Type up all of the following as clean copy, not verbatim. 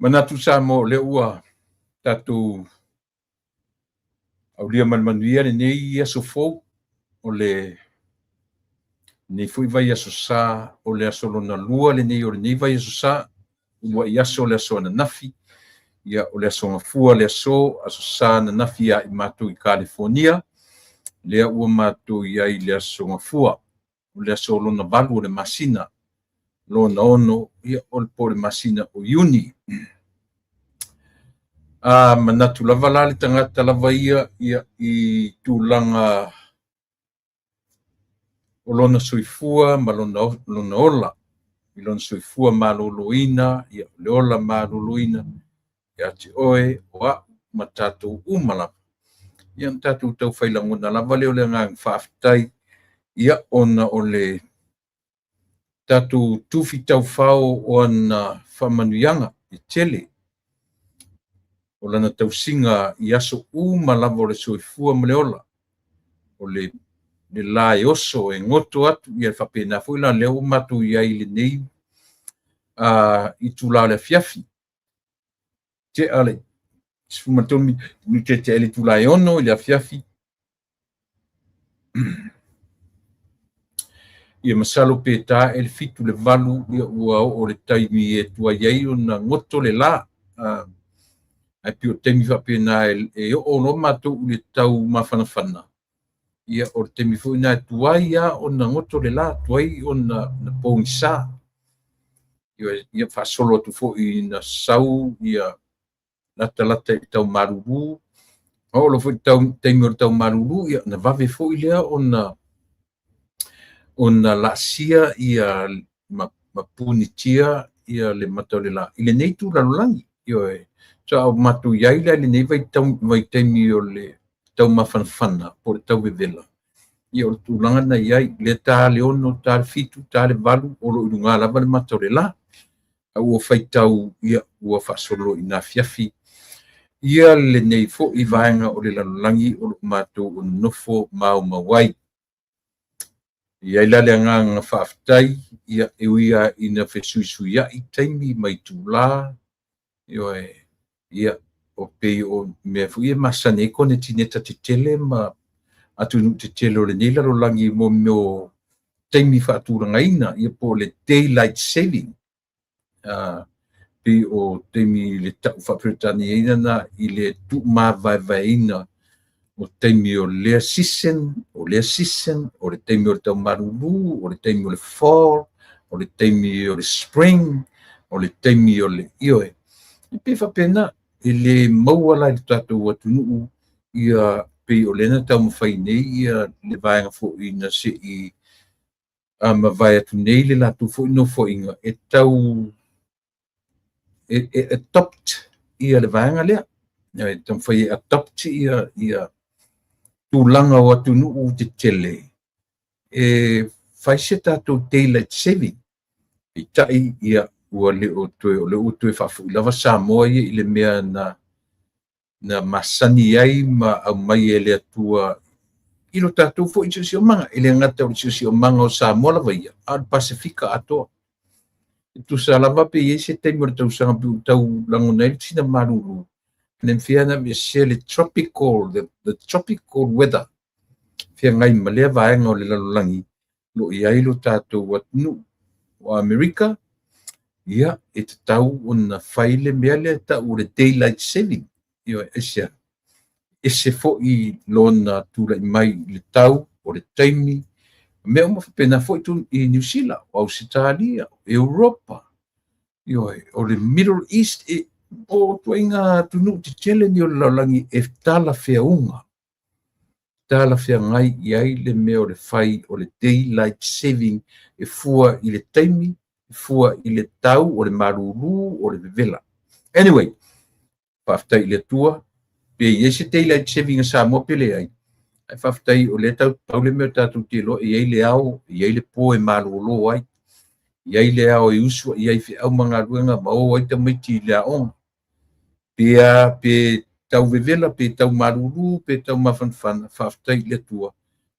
Manatu Samoa o lea ua tatou aulia ma le manuia lenei aso fou, o lenei foi vaiaso sa, o le aso lona lua lenei o lenei vaiaso sa, uluai aso o le aso ananafi, ia o le aso Gafua le aso, aso sa ananafi ia i matou i Kalifonia, lea ua matou i ai i le aso Gafua, o le aso lona 8 o le masina, lona 6, ia o le po o le masina o Iuni. A manatu lava la le tagata lava ia, ia i tulaga o lona soifua ma lona ola, i lona soifua maloloina, ia le ola maloloina ia te oe, o au ma tatou uma lava. Ia na tatou taufai lagona lava lea o le agaga faafetai, ia ona o le tatou tufi taufao o ana faamanuiaga e tele, o lana tausiga i aso uma lava o le soifua ma le ola, o le la e oso e goto atu, ia faapena foi la lea ua matou i ai i lenei itula o le afiafi. Tea le 13 minute tea i le itula e 6 i le afiafi. Ia masalo pe ta e le 7 le 8, ia ua oo le taimi e tuai ai ona goto le la. Ae pei o taimi faapena e oo loa matou i le tau mafanafana, ia o le taimi foi lena e tuai lava ona goto le la, tuai ona pogisa. Ia faasolo atu foi ina sau ia latalata i le tau malulu, oo loa foi i le taimi o le tau malulu, ia na vave foi lea ona laasia ia ma punitia ia le mata o le la i lenei itu lalolagi. Ioe, sa o matou i ai la i lenei vaitaimi o le taumafanafana po o le tauvevela, ia o le tulaga na i ai, lea ta le 6, ta le 7, ta le 8, o lo o i luga lava le mata o le la. A ua faitau, ia ua faasolo ina afiafi ia lenei foi vaega o le lalolagi o lo o matou nonofo maumau ai. I ai la le agaga faafetai, ia e ui lava ina fesuisuiai taimi ma itula, ioe, ia o pei o mea foi ia e masani ai konetineta tetele ma atunuu tetele o lenei lalolagi mo mea o taimi faatulagaina, ia po o le daylight saving, pei o taimi le tau faa-Peretania na i le tuumavaevaeina o taimi o lea season, o lea season, o le taimi o le tau malulu, o le taimi o le fall, o le taimi o le spring, o le taimi o le ioe. E pei faapena, e le maua la i le tatou atunuu, ia pei o lea na taumafai nei ia le vaega foi na sei mavae atu nei le latou foi nofoaiga e tau e adopt ia le vaega lea. E taumafai e adopt ia tulaga o atunuu tetele e fai se tatou daylight saving. Peitai ia ua le o toe, o lea ua toe faafoi lava Samoa ia i le mea na masani ai ma aumai e le Atua i lo tatou foi siosiomaga. E le gata o le siosiomaga o Samoa lava ia, a o le Pasefika atoa. E tusa lava pe i ai se taimi o le tausaga pe ua tau lagona ai le sina malulu, le mafai ona aveesea le tropical, the tropical weather, feagai ma lea vaega o le lalolagi lo o i ai lo tatou atunuu. O Amerika, ia, e tatau ona fai le mea lea tau o le daylight saving. Ioe, aisea? Ese foi lona tulai mai i le tau, o le taimi, mea uma faapena foi i Niu Sila, o Ausetalia, Europa, ioe, o le Middle East, o ituaiga atunuu tetele nei o le lalolagi e talafeauga, talafeagai i ai le mea o le fai o le daylight saving e fua i le taimi, e fua i le tau o le malulu o le vevela. Anyway, faafetai i le Atua, pe i ai se daylight saving a Samoa pe leai, ae faafetai o lea tau le mea o tatou te iloa, e i ai le ao, e i ai le po e malolo ai, e i ai le ao e usu i ai feau ma galuega ma o ai tamaiti i le aoga. Pe tau vevela, pe tau malulu, pe tau mafanafana, faafetai i le Atua,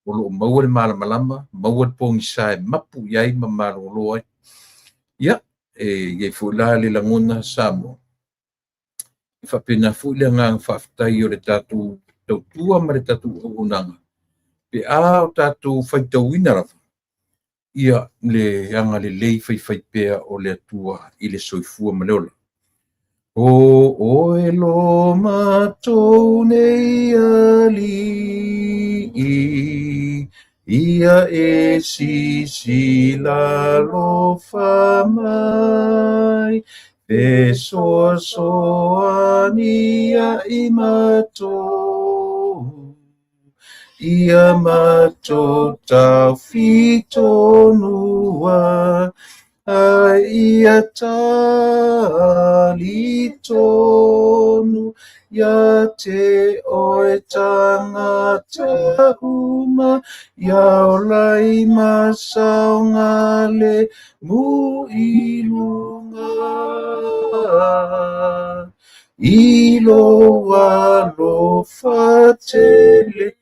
o lo o maua le malamalama, maua le pogisa e mapu i ai ma malolo ai. Ia, e i ai foi la le lagona Samoa, E faapena foi le agaga faafetai o le tatou tautua ma le tatou auaunaga pe a o tatou faitauina lava ia le agalelei faifaipea o le Atua i le soifua ma le ola. O oe lo matou nei Alii, ia e sisila alofa mai, fesoasoani ia i matou, ia matou taufitonua, a ia talitonu ia te oe tagata uma, ia ola i masaoga le mu i luga. I lou alofa tele,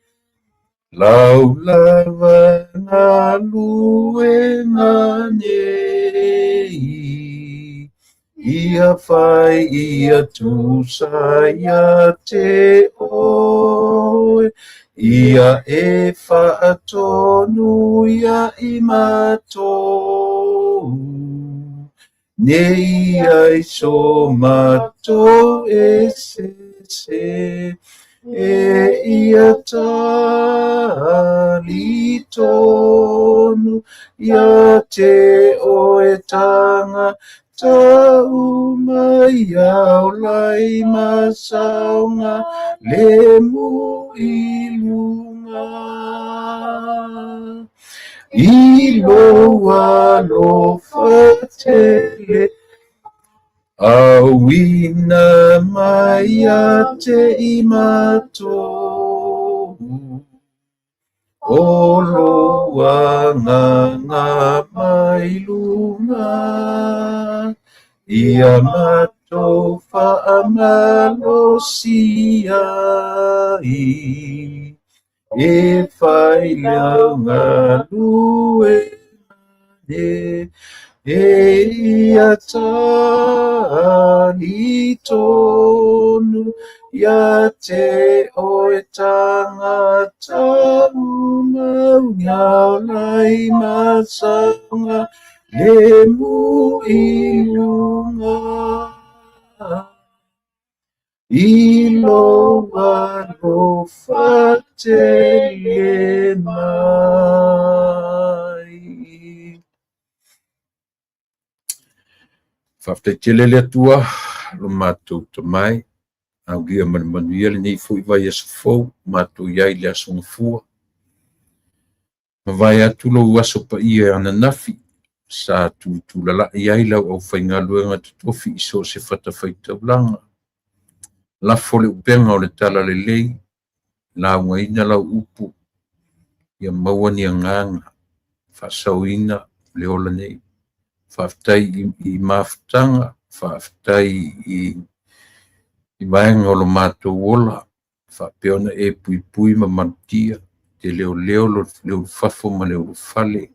lau lava galuega nei, ia fai ia tusa ia te oe, ia e faatonu ia i matou, nei ai so matou e sese, e ia talitonu ia te oe tagata uma, ia ola i masaoga le mu i luga. I lou alofa tele, auina mai ia te i matou, o lou agaga mai luga, ia matou faamalosi ai, e fai lau galuega nei, e ia talitonu ia te oe tagata uma, ia ola i masaoga le mu i luga. I lou alofa tele mai. Faafetai tele le Atua lo matou tamai, aulia ma le manuia lenei foi vaiaso fou, matou iai le aso Gafua. Mavae atu lou aso paia ananafi, sa tutulalai ai lau aufaigaluega totofi i so o se fatafaitaulaga. Lafo le upega o le talalelei, laugaina lau upu, ia maua ni agaga, faasaoina le ola nei. Faafetai i mafutaga, faafetai i vaega o lo matou ola, faapea ona e puipui ma malutia, te leoleo le ulufafo ma le ulufale,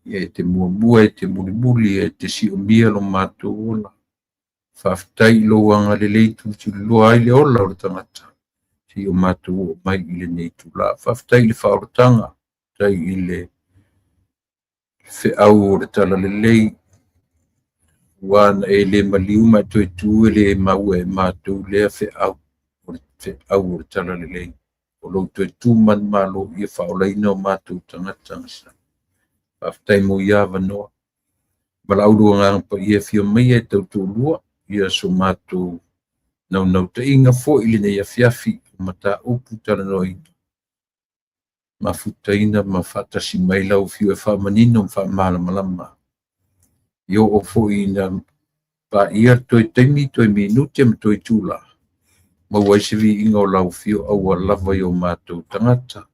ia e te muamua, e te mulimuli, e te siomia lo matou ola. Faafetai i lou agalelei tulituliloa ai le ola o le tagata, seia o matou oo mai i lenei itula. Faafetai i le faaolataga, faafetai i le feau o le talalelei, ua na e le maliu ma e toe tu e le maua e matou lea feau, o le feau o le talalelei. O lou toe tu manumalo ia faaolaina o matou tagata gasegase. Faafetai mo ia avanoa. Valaau lou agaga paia e afio mai e tautoalua ia so matou naunautaiga foi i lenei afiafi o mataupu talanoaina. Mafutaina ma faatasi mai lau afio e faamanino ma faamalamalama. Ia oo foi ina paia toe taimi, toe minute ma toe itula, maua ai se viiga o lau afio aua lava i o matou tagata.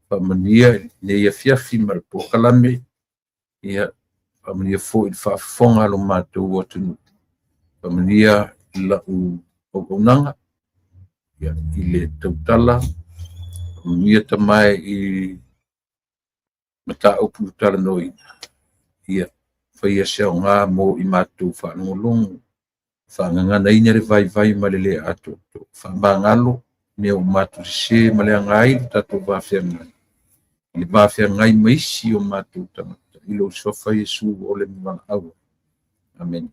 Faamanuia lenei afiafi ma le polokalame, ia faamanuia foi le faafofoga a lo matou atunuu. Faamanuia lau auaunaga ia i le tautala, faamanuia tamae i mataupu talanoaina, ia faia se aoga mo i matou faalogologo. Faagaganaina le vaivai ma le le atoatoa. Faamagalo mea ua matou sese ma leaga ai lo tatou va feagai, i le va feagai ma isi o matou tagata, i lou Suafa Iesu o le Valaau. Amene.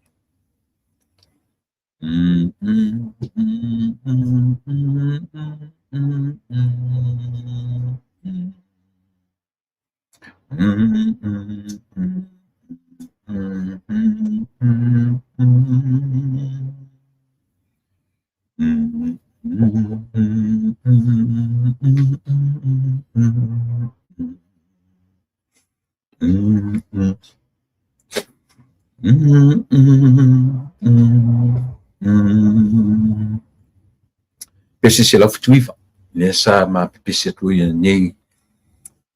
Pese 179, lea sa ma pepesi atu ai nei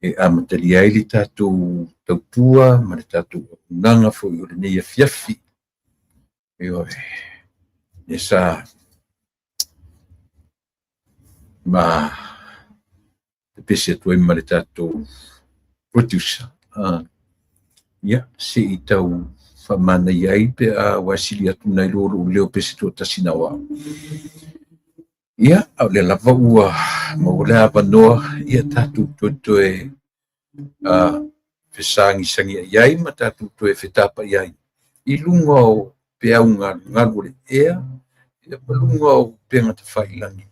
e amatalia ai le tatou tautua ma le tatou auaunaga foi o lenei afiafi. Ioe, lea sa ma pepesi atu ai ma le tatou producer. Ia, se i tau faamanaia ai pe a ua sili atu nai lo lou leo pese toatasi na o au. Ia, a o lea lava ua maua le avanoa, ia tatou toe fesagisagiai ai ma tatou toe fetapai ai i luga o peau galugalu o le ea, ia ma luga o upega tafailagi.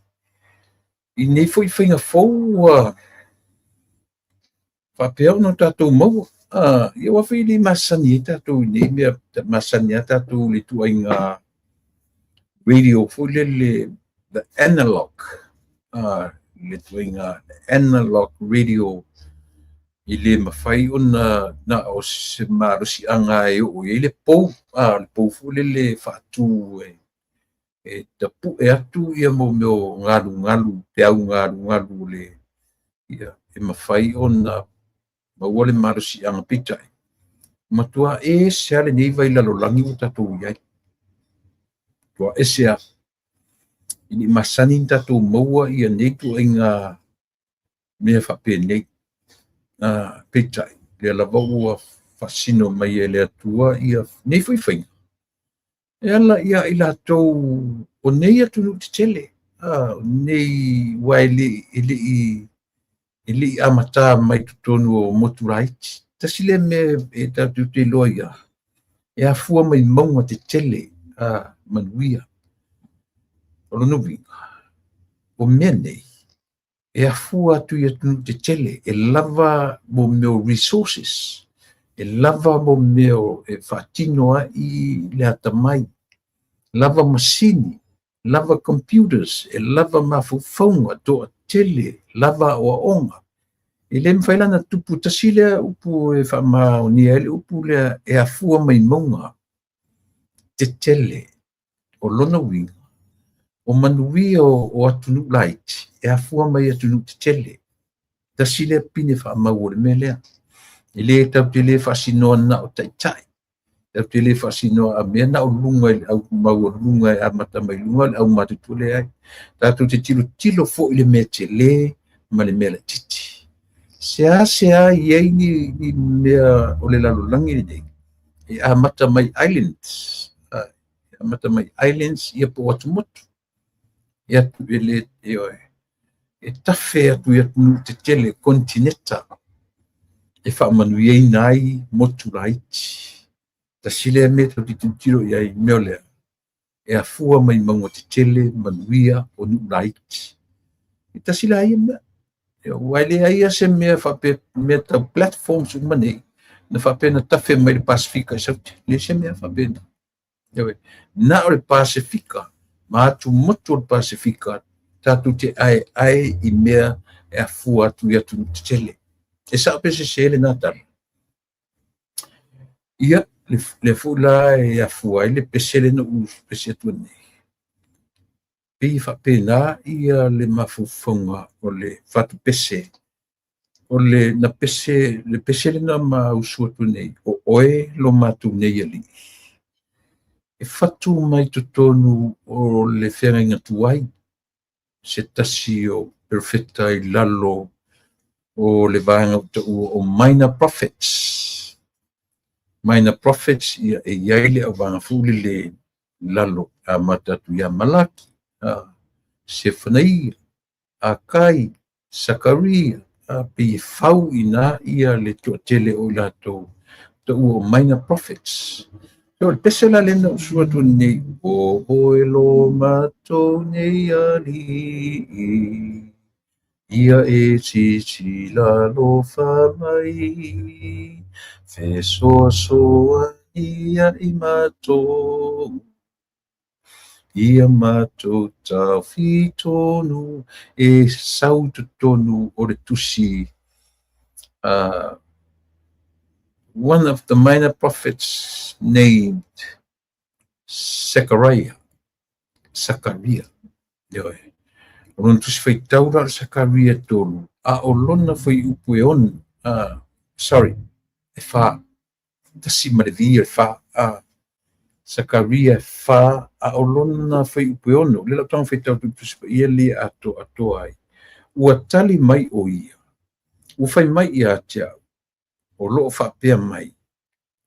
I nei foi faiga fou ua faapea ona tatou maua. Ia aua foi e le masani ai tatou i nei mea, masani lava tatou i le ituaiga radio foi lele, the analog, le ituaiga analog radio e le mafai ona na o se malosiaga e oo i ai le pou, le pou foi lele faatu e tapue atu ia mo mea o galugalu, peau galugalu o le, ia, e mafai ona maua le malosiaga. Peitai, matua ese lava lenei vailalolagi ua tatou i ai. Matua ese lava. E le i masani ona tatou maua ia nei ituaiga mea faapenei. Peitai, lea lava ua faasino mai e le Atua ia nei foi faiga, e ala ia i latou o nei atunuu tetele, nei ua e le i amata mai totonu o motu laiti. Tasi lea mea e tatou te iloa ia, e afua mai mauga tetele manuia. O lona uiga, o mea nei, e afua atu i atunuu tetele, e lava mo mea o resources, e lava mo mea e faatino ai le atamai, lava masini, lava computers, e lava mafaufauga, toatele, lava aoaoga. E le mafai la ona tupu tasi lea upu e faamaonia ai le upu lea e afua mai mauga tetele. O lona uiga, o manuia o atunuu laiti e afua mai atunuu tetele. Tasi lea pine faamau o le mea lea. E le tatou te le faasinoa na o taitai, tatou te le faasinoa a mea na o luga i le au maualuga e amata mai luga le au matutua, leai. Tatou te tilotilo foi i le mea tele ma le mea laitiiti. Sea sea i ai ni mea o le lalolagi lenei, e amata mai islands, e amata mai islands ia po o atumotu. E atu e le, e tafe atu i atunuu tetele, kontineta, e faamanuiaina ai motu laiti. Tasi lea mea tatou te tilotilo i ai, mea o lea, e afua mai mauga tetele manuia o nuu laiti. E tasi la ia mea. Ua e leai lava se mea faapea, mea tau platforms uma nei, na faapea na tafe mai le Pasefika i Saute. Leai se mea faapena. Na o le Pasefika, ma atumotu o le Pasefika, tatou te aeae i mea e afua atu i atunuu tetele. E sao pe sese lena tala. Ia, lea foi la e afua ai le pese lea na ou pese atu nei. Pei e faapena ia le mafaufauga o le fatupese. O le na pese, le pese lena ma usu atu nei, o oe lo matou nei alii. E fatu mai totonu o le feagaiga tuai, se tasi o perofeta i lalo o le vaega ua taua o minor prophets. Minor prophets, ia e i ai le auvaega foi lele i lalo. amata atu ia Malaki, Sefanaia, Akai, Sakaria, pei e fau i ina le toatele o i latou taua o minor prophets. So o le pese la lea na ou sua atu nei, o oe lo matou nei Alii, ia e silasila alofa mai, fesoasoani ia i matou, ia matou taofi tonu, e sau i totonu o le tusi one of the minor prophets named Zechariah, Sakaria. Ioe. O lona tusi faitau la o le Sakaria 3, a o lona fuaiupu e 6, sorry, e 4, 1 ma le vi o le 4, Sakaria e 4, a o lona fuaiupu e 6, lea la ou tago faitau atu i le tusi paia lea atoatoa ai. Ua tali mai o ia, ua fai mai ia te au, o lo o faapea mai,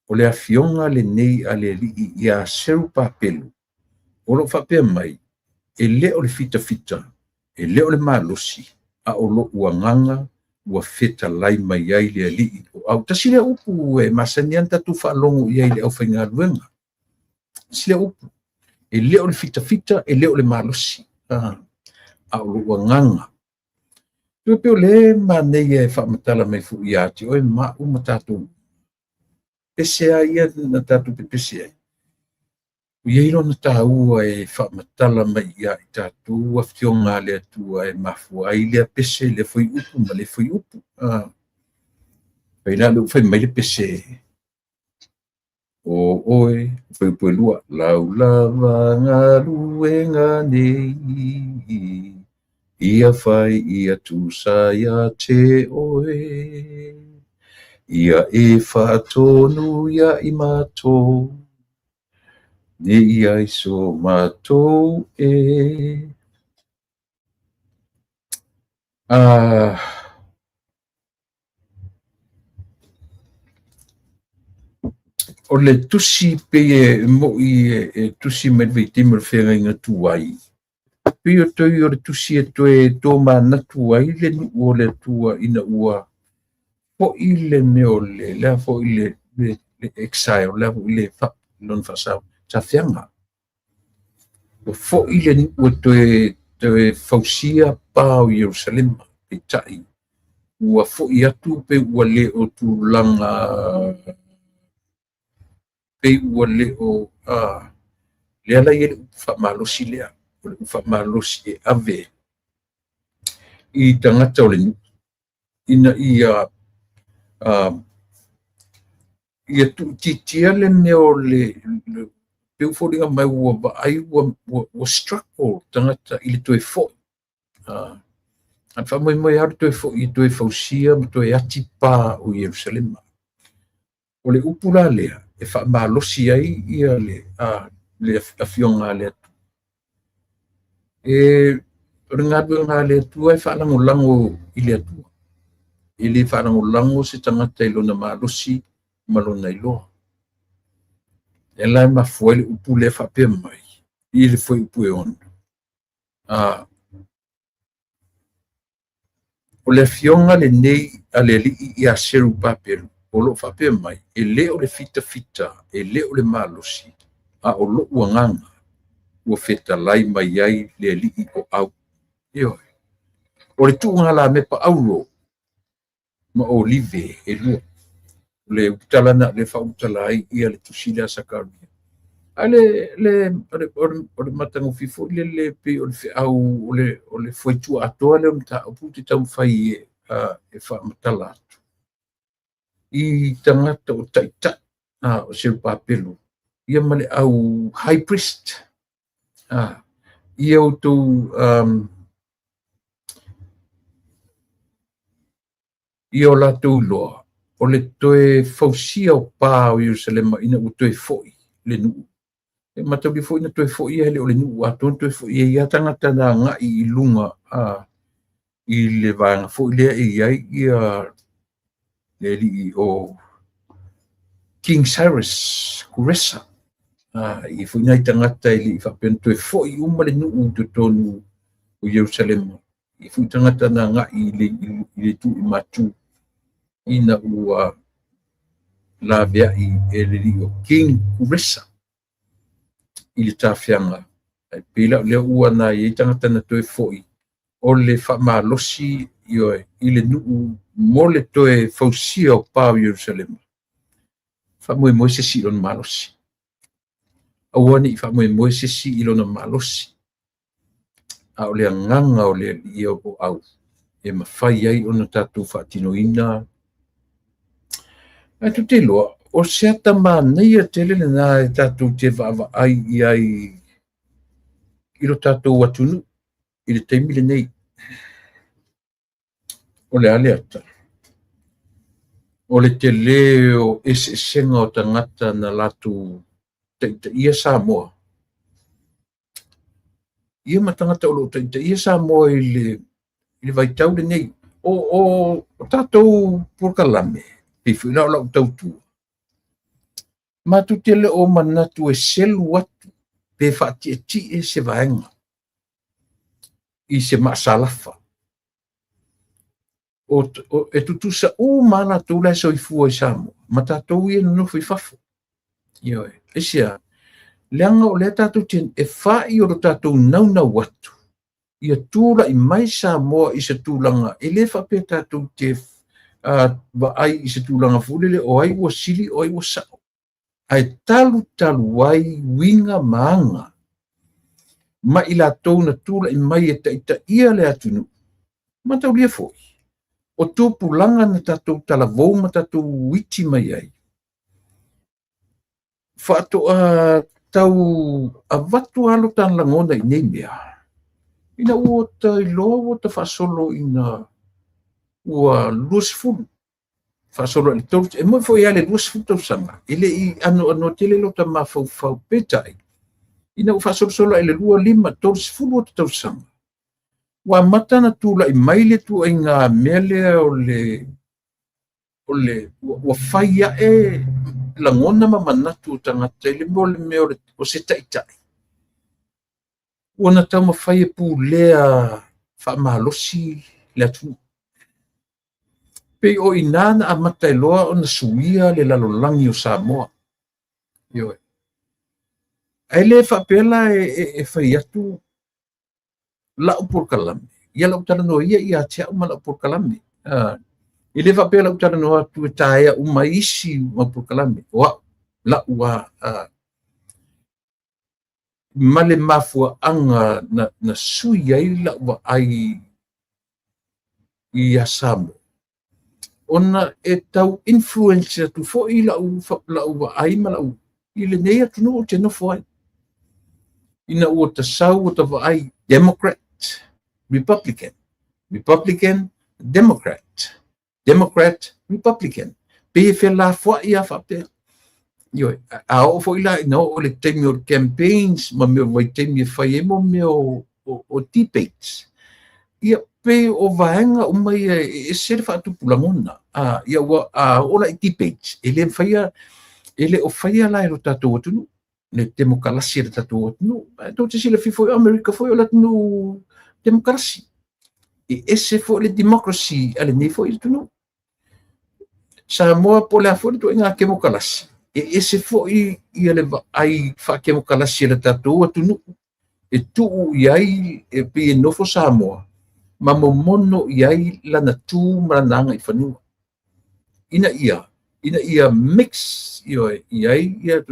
o le afioga lenei a le Alii ia Serupapelu, o lo o faapea mai, e le o le fitafita, e le o le malosi, a o lo'u agaga ua fetalai mai ai le Alii o au. Tasi lea upu e masani lava ona tatou faalogo i ai i le aufaigaluega. Tasi lea upu, e le o le fitafita, e le o le malosi, a o lo'u agaga. E pei o le manaia e faamatala mai foi ia te oe ma au ma tatou pese a ia na tatou pepese ai. Ua i ai lona taua e faamatala mai ia i tatou afioga a le Atua e mafua ai lea pese, lea fuaiupu ma lea fuaiupu. Pei la lea ua fai mai le pese, o oe, fuaiupu e 2, lau lava galuega nei, ia fai ia tusa ia te oe, ia e faatonu ia i matou, ne i ai so matou e. O le tusi pei e mo'i e tusi mai le vaitaimi o le feagaiga tuai, pei o toi o le tusi e toe tōmanatu ai le nuu o le Atua ina ua fo'i le mea o le lea fo'i le exile, lea fo'i le lona faasau tafeaga. Ua fo'i le nuu e toe fausia pa o Ierusalema, peitai ua fo'i atu pe ua le o tulaga, pei ua le o lea la i ai le upu faamalosi lea, o le upu faamalosi e ave i tagata o le nuu ina ia ia tuuitiitia le mea o le pei ua foliga mai ua vaai ua struggle tagata i le toe fo'i. A faamoemoe lava le toe fo'i e toe fausia ma toe ati pa o Ierusalema. O le upu la lea e faamalosi ai ia le afioga a le Atua. E o le galuega a le Atua e faalagolago i le Atua. E le faalagolago se tagata i lona malosi ma lona iloa. E la e mafua ai le upu lea faapea mai i le fuaiupu e 6. O le afioga lenei a le Alii ia Serupapelu, o lo o faapea mai, e le o le fitafita, e le o le malosi, a o lo'u agaga ua fetalai mai ai le Alii o au. Ioe. O le tuugalamepa auro ma olive e lua. O le uputala na le faaulutala ai ia le tusi lea a Sakaria. A o le matagofie foi lele pei o le feau o le fuaitua atoa lea o mataupu te taumafai e faamatala atu i tagata o taitai o Serupapelu ia ma le au high priest ia outou ia o latou iloa o le toe fausia o pa o Ierusalema ina ua toe fo'i le nuu. E mataulia foi na toe fo'i e le o le nuu atoa na toe fo'i e ia tagata na agai i luga i le vaega foi lea e i ai ia le alii o King Cyrus, Kuresa. E i ai foi nai tagata e le i faapea ona toe foi uma le nuu i totonu o Ierusalema. E i ai foi tagata na agai i le itu i Matu ina ua laveai e le alii o King Kuresa i le tafiaga. Ae pei la o lea ua na i ai tagata na toe foi o le faamalosi, ioe, i le nuu mo le toe fausia o pa o Ierusalema. Faamoemoe se isi i lona malosi. Aua ne i faamoemoe se isi i lona malosi, a o le agaga o le Alii ia o au e mafai ai ona tatou faatinoina. Ae tou te iloa, o se ata manaia tele lena e tatou te vaavaai i ai i lo tatou atunuu i le taimi lenei. O le a le ata? O le tele o eseesega o tagata na latou taitaia Samoa, ia ma tagata o lo o taitaia Samoa i le vaitau lenei. O tatou polokalame, pei foi la o lau tautua, matou te le o manatu e selu atu pe faatietie se vaega i se maasalafa. E tutusa uma lava latou la e soifua i Samoa ma tatou ia nonofo i fafo. Ioe. Aisea? Leaga o lea tatou te e fai o lo tatou naunau atu ia tulai mai Samoa i se tulaga e le faapea tatou te vaai i se tulaga foi lele o ai ua sili o ai ua sao, ae talu talu ai uiga ma aga ma i latou na tulai mai e taitaia le atunuu. Mataulia foi o tupulaga na tatou talavou ma tatou iti mai ai, faatoa tau avatu lava lo ta lagona i nei mea, ina ua ta iloa ua ta faasolo ina ua 20, faasolo i le 30, e moni foi lava le 20 tausaga, e le i anoanoa tele lo ta mafaufau, peitai, ina ua faasolosolo i le 25, 30 o tausaga, ua amata ona tulai mai le ituaiga mea lea o le ua fai ae lagona ma manatu o tagata i le mea o le mea o se taitai ua na taumafai e pulea faamalosi le atunuu. Pei o i ina na amata ai loa ona suia le lalolagi o Samoa. Ioe. Ae le faapea la e fai atu lau polokalame, ia lau talanoa ia ia te au ma lau polokalame. E le faapea lau talanoa atu e taea uma ai isi mau polokalame, o au, lau ma le mafuaaga na sui ai lau vaai ia Samoa, ona e tau influence atu foi lau vaai ma lau i lenei atunuu ou te nofo ai. Ina ua ta sau ua ta vaai Democrat, Republican, Republican, Democrat, Democrat, Republican. Pei e felafoai lava faapea. Ioe, a oo foi la ina oo i le taimi o le campaigns ma mea o vaitaimi e fai ai mo mea o debates, ia pei o vaega uma ia e ese le faatupu lagona. Ia ua a oo la i debates, e le faia, e le o faia la e lo tatou atunuu le temokalasi a le tatou atunuu. Ae tou te silafia foi o Amerika foi o le atunuu temokalasi. E ese foi le democracy a lenei foi atunuu. Samoa po o le a foi le ituaiga kemokalasi, e ese foi ia le vaai faakemokalasi a le tatou atunuu e tuu i ai e pei e nofo Samoa ma momono i ai lana tu ma lana agaifanua ina ia mix, ioe, i ai ia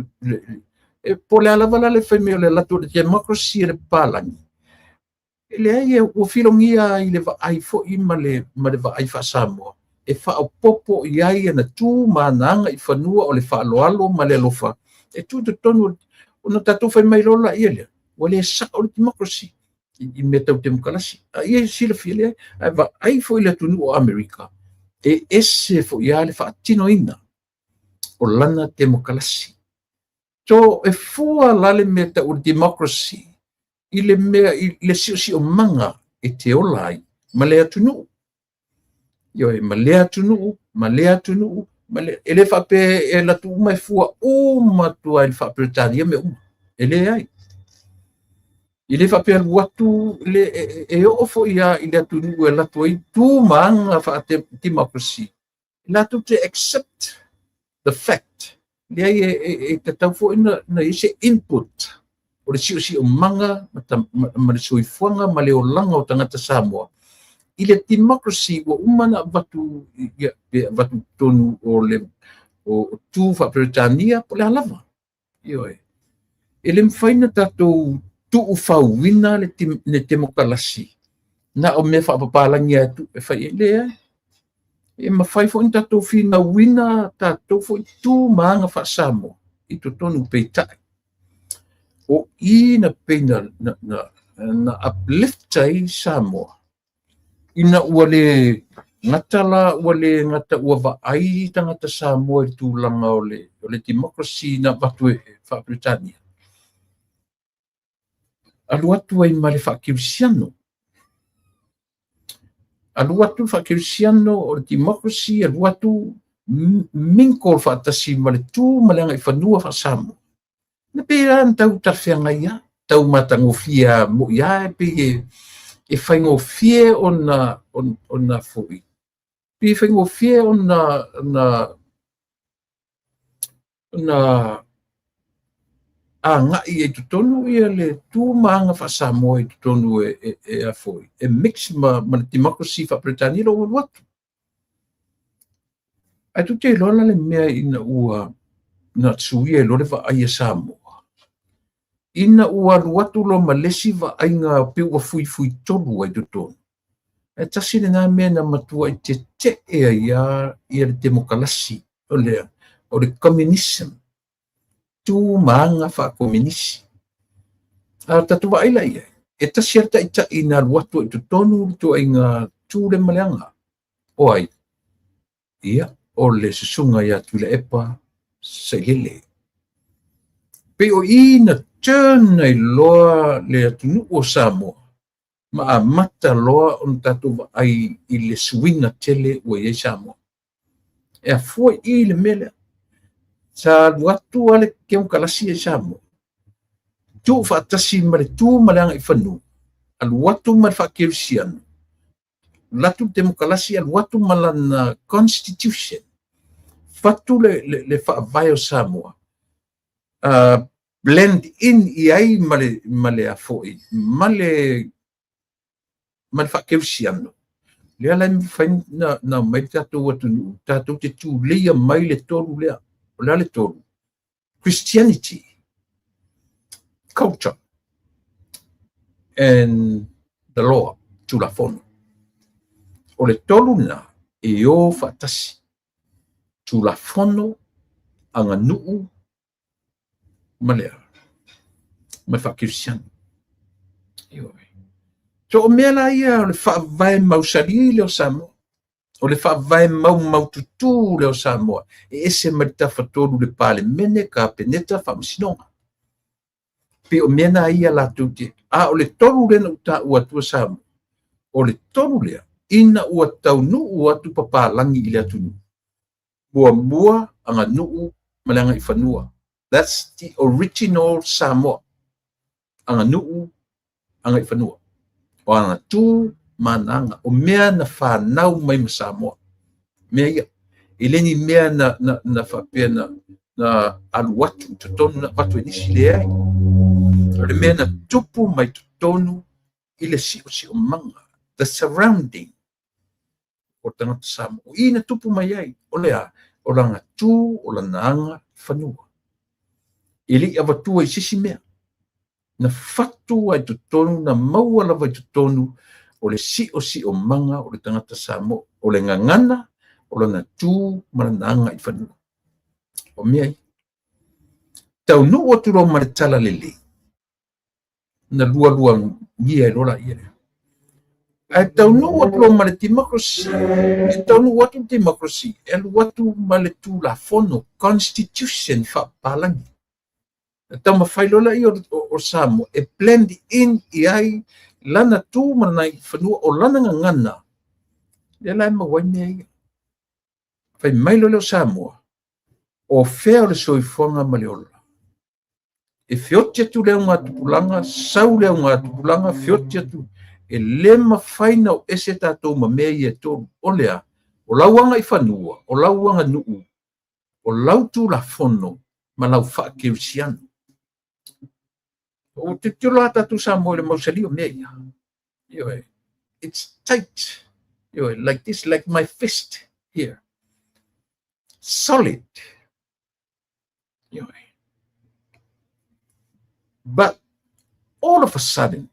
e po o le a lava la le fai mai o le alu atu o le democracy a le papalagi, e leai, ua filogia i le vaai foi ma le vaai faa-Samoa e faaopoopo i ai ana tu ma ana agaifanua o le faaaloalo ma le alofa e tuu i totonu ona tatou fai mai loa laia lea ua le sao le democracy i mea tau temokalasi. A ia silafia lea, ae vaai foi le atunuu o Amerika, e ese foi lava le faatinoina o lana temokalasi. So e fua la le mea tau o le democracy i le mea i le siosiomaga e te ola ai ma le atunuu. Ioe, ma le atunuu, ma le atunuu, Ma le, e le faapea e alu atu uma e fua uma atu ai i le faa-Peretania mea uma. E leai. E le faapea alu atu le, e oo foi lava i le atunuu e alu atu ai tu ma aga faa-democracy, latou te accept the fact. Leai, e tatau foi na i ai se input o le siosiomaga ma le soifuaga ma le olaga o tagata Samoa i le democracy ua uma ona avatu, ia, pe avatu i totonu o le o tu faa-Peretania po o le a lava. Ioe. E le mafai ona tatou tuufauina le temokalasi na o mea faapapalagi lava e fai ai. Leai. E mafai foi ona tatou finauina tatou foi tu ma aga faa-Samoa i totonu, peitai o i na pei na uplift ai Samoa ina ua le gata la, ua le gata ua vaai tagata Samoa i le tulaga o le democracy na avatu e faa-Peretania, alu atu ai ma le faakerisiano. Alu atu le faakerisiano o le democracy, alu atu mingle faatasi ma le tu ma le agaifanua faa-Samoa. Na pei lava na tau talafeagai lava, tau matagofie lava moi lava, e pei e faigofie ona foi, pei e faigofie ona agai ai totonu ia le tu ma aga faa-Samoa i totonu e a foi, e mix ma le democracy faa-Peretania ua alu atu. Ae tou te iloa la le mea ina ua na suia ai loa le vaai a Samoa, ina ua alu atu loa ma le isi vaaiga pei ua fuifui tolu ai totonu. E tasi lena mea na matuai tetee ai lava ia le temokalasi, o le communism, tu ma aga faakominisi. A tatou vaai la i ai, e tasi lava le taitai na alu atu ai i totonu le ituaiga tu lea ma le aga. O ai? Ia, o le susuga ia Tuilaepa Sailele. Pei o i na turn ai loa le atunuu o Samoa ma amata loa ona tatou vaai i le suiga tele ua i ai Samoa. E afua i le mea lea. Sa alu atu lava le kemokalasi i Samoa, tuu faatasi ma le tu ma le agaifanua, alu atu ma le faakerisiano, alu atu le temokalasi, alu atu ma lana constitution, fatu le faavae o Samoa, blend in i ai ma le afoi, ma le faakerisiano. Lea la e mafai na mai le tatou atunuu, tatou te tuleia mai le tolu lea. O le a le tolu? Christianity, culture, and the law, Tulafono. O le tolu na e o faatasi. Tulafono, aganuu, ma le ma le faakerisiano. So o mea la ia o le faavae mausali lea o Samoa, o le faavae maumaututu lea o Samoa, e ese mai le tafatolu le Palemene, Kapeneta, Faamasinoga. Pei o mea na ia latou te, a o le tolu lea na ou taua atua Samoa, o le tolu lea, ina ua taunuu atu papalagi i le atunuu, muamua aganuu ma le agaifanua. That's the original Samoa. Aganuu, agaifanua. O ana tu ma ana aga. O mea na whanau mai ma Samoa. Mea ia. E le ni mea na faapea na alu atu i totonu na avatu e nisi, leai. O le mea na tupu mai totonu i le siosiomaga, the surrounding o tagata Samoa. O i na tupu mai ai, o le a, o lana tu, o lana aga fanua. E le i avatua i se isi mea. Na fatu ai totonu, na maua lava i totonu o le siosiomaga o le tagata Samoa. O le gagana, o lana tu ma lana aga i fanua. O mea ia. Taunuu atu loa ma le talalelei, na lualuagia ai loa laia lea. Ae taunuu atu loa ma le democracy, e taunuu atu le democracy, e alu atu ma le Tulafono, constitution faapapalagi. E taumafai loa laia o Samoa e blend in i ai lana tu ma lana fanua, o lana gagana, lea la e maua ai mea ia. Fai mai loa lea o Samoa, o fea o le soifuaga ma le ola? E feoti atu le augatupulaga, sau le augatupulaga, feoti atu. E le mafai ona o ese tatou ma mea ia e tolu. O le a? O lau agaifanua, o lau aganuu, o lau tulafono ma lau faakerisiano. Ua tilotilo lava tatou Samoa i le mausali o mea ia. Ioe. It's tight. Ioe, like this, like my fist here. Solid. Ioe. But all of a sudden,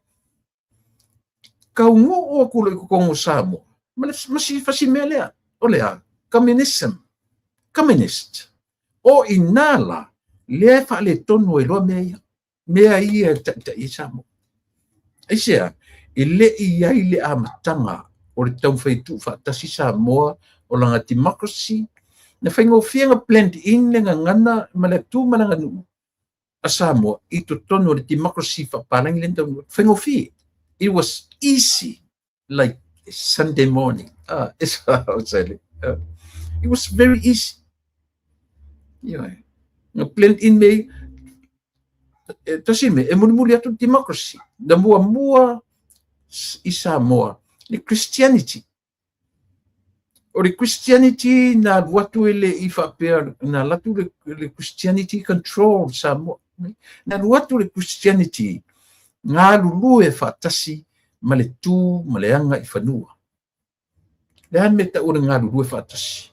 kauguu atu loa i totonu o Samoa, ma le fasi mea lea, o le a? Communism. Communist. O i nā la, lea e faaletonu ai loa mea ia. Mea ia e taitai ai Samoa. Aisea? E le i i ai le amataga o le taumafai e tuufaatasi Samoa o lana democracy, na faigofie ona blend in le gagana ma le tu ma le aganuu a Samoa i totonu o le democracy faapalagi lea na taunuu atu. Faigofie. It was easy like Sunday morning. Ah, it was very easy. Ioe. Na blend in me tasi me e mulimuli atu le democracy. Na muamua i Samoa le Christianity. O le Christianity na alu atu e le i faapea, na alu atu le Christianity control Samoa. Na alu atu le Christianity galulue faatasi ma le tu ma le agaifanua. Le a le mea e tau o le galulue faatasi?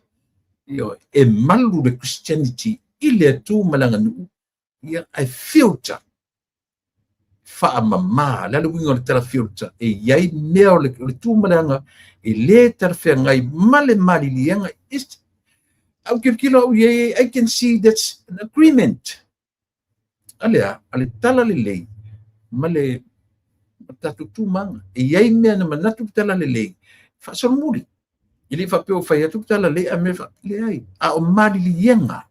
Ioe, e malu le Christianity i le tu ma le aganuu, ia, ae filter, faamama. Le a le uiga o le tala filter? E i ai mea o le tu ma le aga e le talafeagai ma le maliliega. Au tilotilo au i ai, I can see that's an agreement. A le a? A le tala lelei ma le tatou tu ma aga. E i ai mea na manatu le tala lelei, faasolomuli. E le faapea ua fai atu le tala lelei, a mea leai. A o maliliega,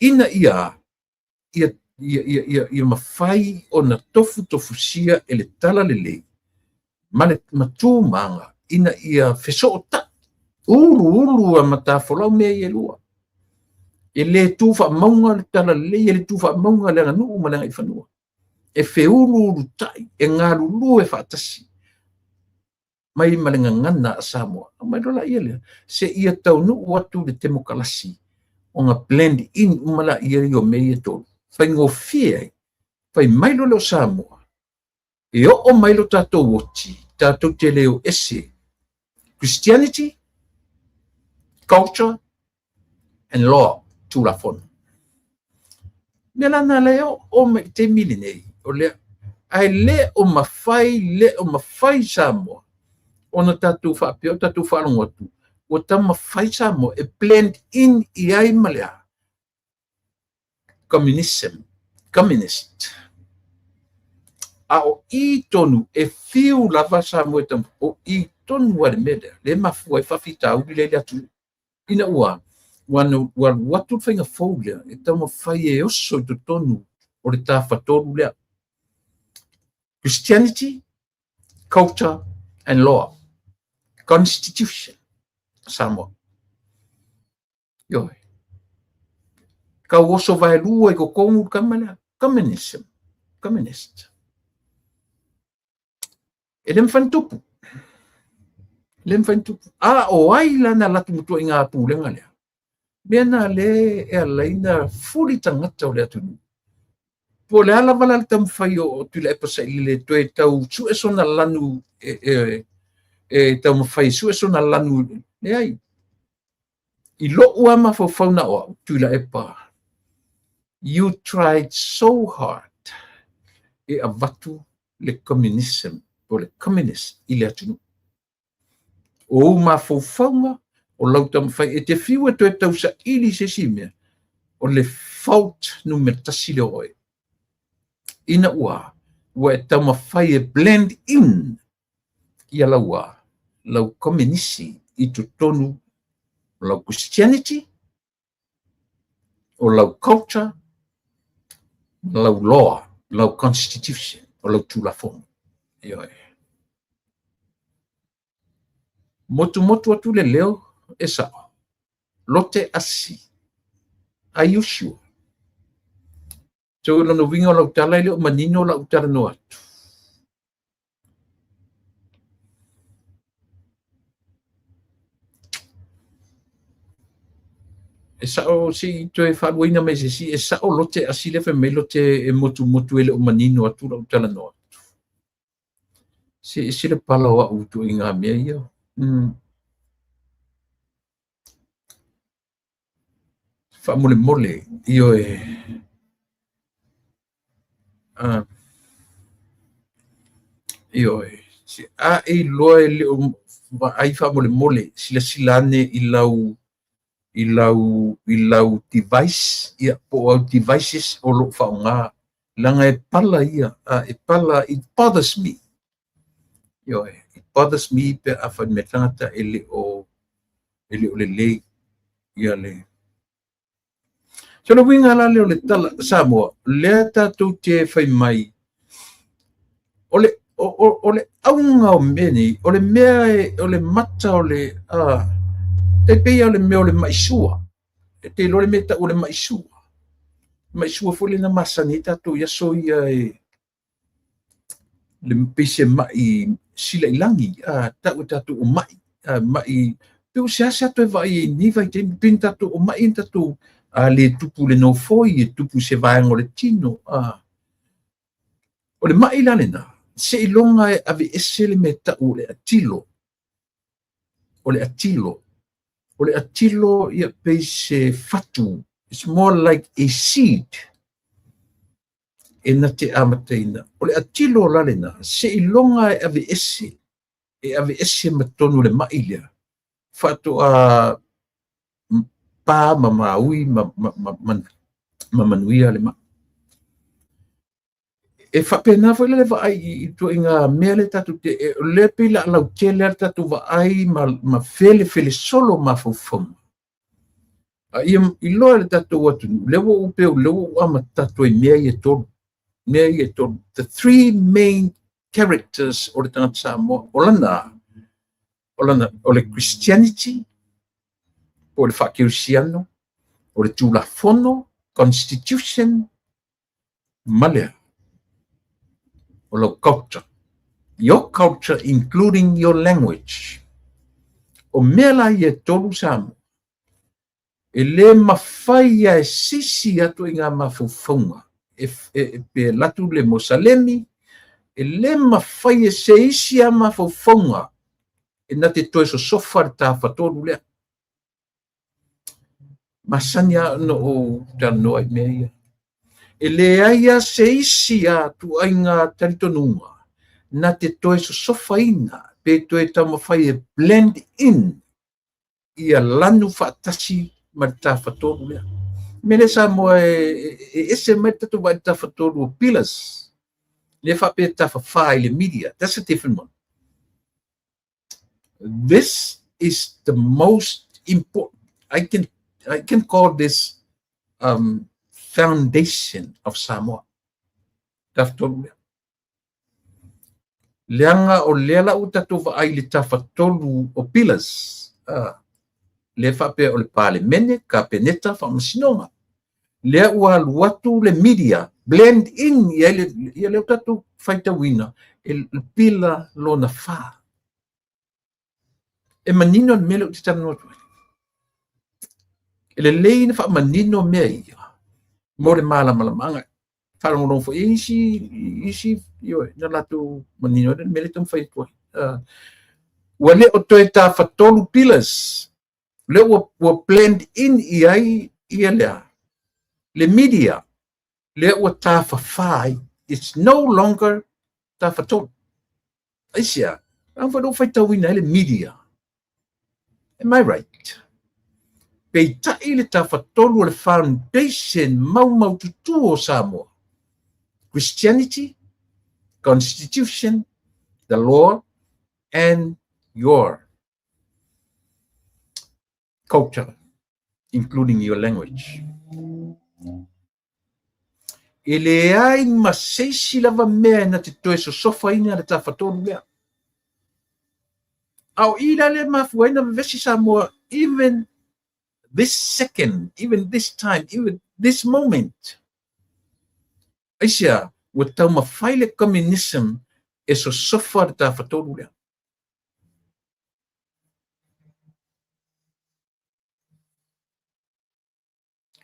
ina ia ia mafai ona tofutofusia e le tala lelei ma le tu ma aga ina ia fesootai. Uluulu a matafolau mea ia e lua. E le tu faamauga le tala lelei, e le tu faamauga le aganuu ma le agaifanua. E feuluulutai, e galulue faatasi mai ma le gagana a Samoa. Aumai loa laia lea, seia taunuu atu le temokalasi ona blend in uma laia ia o mea ia e tolu. Faigofie ai, fai mai loa lea o Samoa, e oo mai lo tatou oti, tatou te le o ese Christianity, culture and law, tulafono. Mea la na lea o mai i le taimi lenei, o lea, ae le o mafai, le o mafai Samoa ona tatou faapea, o tatou faalogo atu, ua taumafai Samoa e blend in i ai ma le a? Communism, communist. A o i tonu e fiu lava Samoa e taumafai, o i tonu lava le mea lea, lea e mafua ai faafitauli lea i le atunuu. Ina ua ua alu atu le faiga fou lea e taumafai e oso i totonu o le tafatolu lea. Christianity, culture and law. Constitution Samoa. Ioe. Kau oso vaelua i totonu le tama lea. Communism. Communist. E le mafai ona tupu. E le mafai ona tupu. A o ai la na alu atu ma ituaiga pulega lea? Mea na le e ala ai na fuli tagata o le atunuu. Po o le a lava la le taumafai o Tuilaepa Sailele e toe tau sue sona lanu e taumafai e sue sona lanu, leai. I lou lava mafaufau na o au, Tuilaepa, you tried so hard e avatu le communism po o le communist i le atunuu. O ou mafaufauga, o lau taumafai, e te fiu e toe tausaili i se isi mea, o le fault numera tasi lea o oe. Ina ua e taumafai e blend in ia lau lau komenisi i totonu o lau Christianity, o lau culture, lau law, lau constitution, o lau tulafono. Ioe. Motumotu atu le leo e sao. Lote asi. Are you sure? So, lona uiga o lau tala e le o manino lau talanoa atu. E sao se i toe faaluaina mai se isi, e sao lote asi lea fai mai lote e motumotu e le o manino atu lau talanoa atu. Se ese le pala o au i ituaiga mea ia. Faamolemole, ioe. Ioe. A e iloa e le o vaai faamolemole, silasila ane i lau i lau i lau device, ia po o au devices o lo o faaaoga, leaga e pala ia, e pala, it bothers me. Ioe, it bothers me pe afai mea tagata e le o lelei ia le. So le uiga la lea o le tala Samoa, lea tatou te fai mai, o le o le auga o mea nei, o le mea o le mata o le e pei o le mea o le maisua. E te iloa le mea tau o le maisua. Maisua foi lena masani ai tatou i aso ia e le pei se mai silailagi, tau e tatou o mai, mai pe o seasea toe vaai ai i lenei vaitaimi, pei na tatou o mai na tatou le tupu i le nofoi, e tupu i se vaega o le tino. O le mai la lena, seiloga e aveese le mea tau o le atilo. O le atilo. O le atilo ia pei se fatu. It's more like a seed. E na te amataina. O le atilo la lena, seiloga e aveese, e aveese ma totonu o le mai lea, faatoa pa ma maui ma manuia le mai. E faapena foi la le vaai i ituaiga mea lea tatou te, o lea pei la lautele lava le tatou vaai ma felefele solo mafaufauga. A ia iloa le tatou atunuu, lea ua ou pei o lea ua ou amata atu ai i mea ia e tolu. Mea ia e tolu. The three main characters o le tagata Samoa, o lana, o lana, o le Christianity, po o le faakerisiano, o le Tulafono, Constitution, ma lea, o lau culture. Your culture including your language. O mea la ia e tolu Samoa, e le mafai lava e se isi atu i ngā mafaufauga, e pe alu atu le Mosalemi, e le mafai e se isi lava mafaufauga e na te toe sosofa le tafatolu lea. Masani lava ona ou talanoa i mea ia. E leai lava se isi a ituaiga talitonuga na te toe sosofaina pe toe taumafai e blend in ia lanu faatasi ma le tafatolu lea. O le mea lea Samoa e ese mai le tatou vaai i le tafatolu o pillars, lea faapea tafafa i le media. That's a different one. This is the most important. I can call this foundation of Samoa. Tafatolu lea. Leaga o lea la ua tatou vaai i le tafatolu o pillars. Lea faapea o le Palemene, Kapeneta, Faamasinoga. Lea ua alu atu le media, blend in i ai le, ia lea ua tatou faitauina, e le pila lona fa. E manino le mea lea ou te talanoa atu ai. E lelei na faamanino mea ia mo le malamalamaaga. Faalogologo foi i isi ioe, na latou manino ai le mea lea e taumafai atu ai. Ua le o toe tafatolu pillars, lea ua blend in i ai ia lea, le media, lea ua tafafa ai. It's no longer tafatolu. Aisea, leaga foi lea ua faitauina ai le media. Am I right? Peitai le tafatolu o le foundation maumaututu o Samoa. Christianity, Constitution, the law, and your culture, including your language. E leai ma se isi lava mea e na te toe sosofaina le tafatolu lea. A o i la lea e mafua ai na vevesi Samoa, even this second, even this time, even this moment. Aisea? Ua taumafai le communism e sosofa le Tafatolu lea.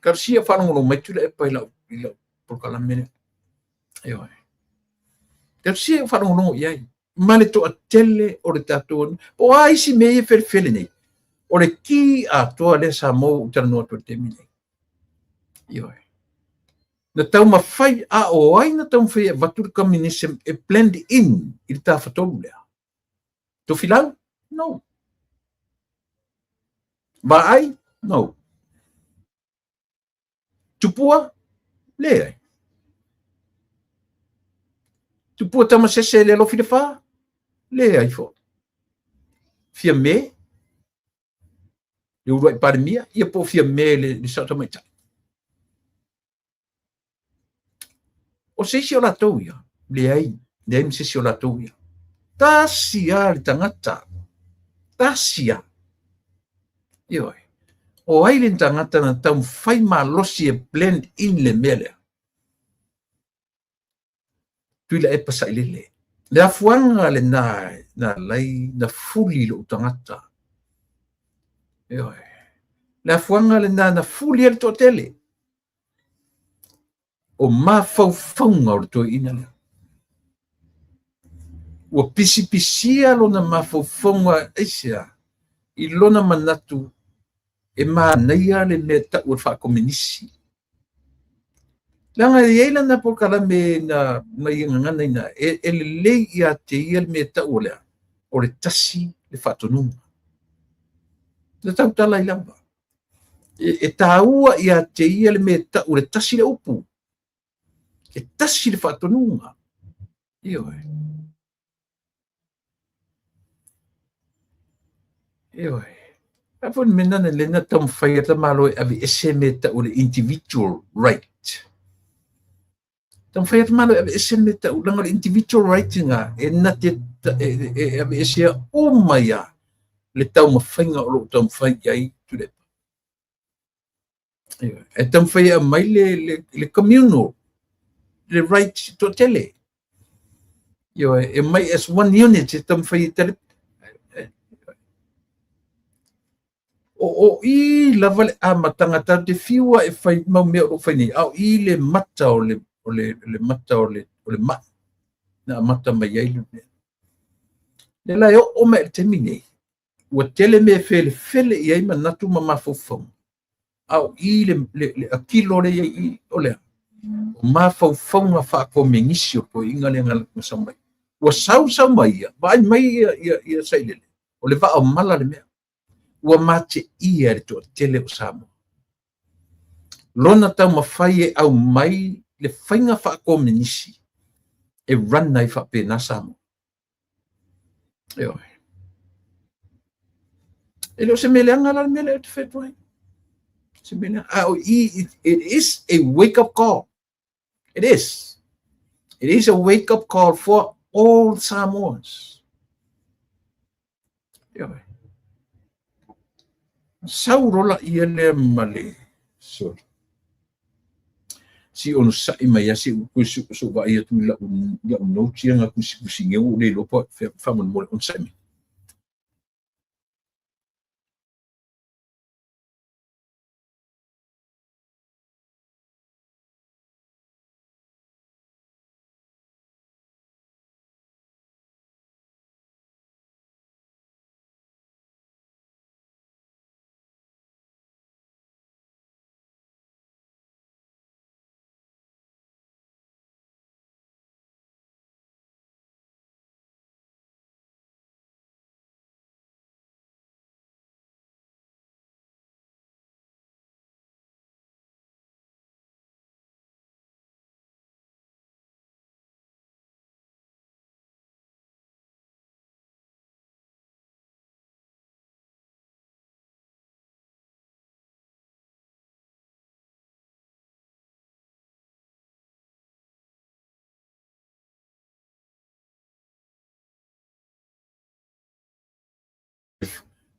Talosia faalogologo mai Tuilaepa i lau i lau polokalame lea. Ioe. Talosia faalogologo i ai ma le toatele o le tatou po o a isi mea ia e felefele nei. O le ki atoa lea Samoa ua ou talanoa atu i le taimi nei. Ioe. Na taumafai, a o ai na taumafai e avatu le communism e blend in i le Tafatolu lea? Tofilau? No. Vaai? No. Tupua? Leai. Tupua Tamasese le alofi le fa? Leai foi. Fiame? Le uluai Palemia? Ia po o Fiame le sao tamaitai. O se isi o latou ia? Leai, leai ma se isi o latou ia. Tasi lava le tagata. Tasi lava. Ioe. O ai le tagata na taumafai malosi e blend in le mea lea? Tuilaepa Sailele. Le afuaga lena na alai na fuli lou tagata. Ioe. Le afuaga lena na fuli ai le toatele. O mafaufauga o le toeaina lea. Ua pisipisia lona mafaufauga aisea i lona manatu e manaia le mea tau o le faakomenisi. Leaga e i ai lana polokalame na na ia gaganaina e lelei ia te ia le mea tau o lea, o le tasi le faatonuga. Na tautala ai lava. E taua ia te ia le mea tau o le tasi le upu. E tasi le faatonuga. Ioe. Ioe. A foi le mea lena lea na taumafai atu Malo e aveese mea tau o le individual right. Taumafai atu Malo e aveese mea tau leaga o le individual right lena e na te e aveesea uma ai lava le taumafaiga o lo o taumafai i ai Tuilaepa. E taumafai e aumai le communal, le right toatele. Ioe, e aumai as one unit e taumafai e tali. O i lava le amataga tatou te fiu lava e fai mau mea o lo o fai nei, a o i le mata o le, o le, le mata o le, o le mai na amata mai ai le mea. Lea la e oo mai i le taimi nei, ua tele mea e felefele i ai manatu ma mafaufauga, a o i le akilo lea i ai i, o le a? O mafaufauga faakomenisi o toeaiina lea na sau mai. Ua sau sau mai ia, vaai mai ia Sailele, o le vaa o mala le mea. Ua mateia e le toatele o Samoa. Lona taumafai e aumai le faiga faakomenisi e run ai faapena Samoa. Ioe. E le o se mea leaga la le mea lea ou te fai atu ai. Se mea leaga. A o i, it is a wake up call. It is. It is a wake up call for all Samoans. Ioe. Sau loa ia lea ma le, sorry. Si onosai mai lava se i sou vaai atu i lau notes ia na tusitusi nei ua ou le iloa po o fea faamolemole onosai mai.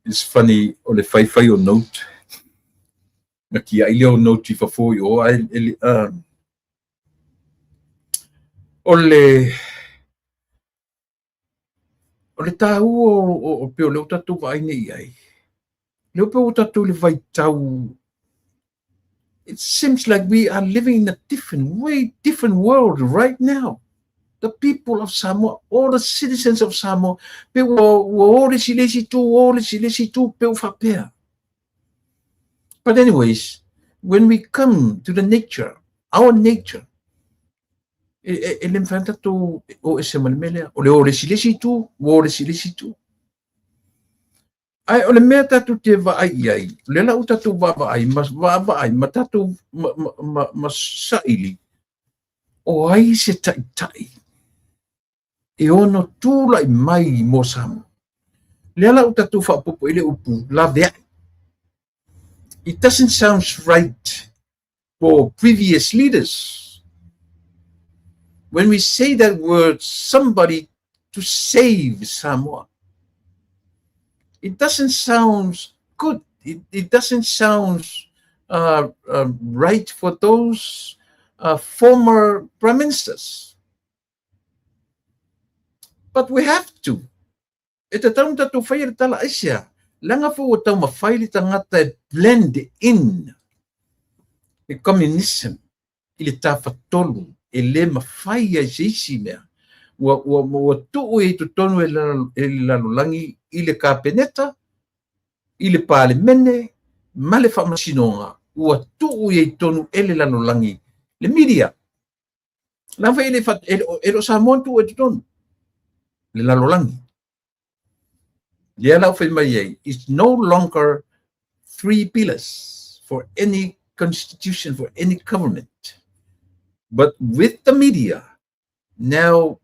It's funny o le faifai o note. Na tiai lea o note i fafo i o ae o le o le tāua o pei o lea ua tatou vaai nei i ai, lea pei ua tatou i le vaitau. It seems like we are living in a different way, different world right now. The people of Samoa, all the citizens of Samoa, pe ua o le isi le isi itu, o le isi le isi itu, pe ua faapea. But anyways, when we come to the nature, our nature, e le mafai ona tatou o ese ma le mea lea. O le o le isi le isi itu, ua o le isi le isi itu. Ae o le mea tatou te vaai i ai, o lea la ua tatou vaavaai ma vaavaai ma tatou ma saili, o ai se taitai e ono tulai mai mo Samoa. Lea la ua tatou faaopoopo i le upu laveai. It doesn't sound right for previous leaders. When we say that word, somebody to save Samoa, it doesn't sound good. It doesn't sound right for those former prime ministers. But we have to. E tatau ona tatou faia le tala aisea. Leaga foi ua taumafai le tagata e blend in le communism i le tafatolu e le mafai ai se isi mea. Ua tuu i totonu e le lalolagi i le Kapeneta, i le Palemene, ma le Faamasinoga, ua tuu i totonu e le lalolagi le media. Leaga foi e le o Samoa na tuu i totonu, le lalolagi. Lea la ua fai mai ai, it's no longer three pillars for any constitution, for any government. But with the media, now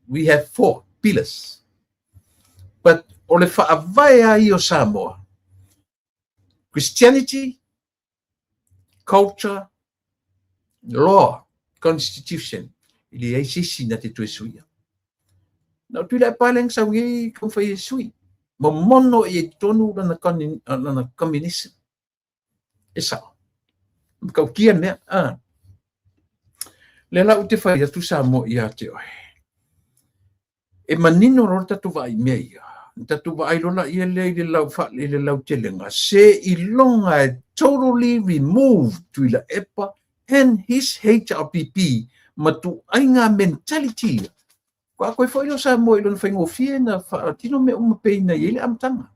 we have four pillars. But o le faavae ai o Samoa, Christianity, culture, law, constitution, i leai se isi na te toe suia. Na o Tuilaepa lea na sau nei taumafai e sui. Momono i ai totonu lana communism. E sao. Matautia le mea. Ah. Lea la ou te fai atu Samoa ia te oe. E manino loa le tatou vaai i mea ia. Na tatou vaai loa laia lea i le lau i le lautelega seiloga e totally remove Tuilaepa and his HRPP ma tuaiga mentality ia. Faatoa toe foi lea o Samoa i lona faigofie na faatino mea uma pei na i ai le amataga.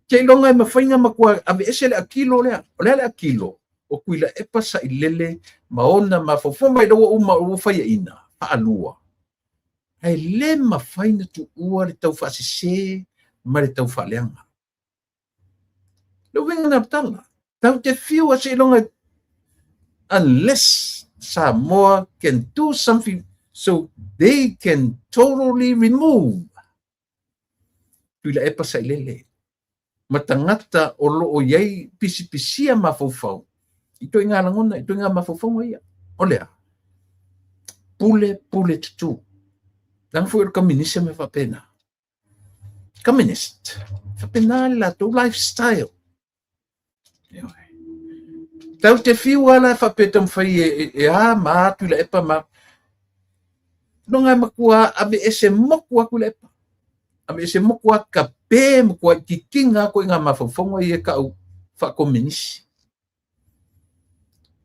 Seiloga e mafai ona matua aveese le akilo lea. O le a le akilo? O Tuilaepa Sailele ma ona mafaufauga mai ua uma ua faiaina faalua. Ae le mafai na tuua le tau faasese ma le tau faaleaga. Le uiga na tala. Tau te fiu a seiloga unless Samoa can do something so they can totally remove Tuilaepa Sailele ma tagata o lo o i ai pisipisia mafaufau i ituaiga lagona, i ituaiga mafaufauga ia. O le a? Pule, pule tutū. Leaga foi o le communism e faapena. Communist. Faapena le latou lifestyle. Ioe. Tau te fiu ala e faapea taumafai e a ma a Tuilaepa ma loga e matua aveese moku a Tuilaepa. Aveese moku a ka pe matua itiitiga a ituaiga mafaufauga ia e ta'u faakomenisi.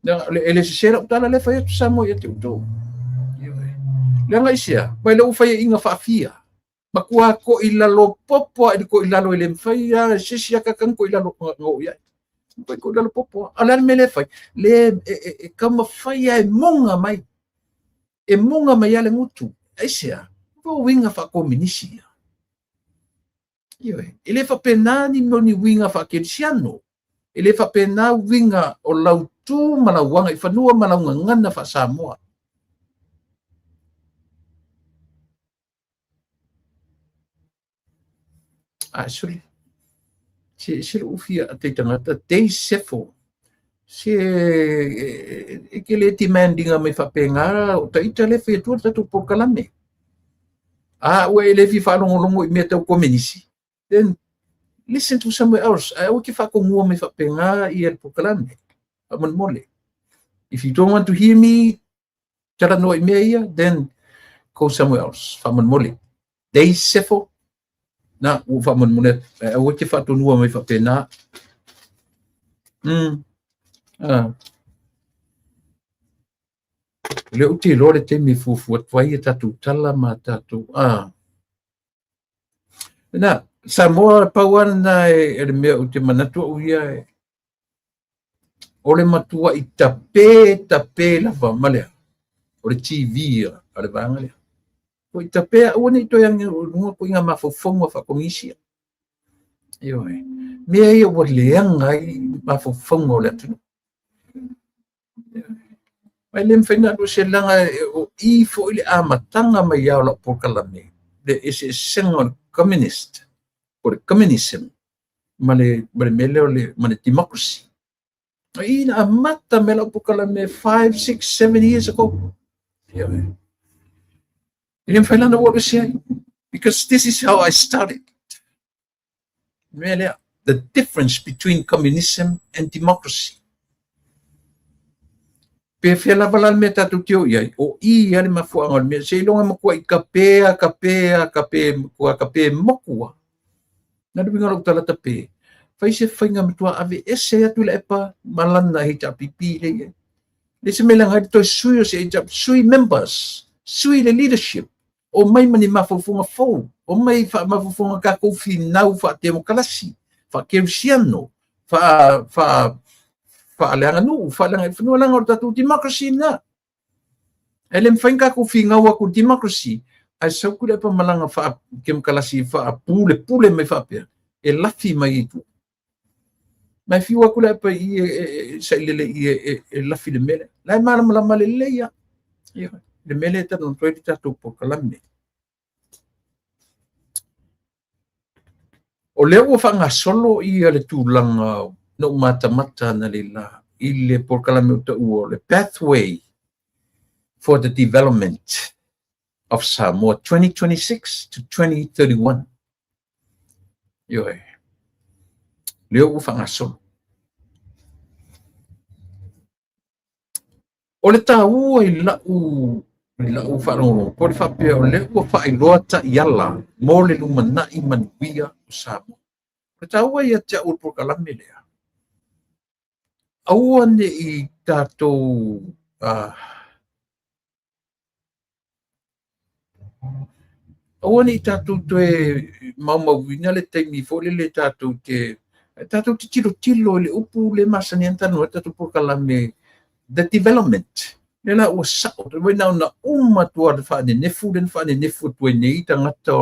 E le sese lau tala lea e fai atu Samoa ia te outou. Ioe. Leaga aisea? Mai lea ua faiaina faafia. Matua toilalo popo a i le toilalo e le mafai lava e se isi akaka ona toilalo na oo i ai. Matua toilalo popo lava. A o le a le mea lea e fai? Le e taumafai lava e muga mai. E muga mai lava le gutu. Aisea? O uiga faakominisi ia. Ioe. E le faapena ni mea o ni uiga faakerisiano. E le faapena uiga o lau tu ma lau agaifanua ma lau gagana faa-Samoa. Ae sole, se lou fia ata i tagata, Dei Sefo, se e ke le demandinga mai faapena, o ita lea e fai atua le tatou polokalame. A ua e le fia faalogologo i mea tau komenisi, then Listen to somewhere else. Ae aua e te faatonua mai faapena ia le polokalame. Faamolemole. If you don't want to hear me talanoa i mea ia, then go somewhere else. Faamolemole. Dei Sefo, na, ua faamolemole atu. Ae aua e te faatonua mai faapena. Ah. O lea ou te iloa le taimi e fuafua atu ai a tatou tala ma tatou... Ah. Na, Samoa pau lava lena e le mea ou te manatu au ia e, o le matuai tape tape lava ma le a? O le TV a le vaega lea. Matuai tape aua ne i toe agi i luga ituaiga mafaufauga faakomunisi. Ioe. Mea ia ua leaga ai mafaufauga o le atunuu. E le mafai ona alu ese leaga o i foi le amataga mai lava o lau polokalame, le eseesega o le communist, po o le communism ma le, ma le mea lea o le, ma le democracy. O i na amata mai lau polokalame 5, 6, 7 years ago. Ioe. E le mafai la ona ou alu ese ai. Because this is how I started. Mea lea, the difference between communism and democracy. Pe fea lava la le mea tatou te o i ai, o i a le mafuaaga o le mea, seiloga e matuai tape a, tape a, tape, matua tape motu a. Na le uiga o lau tala tape, fai se faiga matua aveese atu i le epa ma lana HRPP lea i ai. Le se mea leaga ai le toe sui o se HRPP, sui members, sui le leadership, Omai ma ni mafaufauga fou, omai mafaufauga tatou finau faatemokalasi, faakerisiano, faa, faa, faaleaganuu, faaleagaifanua, leaga o le tatou democracy lena. E le mafai ona tatou finau atu i le democracy, ae sau Tuilaepa ma lana faakemokalasi faapulepule mai faapea, e lafi mai i tua. Ma e fiu atu Tuilaepa i i e sailele i i e lafi i le mea lea. La e malamalama lelei lava. Ioe, le mea lea e talanoa atu ai le tatou polokalame. O lea ua faagasolo ia le tulaga na ou matamata analeila i le polokalame o taua o le Pathway for the Development of Samoa 2026 to 2031. Ioe. Lea ua faagasolo. O le taua i lau i lau faalogologo, po o le faapea o lea ua faailoa taiala mo le lumanai manuia o Samoa. O le taua ia te au o le polokalame lea, aua ne i tatou Aua ne i tatou toe maumauina le taimi foi lele tatou te tatou te tilotilo i le upu lea e masani ai ona talanoa ai le tatou polokalame the development. Lea la ua sao, talu ai na ona uma atu lava o le faanenefu lea na faanenefu atu ai nei tagata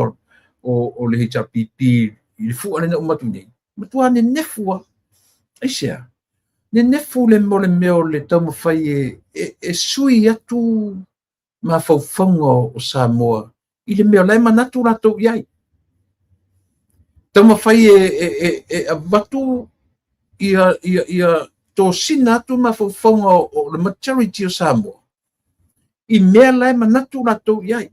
o le HRPP i le fua lea na uma atu nei, matua nenefu lava. Aisea? Nenefu le mo le mea o le taumafai e sui atu mafaufauga o Samoa i le mea o la e manatu latou i ai. Taumafai e avatu ia tosina atu mafaufauga o le majority o Samoa i mea la e manatu latou i ai.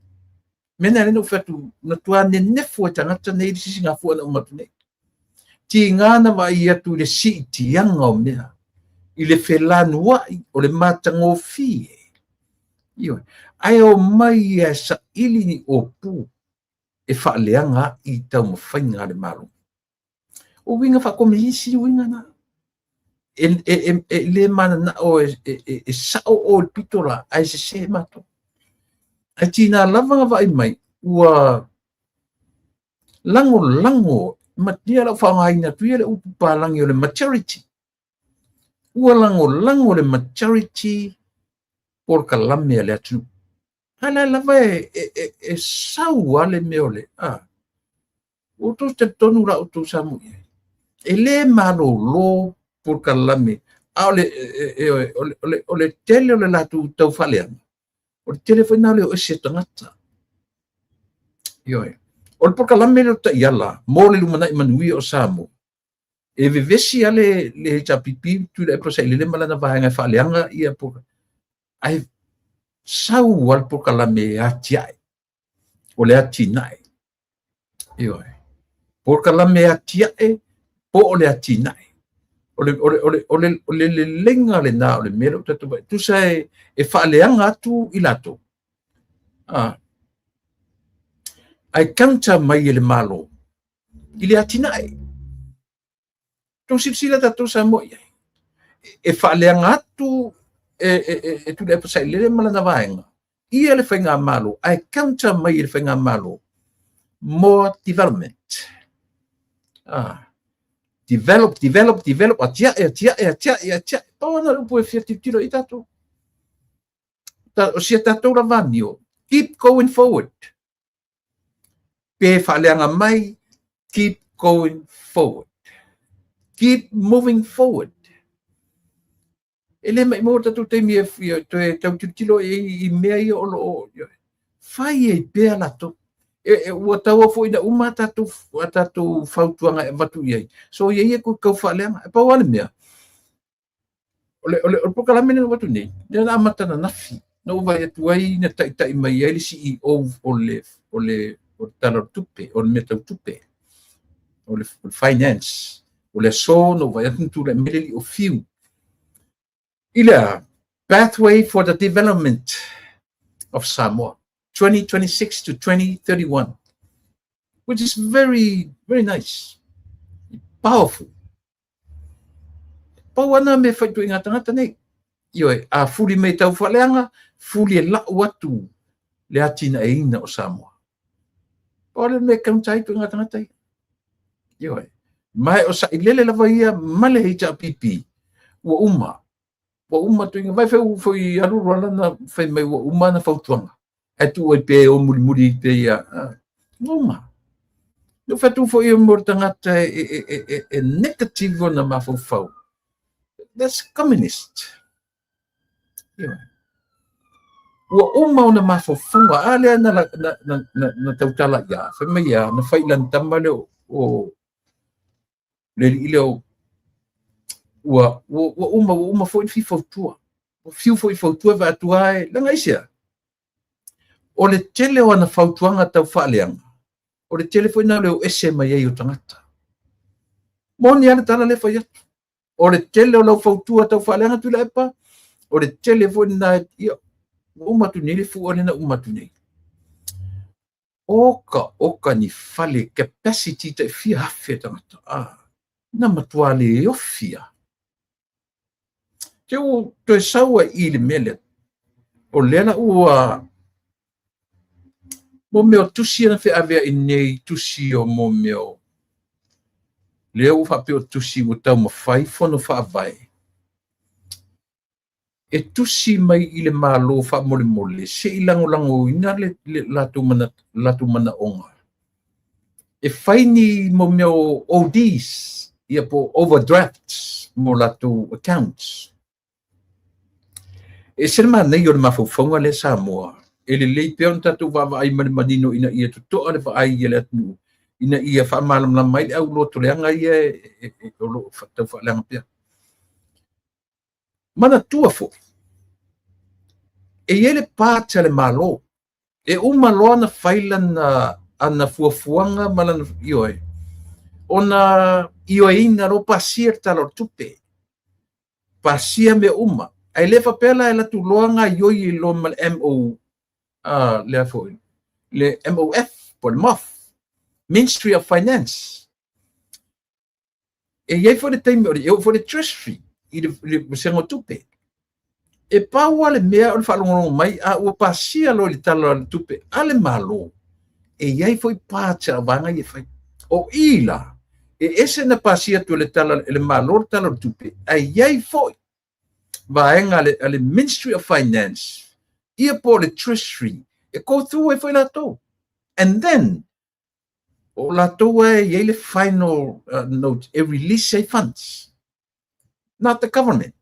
Mea na lea na ou fai atu, matua nenefu e tagata nei le sisigafua na uma atu nei. Tiga na vaai atu i le siitiaga o mea, i le felanuai o le matagofie. Ioe. Ae omai ia e saili ni opu e faaleaga ai taumafaiga a le Malo. O uiga faakominisi uiga na. E le mananao e sao oe i le pito la, ae sese matou. Ae tiga lava na vaai mai, ua lagolago, matua lau faaaogaina atu ia le upu palagi o le majority. Ua lagolago le majority polokalame a le atunuu. A la lava e sau lava le mea o le, a, ua outou talitonu la outou Samoa i ai. E le malolo polokalame, a o le, o le tele o le latou tau faaleaga, o le tele foi lena o le o ese o tagata. Ioe. O le polokalame lea o taiala mo le lumanai manuia o Samoa, e vevesi lava le HRPP, Tuilaepa Sailele ma lana vaega e faaleaga ia polokalame. Ae sau lava le polokalame e atiae, o le atinae. Ioe. Polokalame e atiae po o le atinae. O le, o le, o le, o le, o le leleiga lena o le mea lea ua tatou vaai. Tusa e faaleaga atu i latou. Ah. Ae counter mai e le Malo i le atinae. Tou silasila tatou Samoa i ai. E faaleaga atu e Tuilaepa Sailele ma lana vaega ia le faigamalo, ae counter mai e le faigamalo, more development. Ah. Develop, develop, develop, atiae, atiae, atiae, atiae. Pau ana le upu e fia tilotilo i tatou. O sia tatou lava amio, keep going forward. Pe faaleaga mai, keep going forward. Keep moving forward. E le maimau o tatou taimi e fia toe tau tilotilo i mea ia o lo o fai ai pea latou. Ua taua foi na uma a tatou fautuaga e avatu i ai. So ia ia kau faaleaga. E pau lava le mea, o le polokalame lea na avatu nei, lea na amata ananafi. Na ou vaai atu ai na taitai mai ai le CEO o le Tala o le Tupe, o le mea tau tupe, o le finance. O le aso na ou vaai atu na tulai mai le alii o Fiu. I le Pathway for the Development of Samoa, 2026 to 2031, which is very, very nice, powerful. Pau ana me whaitu i ngā tangata nei. Ioe, a fuli mei tau whaleanga, fuli e lau atu le atinaeina o Samoa. Pau le me kaunta ai tu i ngā tangata i. Ioe. Mai o Sailele lava ia ma le HRPP, ua uma. Ua uma tu inga vai fai foi alu rola na fai mai ua uma na fautuaga. Ae tuu ai pea e o mulimuli i te ia. Ua uma. No whatu foi e mo tangata e negative ona mafaufau. That's communist. Ioe. Ua uma ona mafaufauga. A lea na tautala ia. Fai mai ia, na fai lana tama lea o le alii lea ua uma foi na fia fautua. Ua fiu foi fautua vaai atu ai, leaga aisea? O le tele o ana fautuaga tau faaleaga, o le tele foi na o le o ese mai ai o tagata. Moni lava le tala lea fai atu. O le tele o lau fautua tau faaleaga Tuilaepa, o le tele foi na ia, ua uma atu nei le fua lea na uma atu nei. Oka oka ni fale capacity tai fia afe tagata. Ah, na matua le ofi a. Te ua toe sau ai i le mea lea. O lea la ua mo mea o tusi na feavea i nei tusi o mo mea o lea ua faapea o tusi ua taumafai fono faavae. E tusi mai i le Malo faamolemole se i lagolagoina le latou manaoga. E fai ni mo mea o ODs, ia po overdrafts mo latou accounts. E se le manaia o le mafaufauga lea Samoa, e lelei pea ona tatou vaavaai ma le manino ina ia totoa le vaai i le atunuu, ina ia faamalamalama ai le aulotoleaga ia o lo o tau faaleaga pea. Manatua foi, e i ai le part a le Malo, e uma loa na fai lana ana fuafuaga ma lana ioe, ona ioeina loa pasia le Tala o le Tupe. Pasia mea uma. Ae le faapea la e alu atu loa gaoioi loa ma le MO, lea foi, le MOF, po le MOF, Ministry of Finance. E i ai foi le taimi, e oo foi le Treasury i le vasega o tupe. E pau lava le mea o le faalogologo mai, a ua pasia loa i le Tala o le Tupe a le Malo, e i ai foi parts a vaega ia e fai. O i la, e ese na pasia atu e le tala e le Malo le Tala o le Tupe, ae i ai foi vaega a le Ministry of Finance, ia po o le Treasury, e go through ai foi latou. And then, o latou e i ai le final note e release ai funds. Not the government.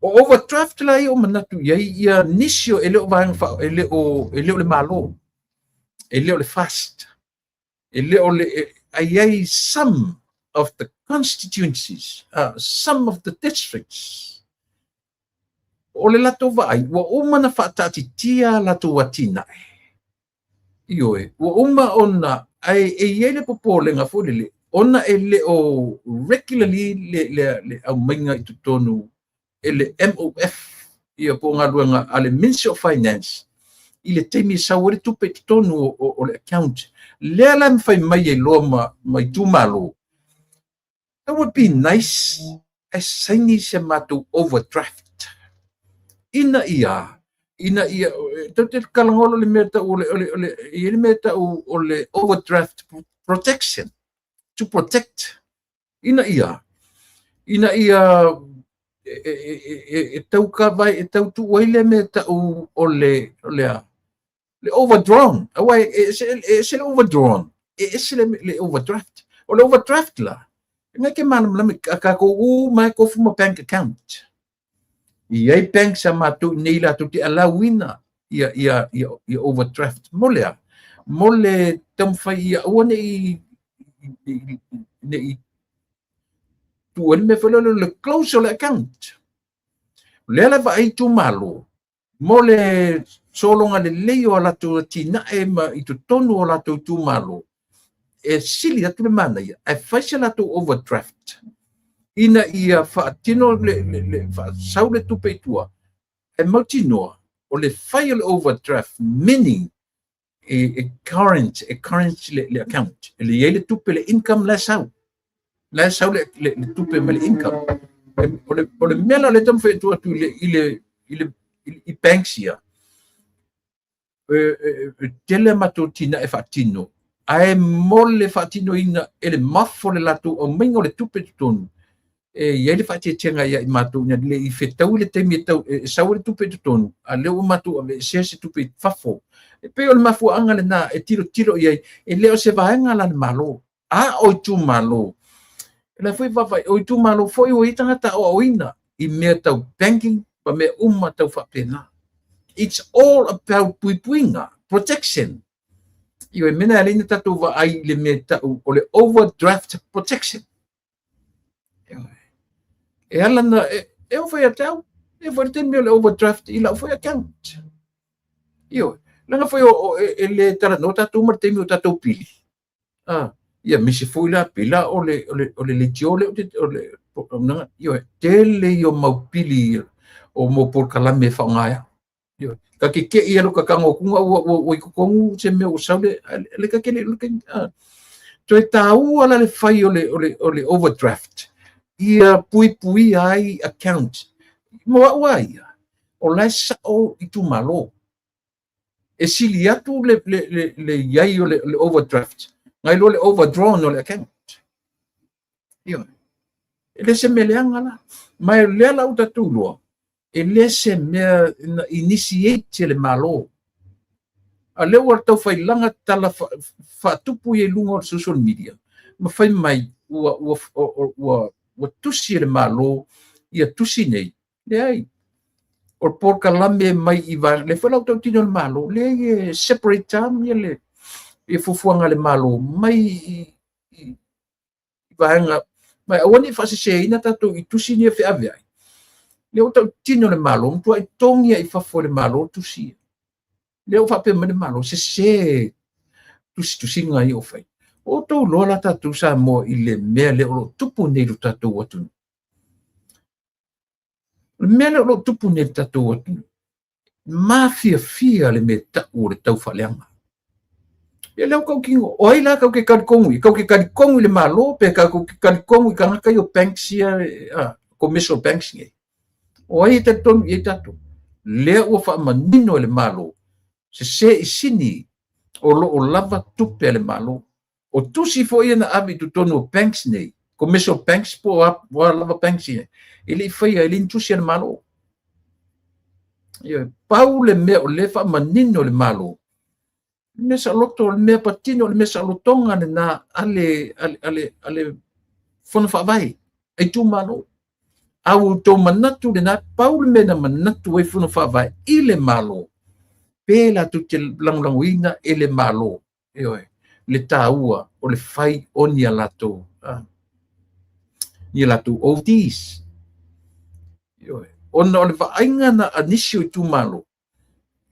O overdraft la ia o manatu i ai ia nisi o e le o vaega fa, e le o le Malo. E le o le FAST. E le o le ai ai some of the constituencies, some of the districts. O le latou vaai, ua uma na faataatitia latou atinae. Ioe, ua uma ona Ae e i ai le popolega foi lele, ona e le o regularly le aumaiga i totonu e le MOF, ia po o galuega a le Ministry of Finance, i le taimi e sau ai le tupe i totonu o le account. Lea la e mafai mai ai loa ma itumalo, that would be nice ae saini se matou overdraft. Ina ia, tou te talanoa loa i le mea tau o le, e i ai le mea tau o le overdraft protection, to protect, ina ia e tau kava, e tau tuu ai le mea tau o le overdrawn. Aua e ese le overdrawn, e ese le overdraft. O le overdraft la, ngai ke malamalama a kākou uma e kofu ma bank account. I ai banks a mātou nei latou te alauina ia overdraft. Mo lea, mo le taumafai ia aua nei tuu ai le mea foi lea o le close o le account. O lea la vaai itumalo, mo le sologa lelei o latou atinae ma i totonu o latou itumalo, e sili atu le manaia, ae fai se latou overdraft, ina ia faatino le faasau le tupe i tua, e mautinoa o le fai o le overdraft, meaning e current le account. E le i ai le tupe le income la sau. La sau le tupe ma le income. O le mea la le taumafai atu i banks ia, e tele matou tina e faatino, ae mo le faatinoina e le mafo le latou aumaiga o le tupe totonu, e i ai le faatiatiaga ia i matou ina le i fetaui le taimi e sau le tupe totonu, a lea ua matou aveesea se tupe i fafo. E pei o le mafuaaga lena e tilotilo i ai, e le o se vaega la le Malo, a o itumalo. E la foi vaavaai, o itumalo foi ua i tagata aoaoina i mea tau banking ma mea uma tau faapena. It's all about puipuiga, protection. Ioe, mea na leina tatou vaai i le mea tau o le overdraft protection. E ala na, e o fai atau, e fai te mea o le overdraft i lau fai account. Ioe, langa foi o e le talanoa tatou ma le taimi o tatou pili. Ia misi foi la pila o le leitio le o le ioe, tele i o mau pili o mo polokalame e faaaoga. Ioe, ka ke ke ia lo ka kango kunga ua i kokongu se mea o sau le ka kele le toe tāua la le fai o le overdraft ia puipui ai account mo au ai ia o la e sao itumalo e sili atu le iai o le overdraft ngai lo le overdrawn o le account. Ioe, e le se mea leaga la ma e lea la u tatou loa e le se mea na initiate le Malo. A lea ua taufailaga tala faatupu i luga o le social media ma fai mai ua tusi e le Malo ia tusi nei. Leai, o le polokalame mai i vaega le foi la ua tautino le Malo leai e separate time ia le fuafuaga a le Malo mai i vaega mai aua ne i faaseseina tatou i tusi ni e feaveai. Lea ua tautino le Malo, matuai togi ai i fafo e le Malo tusi. Lea ua faapea mai le Malo, sese tusitusiga ia o fai. O outou loa la tatou Samoa i le mea lea o lo o tupu nei i lo tatou atunuu. O le mea lea o lo o tupu nei i le tatou atunuu, mafiafia le mea tau o le taufaaleaga. Ia lea ua tautino, o ai la kau ke talitonu i? Kau ke talitonu i le Malo, pe kau ke talitonu i tagata i o banks ia, commercial banks nei. O ai e talitonu i ai tatou? Lea ua faamanino e le Malo, sese i sini o lo o lava tupe a le Malo. O tusi foi ia na ave i totonu o banks nei, commercial banks po o a lava banks ia, e le i faia, e le i ni tusi a le Malo. Ia, pau le mea o le faamanino le Malo, le mea saoloto, le mea patino, le mea saolotoga lena a le fono faavae, a itumalo. A ua outou manatu lena, pau le mea na manatu ai fono faavae i le Malo, pe latou te lagolagoina e le Malo, ioe, le taua o le fai o ni a latou ni a latou ODs. Ioe, ona o le vaaiga na a nisi o itumalo,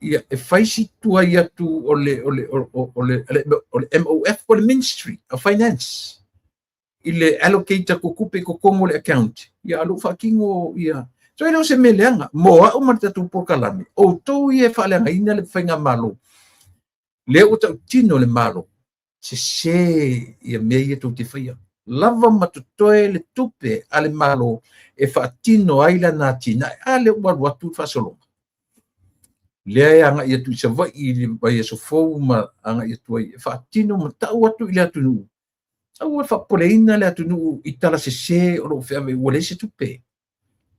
Ia, e fai si tuai atu o le MOF po o le Ministry of Finance i le allocate atu o tupe i totonu o le account, ia alu faatino ia. So e le o se mea leaga mo au ma le tatou polokalame. Outou ia e faaleagaina le faigamalo lea ua tautino le Malo, sese ia mea ia tou te faia. Lava ma totoe le tupe a le Malo e faatino ai lana atinae. A lea ua alu atu le faasologa lea e agai atu i Savaii i le vaiaso fou ma agai atu ai e faatino ma tau atu i le atunuu. Aua le faapopoleina le atunuu i tala sese o loo feave ua leai se tupe.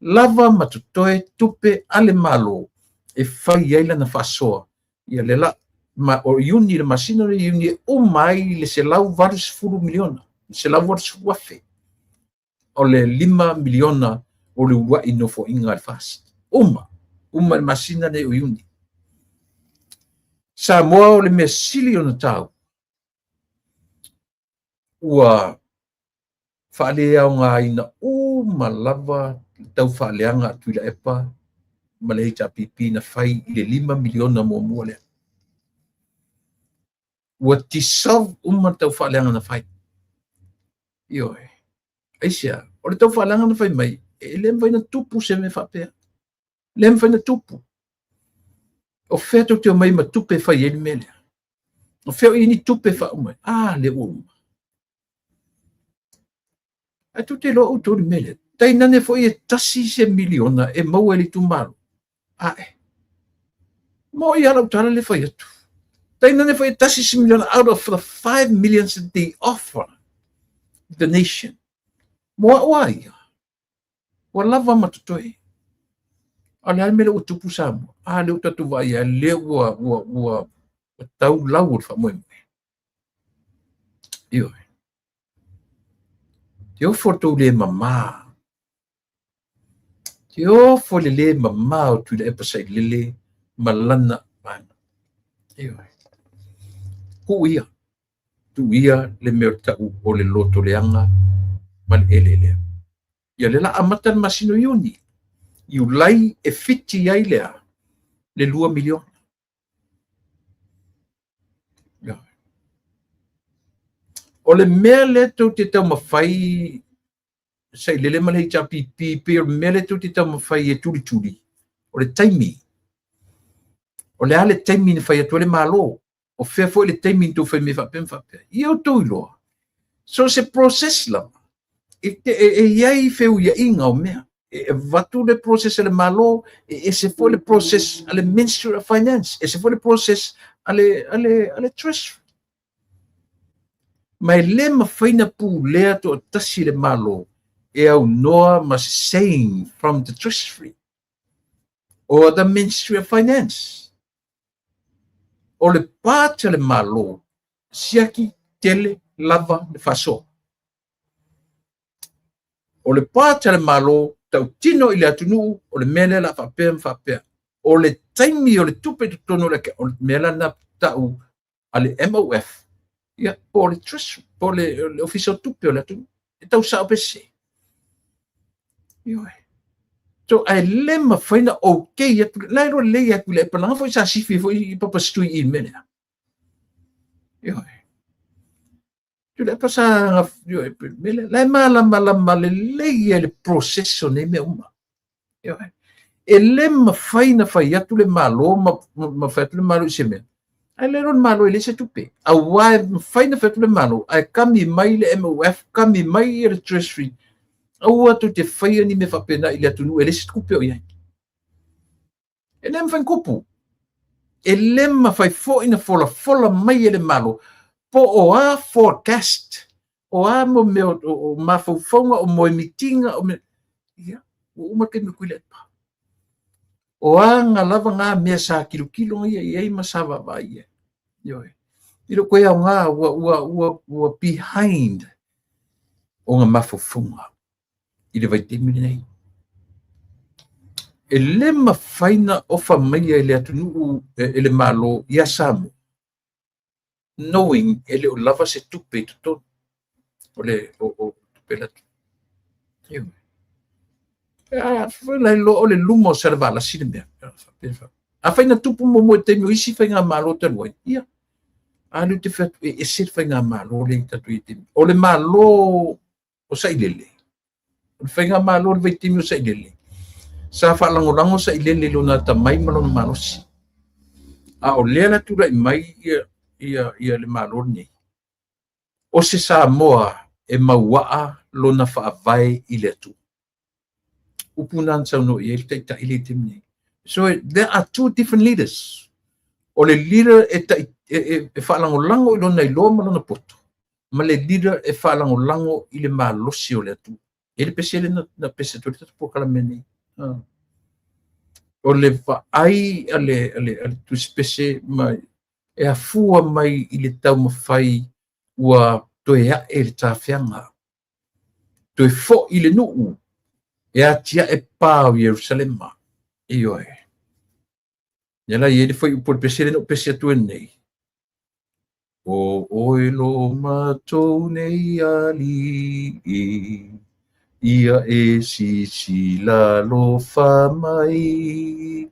Lava ma totoe tupe a le Malo e fai ai lana faasoa. Ia le la ma o Iuni, le masina o Iuni, e uma ai le $180 miliona, 180,000 o le 5 miliona o le uluai nofoaiga a le FAST. Uma, uma le masina nei o Iuni. Samoa, o le mea sili ona tau, ua faaleaogaina uma lava le taufaaleaga a Tuilaepa ma le HRPP na fai i le 5 miliona muamua lea. Ua dissolve uma le taufaaleaga na fai. Ioe. Aisea? O le taufaaleaga na fai mai, e le mafai ona tupu se mea faapea. Le mafai ona tupu. O fea tou te omai ma tupe e fai ai le mea lea? O fea o i ai ni tupe faauma? A, lea ua uma. Ae tou te iloa outou le mea lea. Tainane foi e tasi se miliona e maua e le itumalo. Ae. Mo i ala tala le fai atu. Tainane foi e tasi se miliona out of the 5 millions that they offer the nation. Mo au a ia, ua lava ma totoe. A le a le mea lea ua tupu Samoa? A lea ua tatou vaai ai, lea ua tau lau o le faamoemoe. Ioe. Te ofo tou le mamā. Te ofo le le mamā o Tuilaepa Sailele ma lana vaega. Ioe. Tuu ia. Tuu ia le mea o tau o le loto leaga ma le eleelea. Ia le la amata le masina o Iuni. Iulai e fiti ai lea le 2 miliona. Ioe. O le mea lea tou te taumafai, Sailele ma le HRPP, pei o le mea lea tou te taumafai e tulituli, o le taimi. O le a le taimi na fai atu ai le Malo? O fea foi le taimi na tou fai mai faapea ma faapea? Ia outou iloa. So se process lava, e i ai feuiaiga o mea. E avatu le process a le Malo, e ese foi le process a le Ministry of Finance, ese foi le process a le Treasury. Ma e le mafai na pulea toatasi le Malo e aunoa ma saying from the Treasury or the Ministry of Finance. O le part a le Malo, siaki tele lava le faasoa. O le part a le Malo, tautino i le atunuu, o le mea lea la faapea ma faapea. O le taimi o le tupe i totonu o le mea la na tau a le MOF, ia, po o le Treasury, po o le Ofisa o Tupe o le atunuu. E tau sao pe se. Ioe. So, ae le mafai na okay atu, la e loa lelei atu i le epalaga foi sa sifi foi i papa stui i le mea lea. Ioe. Tu le pa sa, ioe, mea lea, la e malamalama lelei e le process o nei mea uma. Ioe. E le mafai na fai atu le Malo ma fai atu le Malo i se mea. Ae le le Malo e le se tupe. Aua e mafai na fai atu le Malo, ae kami mai le MOF, kami mai le Treasury. Aua tou te faia ni mea faapena i le atunuu e le se tupe o i ai. E le mafai kupu. E le mafai foi na folafola mai e le Malo po o a forecast, o a mo mea o mafaufauga, o moemitiga, o mea. Ia, ua uma taimi o Tuilaepa. O aga lava ngā mea sa kilokilo ia i ai ma sa vaavaai i ai. Ioe. I le koe aoga ua behind o ngā mafaufauga i le vaitaimi lenei. E le mafai na ofa mai e le atunuu e le Malo ia Samoa, knowing e le o lava se tupe i totonu o le o tupe le atunuu. Ioe. A foi la iloa o le luma o Salevalasi le mea. Afai na tupu muamua i taimi o isi faigamalo talu ai, ia, a lea ou te fai atu e ese le faigamalo lea i tatou i ai taimi. O le Malo o Sailele, o le faigamalo o le vaitaimi o Sailele, sa faalagolago Sailele i lona atamai ma lona malosi. A o lea la tulai mai ia le Malo lenei, o se Samoa e mauaa lona faavae i le Atua. Upu na na saunoa i ai le taitai le taimi nei. So there are two different leaders. O le leader e faalagolago i lona iloa ma lona poto, ma le leader e faalagolago i le malosi o le Atua. E le pese le na pese atu le tatou polokalame nei. O le vaai a le tusipese ma e afua mai i le taumafai ua toe ae le tafeaga, toe foi le nuu e atiae pa o Ierusalema. Ioe. Ia la i ai le fuaiupu o le pese lea na ou pese atu ai nei. O oe lo matou nei alii, ia e sisila alofa mai,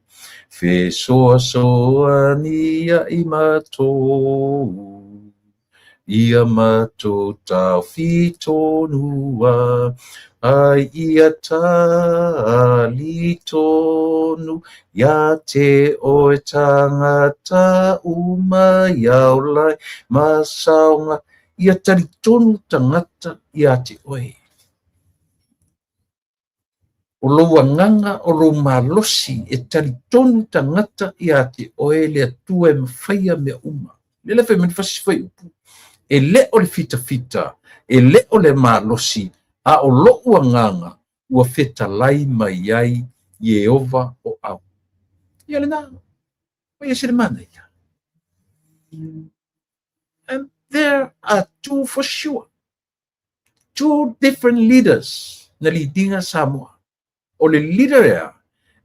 fesoasoani ia i matou, ia matou taofi tonua, ai ia talitonu ia te oe tagata uma ia ola ai ma saoga, ia talitonu tagata ia te oe. O lou agaga, o lou malosi e talitonu tagata ia te oe le Atua e mafaia mea uma. Le le fai mai fasi fai upu. E le o le fitafita, e le o le malosi, a o lou agaga ua fetalai mai ai Ieova o au. Ia lena, o ia se le manaia. And there are two for sure. Two different leaders na lead ina Samoa. O le leader ea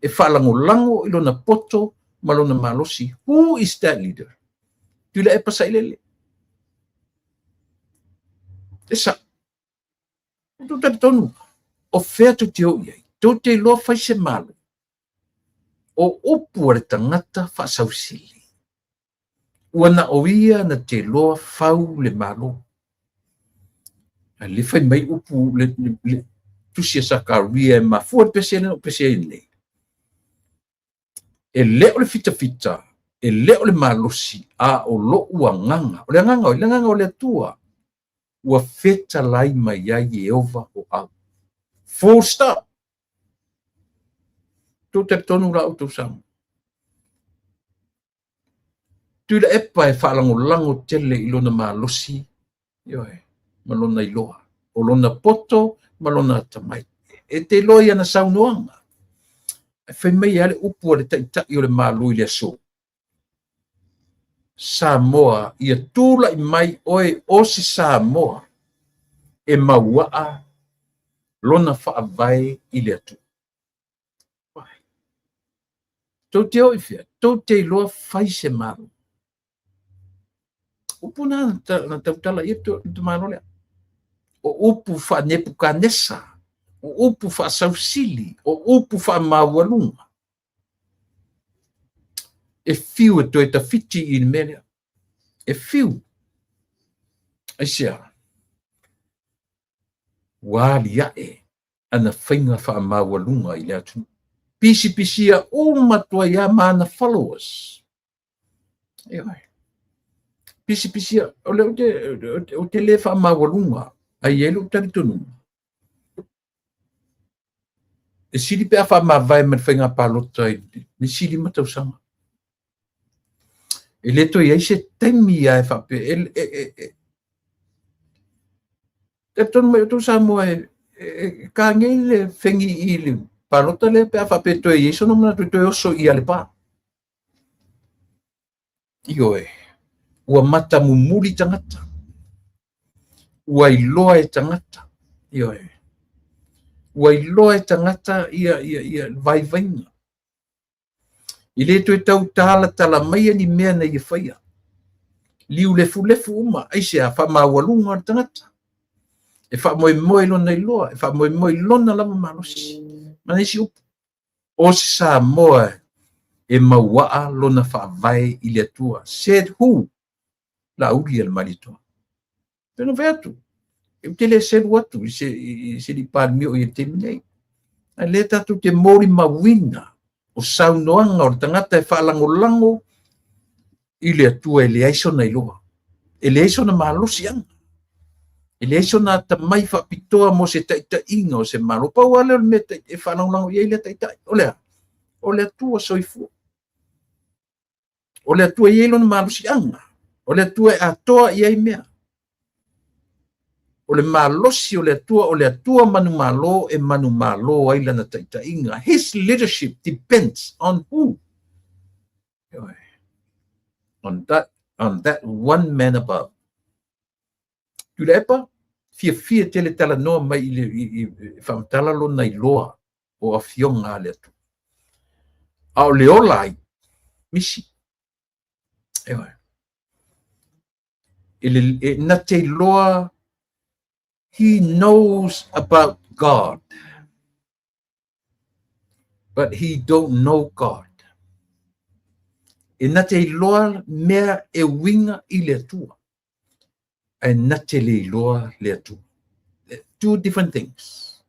e faalagolago i lona poto ma lona malosi. Who is that leader? Tuilaepa Sailele. E sa. O talitonu. O fea tou te o i ai. Tou te iloa fai se malo. O upu a le tagata faasausili. Ua na o ia na te loa fau le malo. A le fai mai upu le tusi a Sakaria e mafua le pese le pese ai nei. E le o le fitafita, e le o le malosi, a o lou agaga. O le agaga o le agaga o le Atua. Ua fetalai mai ai Ieova o au. Full stop. Tou talitonu la outou Samoa. Tuilaepa e faalagolago tele i lona malosi, ioe, ma lona iloa. O lona poto ma lona atamai. E te iloa ia na saunoaga. E fai mai a le upu a le taitai o le malo i le aso. Samoa, ia tulai mai oe o se Samoa e mauaa lona faavae i le Atua. Tou te o i fea, tou te iloa fai se malo. Upu na na tautala ia te malo lea. O upu faa-Nepukanesa, o upu faasausili, o upu faamaualuga. E fiu e toe tafiti i le mea lea. E fiu. Aisea? Ua aliae ana faiga faamaualuga i le atunuu. Pisipisia uma atu ai lava ma ana followers. Ioe. Pisipisia, o le ou te le faamaualuga, ai i ai lou talitonuga. E sili pe a faamavae ma le faiga palota i le isi 5 tausaga. E le toe i ai se taimi lava e faapea. E talitonu mai outou Samoa e kagei le fegi i le palota lea pe a faapea toe i ai sona manatu e toe oso i Alepa. Ioe, ua matamumuli tagata. Ua iloa e tagata. Ioe. Ua iloa e tagata ia vaivaiga. I le toe tau talatala mai ni mea na ia faia. Liu lefulefu uma, aisea faamaualuga o le tagata. E faamoemoe lona iloa, e faamoemoe lona lava malosi. Ma nisi upu. O se Samoa E mauaa lona faavae i le Atua. Said who? Laauli a le Malietoa. Pei ona fai atu, ou te le selu atu i se, i se alii Palemia o i le taimi nei. A lea tatou te molimauina o saunoaga o le tagata e faalagolago i le Atua e leai sona iloa, e leai sona malosiaga, e leai sona atamai faapitoa mo se taitaiga o se Malo. Pau lava lea o le mea e faalagolago i ai lea taitai, o le a? O le Atua soifua. O le Atua e i ai lona malosiaga. O le Atua e atoa i ai mea. O le malosi o le Atua, o le Atua manumalo e manumalo ai lana taitaiga. His leadership depends on who? On that one man above. Tuilaepa, fiafia tele talanoa mai i le i faamatala lona iloa o afioga a le Atua. A o le ola ai, misi. Ioe. E, le, e na te iloa, he knows about God, but he don't know God. E na te iloa mea e uiga i le Atua, ae na te le iloa le Atua. Two different things.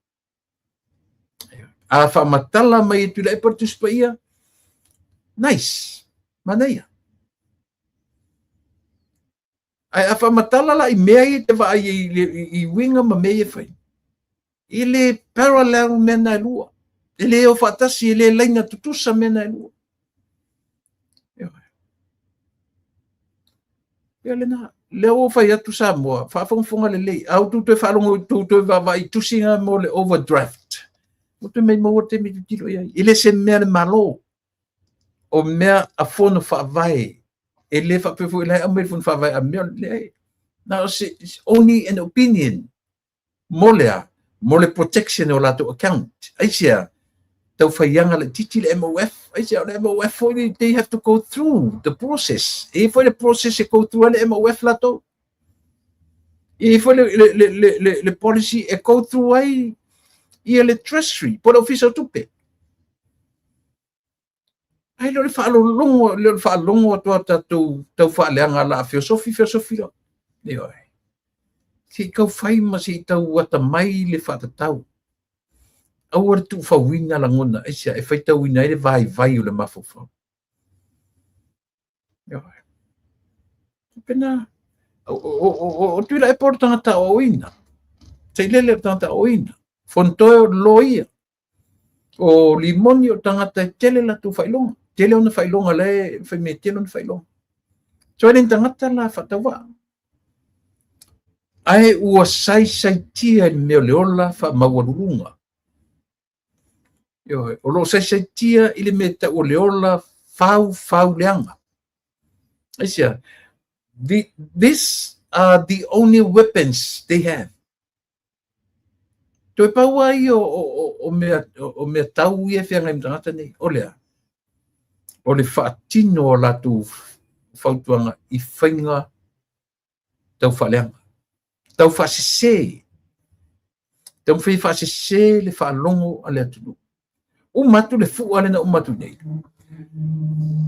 A faamatala mai e Tuilaepa le Tusi Paia, nice, manaia. Ae a faamatala la i mea ia te vaai i uiga ma mea ia e fai, e le parallel mea na e lua. E le o faatasi, e le laina tutusa mea na e lua. Ia lena. Lea ua fai atu Samoa, faafogafoga lelei. A outou toe faalogo, outou toe vaavaai i tusi na mo le overdraft. Ua toe mai maua taimi tilotilo i ai. E le se mea le Malo. O mea a fono faavae. E le faapea foi la e aumai le fono faavae a mea leai. Na o se, it's only an opinion. Mo le a? Mo le protection o latou account. Aisea? Tau faiaga laitiiti le MOF. Aisea? O le MOF foi, they have to go through the process. E i ai foi le process e go through ai le MOF latou. E i ai foi le policy e go through ai ia le Treasury, po o le Ofisa o Tupe. Ai le o le faalologo, le o le faalogo atu a tatou tau faaleaga la feosofi, feosofi loa. Ioe. Se i tau fai ma se i tau atamai le faatatau. Aua le tuufauina lagona, aisea e faitauina ai le vaivai o le mafaufau. Ioe. Pena, o Tuilaepa o le tagata aoaoina. Sailele o le tagata aoaoina. Fonotoe o le loia. O Limoni o tagata e tele latou faailoga. Tele ona faailoga la e fai mai e tele ona faailoga. So e le ni tagata la faatauvaa. Ae ua saisaitia i le mea o le ola faamaualuluga. Ioe, o lo o saisaitia i le mea e tau o le ola faufauleaga. Aisea, these are the only weapons they have. Toe pau lava ia o mea tau ia e feagai ma tagata nei, o le a? O le faatino o latou fautuaga i faiga tau faaleaga, tau faasese, taumafai e faasese le faalogo a le atunuu. Uma atu le fua lea na uma atu nei.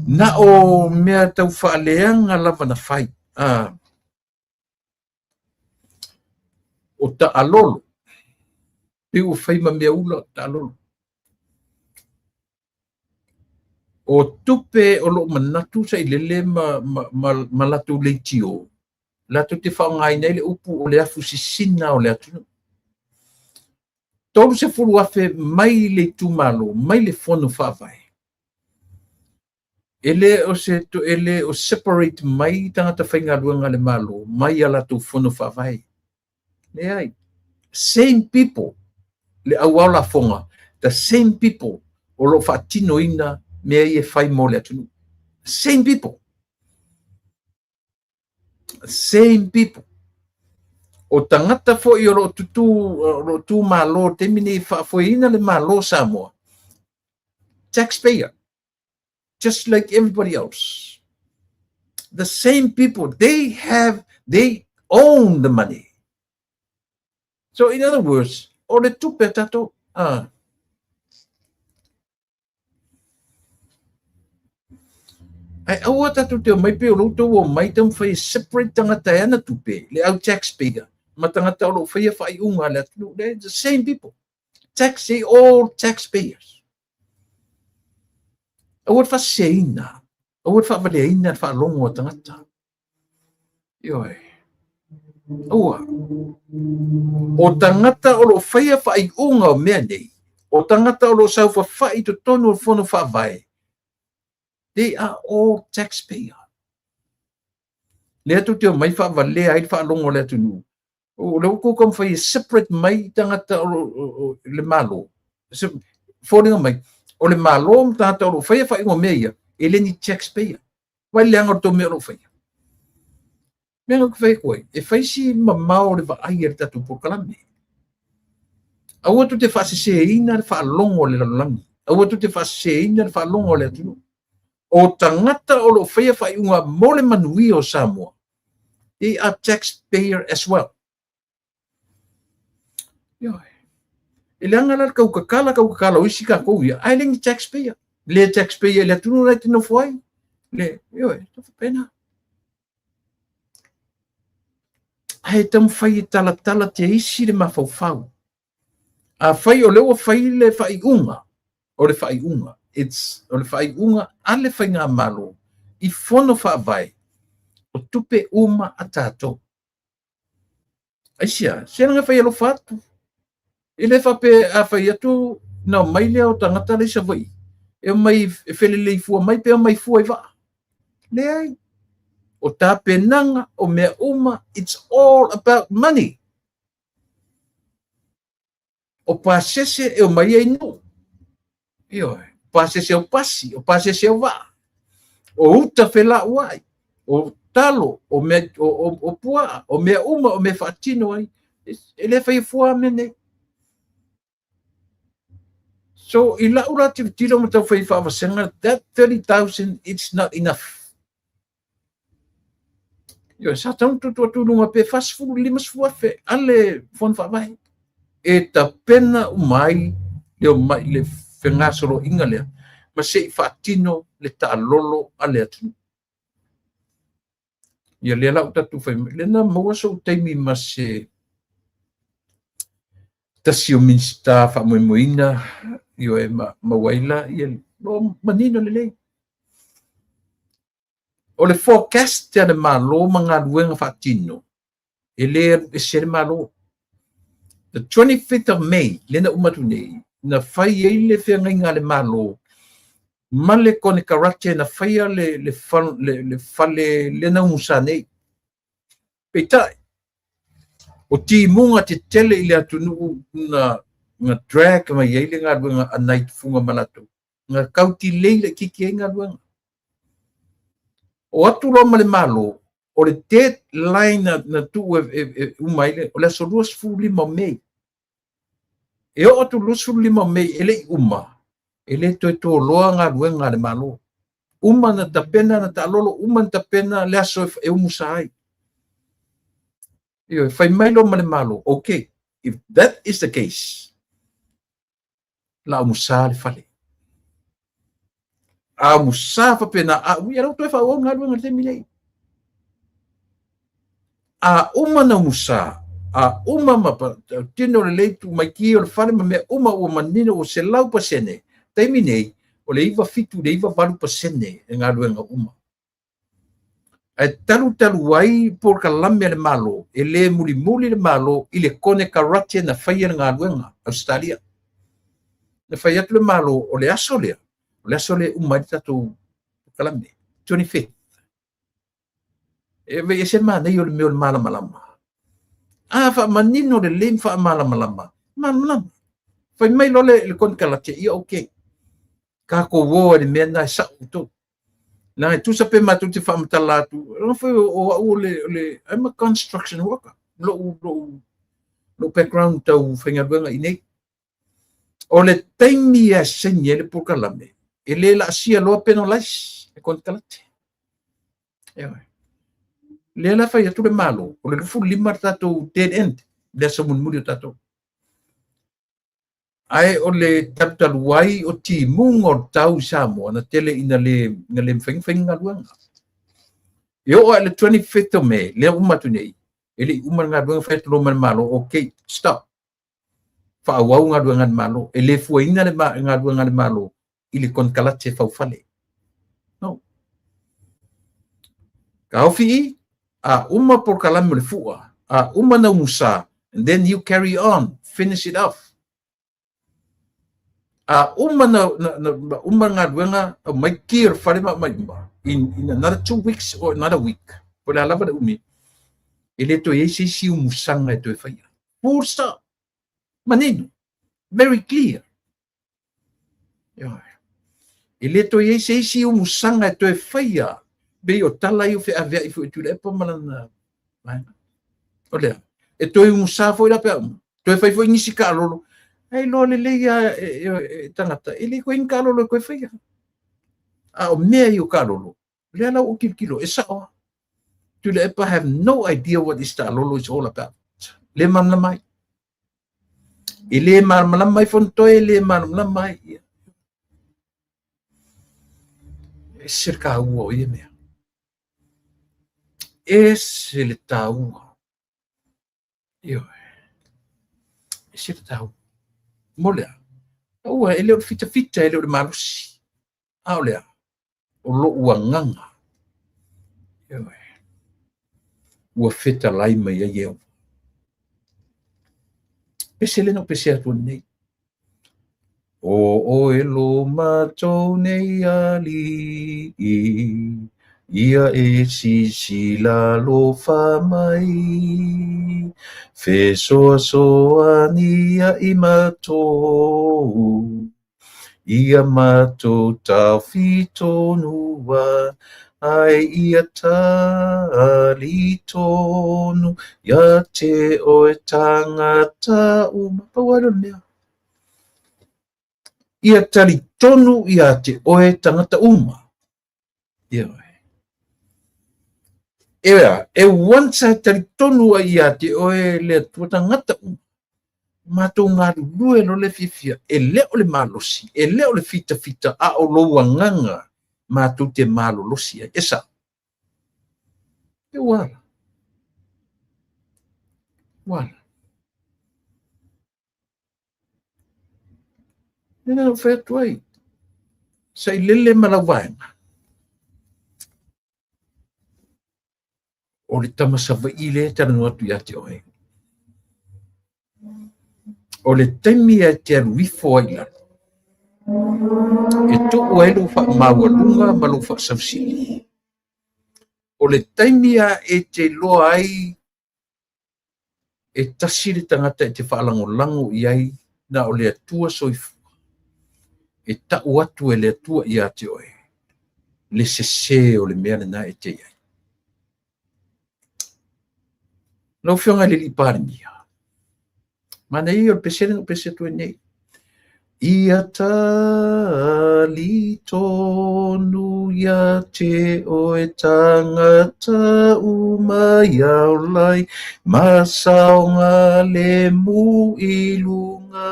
Na o mea tau faaleaga lava na fai. Ah, o taalolo. Pei ua fai ma mea ula taalolo. O tupe o loo manatu sailele ma latou leitio, latou te faaaogaina ai le upu o le afu sisina o le atunuu. 30,000 mai le itumalo, mai le fono faavae. E le o se e le o separate mai tagata faigaluega a le Malo mai a latou fono faavae. Leai. Same people, le auao lafoga, the same people o lo o faatinoina mea ia e fai mo le atunuu. Same people. Same people. O tagata foi o lo o tutu, o lo o tu malo taimi nei e faafoeina le Malo Samoa. Taxpayer. Just like everybody else. The same people, they own the money. So in other words, o le tupe a tatou. Ah. Ae aua tatou te omai pei o lou tou omai taumafai e separate tagata e ana tupe, le au taxpayer, ma tagata o lo o faia faaiuga a le atunuu. They're the same people. Tax, they all taxpayers. Aua le faaseseina, aua le faavaleaina le faalogo a tagata. Ioe. Aua. O tagata o lo o faia faaiuga o mea nei, o tagata o lo o saofafai i totonu o le Fono Faavae, they are all taxpayer. Lea tou te omai faavalea ai le faalogo a le atunuu. O lea ua tou taumafai e separate mai tagata o le Malo. Foliga mai, o le Malo ma tagata o lo o faia faaiuga o mea ia, e le ni taxpayer. Vai le leaga o le tou mea o lo o faia. Mea na ou te fai atu ai, e fai si mamao o le vaai a le tatou polokalame. Aua tou te faaseseina le faalogo a le lalolagi. Aua tou te faaseseina le faalogo a le atunuu. O tagata o lo o faia faaiuga mo le manuia o Samoa, they are taxpayer as well. Ioe. E leaga la le tautatala, tautatala o isi tatou ia, ae le ni taxpayer. Le taxpayer i le atunuu la e te nofo ai. Le, ioe, tau faapena. Ae taumafai e talatala te isi le mafaufau. Afai o lea ua fai le faaiuga, o le faaiuga, it's, o le faaiuga a le Faigamalo i fono faavae o tupe uma a tatou. Aisea? Se leaga e fai alofa atu. E le faapea a fai atu na omai lea o tagata la i Savaii e omai e felelei fua mai pe omai fua i vaa. Leai. O tapenaga, o mea uma, it's all about money. O pasese e omai ai nuu. Ioe, o pasese o pasi, o pasese o vaa, o uta felauai, o talo, o, mea, o puaa, o mea uma, o mea faatino ai. E le faia fua mea nei. So, i lau la tilotilo ma taufai faavasega, that 30,000, it's not enough. Ioe, sa tatau ona tuutuu atu i luga pe 40 i le 50 afe a le Fono Faavae e tapena uma ai le omai le fegasoloaiga lea ma se i faatino le taalolo a le atunuu. Ia lea la ua tatou fai mai, lea na maua sou taimi ma se tasi o Minisita faamoemoeina, ioe, ma maua ai la ia lo manino lelei. O le forecast a le Malo ma galuega faatino, e le alu ese le Malo. The 25th of May, lea na uma atu nei, na fai ai le feagaiga a le Malo ma le konekarate na faia le fale lea na umusa nei. Peitai, o timuga tetele i le atunuu na drag mai ai le galuega a nai tufuga ma latou. Na kautilei laitiiti ai galuega. O atu loa ma le Malo, o le deadline na tuu e uma ai le, o le aso 25 o Mei. E oo atu le 25 o Mei e le i uma, e le toe toloa galuega a le Malo. Uma na tapena, na taalolo, uma na tapena le aso e umusa ai. Ioe, fai mai loa ma le Malo, okay, if that is the case, la umusa le fale. A umusa faapena, a ui, lau toe faaauau le galuega i le taimi nei. A uma na umusa, a uma ma tino lelei tuu mai ki o le fale ma mea uma ua manino ua 100%, taimi nei, o le 97 i le 98% le galuega uma. Ae talutalu ai polokalame a le Malo, e le mulimuli le Malo i le konekarate na faia le galuega Ausetalia. Na fai atu le Malo, o le aso lea, o le aso lea e uma ai le tatou polokalame, 25th. E vei ese manaia o le mea o le malamalama. A faamanino lelei ma faamalamalama, malamalama. Fai mai loa le konekarate, ia okay. Tatou o ai i le mea lena e sao outou. Leaga e tusa pe matou te faamatala atu, leaga foi o au o le, I'm a construction worker. Lou background tau faigaluega i nei. O le taimi e saini ai le polokalame, e le laasia loa penalize e konekarate. Ioe. Lea la fai atu le Malo, o le 25 le tatou dead end, le aso mulimuli o tatou. Ae o le talutalu ai o timuga o le tau i Samoa na tele ina le mafai ona fai ni galuega. E oo lava i le 25th o Me, lea ua uma atu nei, e le i uma le galuega, fai atu loa ma le Malo, okay, stop. Faaauau galuega a le Malo. E le fuaina le galuega a le Malo i le konekarate faufale. No. Taofi i, a uma polokalame o le fua, a uma na umusa, and then you carry on, finish it off. A uma na, na, na uma galuega, aumai ki o le fale ma aumai uma, in another 2 weeks or another week, po o le a lava le umi, e le toe i ai se isi umusaga e toe faia. Full stop. Manino. Very clear. E le toe i ai se isi umusaga e toe faia, pei o tala ia o feaveai foi e Tuilaepa ma lana vaega. O lea, e toe umusa foi la pe a uma, toe fai foi nisi kaalolo, ae iloa lelei lava e tagata, e le toe i ai ni kaalolo e toe faia. A o mea ia o kaalolo, lea la ua ou tilotilo, e sao lava. Tuilaepa have no idea what this taalolo is all about. Le malamalama ai. E le malamalama ai Fonotoe, e le malamalama ai ia. E ese le taua o ia mea. Ese le taua. Ioe. Ese le taua. Mo le a? Aua, e le o le fitafita, e le o le malosi. A o le a? O lou agaga. Ioe. Ua fetalai mai ai Ieova. Pese lea na ou pese atu nei. O oe lo matou nei ali'i, ia e sisila alofa mai, fesoasoani ia i matou, ia matou taofi tonu ai ia talitonu ia te oe tagata uma. Pau lava lea o le mea. Ia talitonu ia te oe tagata uma. Ioe. Ea, e once e talitonu ai ia te oe le Atua tagata uma, matou galulue loa le fiafia, e le o le malosi, e le o le fitafita, a o lou agaga matou te malolosi ai. E sao. E ua ala. Ua ala. Lea na ou fai atu ai, sailele ma lau vaega. O le tama Savaii lea e talanoa atu ia te oe. O le taimi e te alu ifo ai i lalo, e tuu ai lou faamaualuga ma lou faasausili. O le taimi a e te iloa ai e tasi le tagata e te faalagolago i ai na o le Atua soifua, e tau atu e le Atua ia te oe le sesē o le mea lena e te i ai. Lau Afioga i le Alii Palemia, manaia ia o le pese lea na ou pese atu ai nei. Ia talitonu ia te oe tagata uma ia ola ai ma saogalemu i luga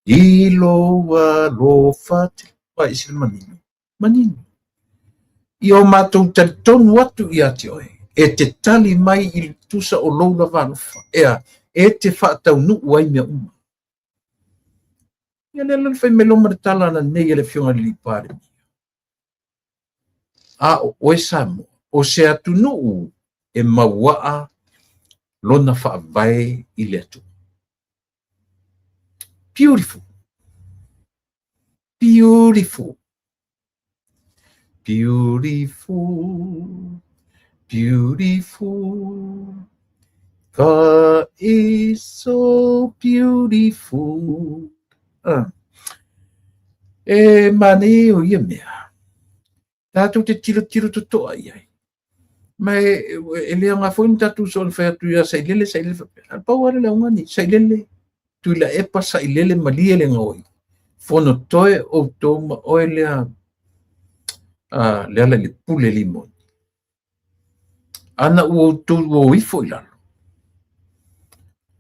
i lou alofa tele. Ua ese le manino. Manino. Ia o matou talitonu atu ia te oe, e te tali mai i le tusa o lou lava alofa, ea, e te faataunuu ai mea uma. Ia lea la na fai mai loa ma le tala ananei a le Afioga i le Alii Palemia. A o oe Samoa, o se atunuu e mauaa lona faavae i le Atua. Beautiful. Beautiful. Beautiful. Beautiful. God is so beautiful. E manaia o ia mea. Tatou te tilotilo totoa i ai. Ma e le aoga foi ni tatou soona fai atu ia sailele, sailele faapea. A pau lava le auga ni, sailele, Tuilaepa sailele malie le gaoi. Fonotoe outou ma oe lea Lealailepule Limoni. Ana ua outou o ifo i lalo,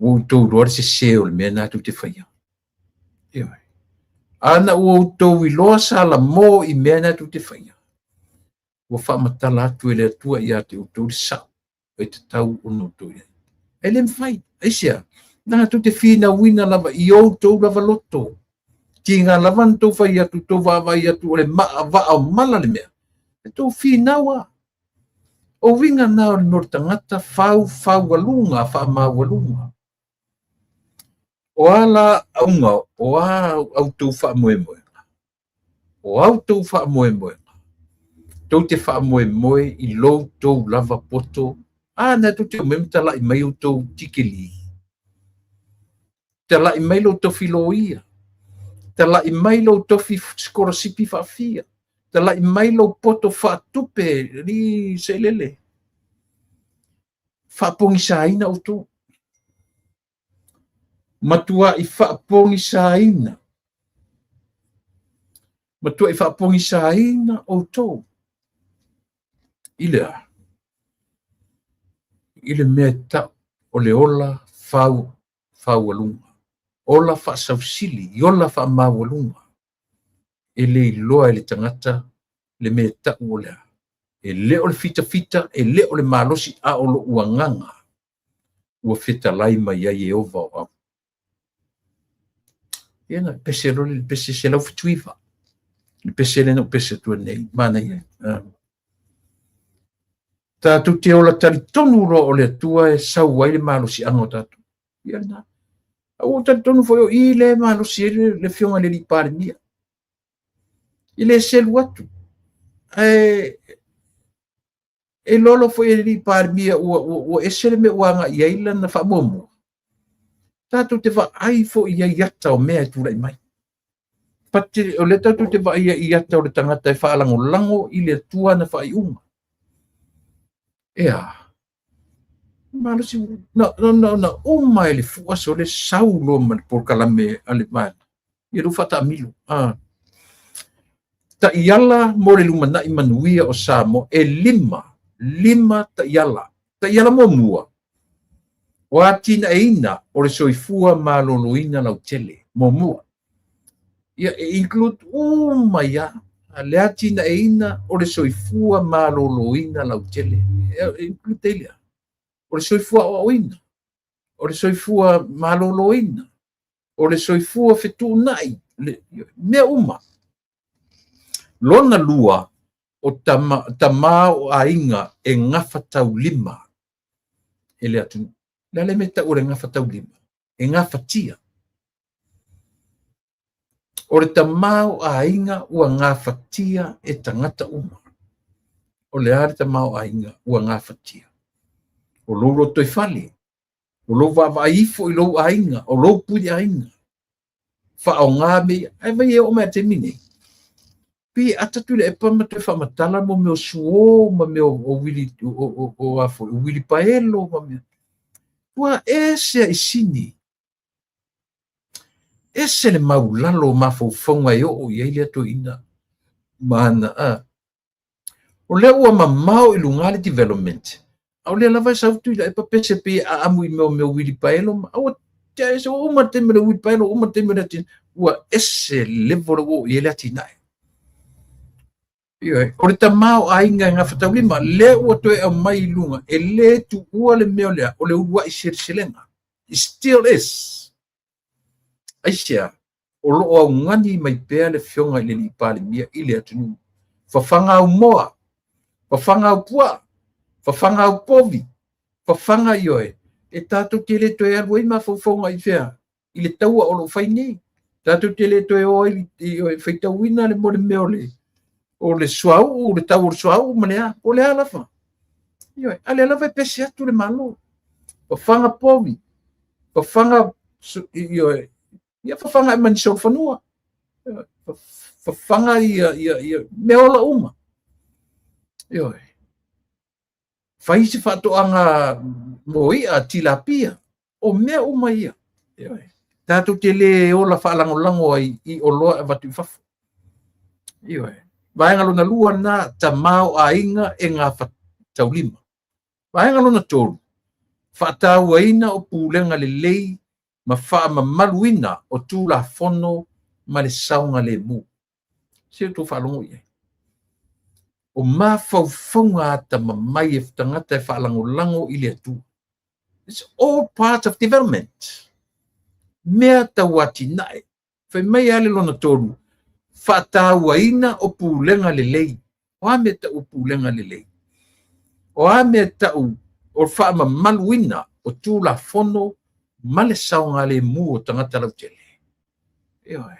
Ua outou iloa le sese o le mea lena tou te faia. Ioe. Ana ua outou iloa salamo i mea na tou te faia, ua faamatala atu e le Atua ia te outou le sao e tatau ona outou i ai. E le mafai. Aisea? Leaga tou te finauina lava i outou lava loto. Tiga lava na tou fai atu, tou vaavaai atu o le maa vaa o mala le mea. E tou finau lava. O uiga na o le mea o le tagata faufaualuga, faamaualuga. O a la auga, o a outou faamoemoega? O a outou faamoemoega? Tou te faamoemoe i lo outou lava poto. A, na tou te omai ma talai mai outou tikeli. Talai mai lou tofi loia. Talai mai lou tofi sikolasipi faafia. Talai mai lou poto faatupe, alii sailele. Faapogisaina outou. Matuai faapogisaina. Matuai faapogisaina outou. I le a? I le mea e tau o le ola fau faaualuga, ola faasausili, i ola faamaualuga. E le iloa e le tagata le mea e tau o le a. E le o le fitafita, e le o le malosi, a o lou agaga ua fetalai mai ai Ieova o au. Ia na pese loa le pese 179. Le pese lea na ou pese atu nei, manaia. Tatou te ola talitonu loa o le Atua e sau ai le malosiaga o tatou. Ia lena. A ua ou talitonu foi o i lea e malosi ai le Afioga i le Alii Palemia. E le selu atu. Ae e lolo foi e le Alii Palemia ua ese le mea ua agai i ai lana faamuamua. Tatou te vaai foi i ai i ata o mea e tulai mai. Pate, o lea tatou te vaai i ata o le tagata e faalagolago i le Atua ana faaiuga. E a? Malosi, na uma e le fua sole sau loa ma le polokalame a le vaega. Ia lou faataamilo. Ah. Taiala mo le lumanai manuia o Samoa e lima taiala. Taiala muamua, o atinaeina o le soifua maloloina lautele. Muamua. Ia, e include uma ia le atinaeina o le soifua maloloina lautele. E include ai lea. O le soifua aoaoina, o le soifua maloloina, o le soifua fetuunai, mea uma. Lona lua, o tama o aiga e gafataulima e le atunuu. Le a le mea e tau o le gafataulima? E gafatia. O le tama o aiga ua gafatia e tagata uma. O le a le tama o aiga ua gafatia? O lou lotoifale, o lou vaavaai ifo i lou aiga, o lou pule aiga. Faaaoga mea ia. Ae vai e oo mai i le taimi nei, pei e ata Tuilaepa ma toe faamatala mo mea o suo ma mea o wili, o a foi, o wilipaelo ma mea. Ua ese i sini. Ese le maulalo o mafaufauga e oo i ai lea toeaina ma ana, a. O lea ua mamao i luga le development, a o lea lava e sau Tuilaepa pese pei e aamu i mea o mea o wilipaelo ma, aua te ese, ua uma le taimi o le wilipaelo, ua uma le taimi o le atinae. Ua ese le level ua oo i ai le atinae. Ioe, o le tamaoaiga e gafataulima, lea ua toe aumai i luga, e le tuua le mea o lea, o le uluai seleselega. It still is. Aisea, o lo o augani mai pea le Afioga i le Alii Palemia i le atunuu. Fafaga au moa, fafaga au puaa, fafaga au povi, fafaga ioe, e tatou te le toe alu ai mafaufauga i fea, i le taua o lo o fai nei. Tatou te le toe o ai i faitauina le mo le mea o le suauu, le tau o le suauu ma le a, o le a lava. Ioe, a lea lava e pese atu le Malo. Fafaga povi, fafaga, ioe, ia fafaga e ma ni solofanua. Fafaga ia mea ola uma. Ioe. Fai se faatoaga mo i'a tilapia, o mea uma ia. Ioe. Tatou te le ola faalagolago ai i oloa e avatu i fafo. Ioe. Vaega lona lua lena, tamaoaiga e gafataulima. Vaega lona tolu, Faatauaina o pulega lelei ma faamamaluina o Tulafono ma le saogalemu. Se i outou faalogo i ai. O mafaufauga atamamai e tagata e faalagolago i le Atua. It's all part of development. Mea tau atinae. Fai mai lava le lona tolu, faatauaina o pulega lelei. O a mea tau o pulega lelei? O a mea tau o faamamaluina o Tulafono ma le saogalemu o tagata lautele? Ioe.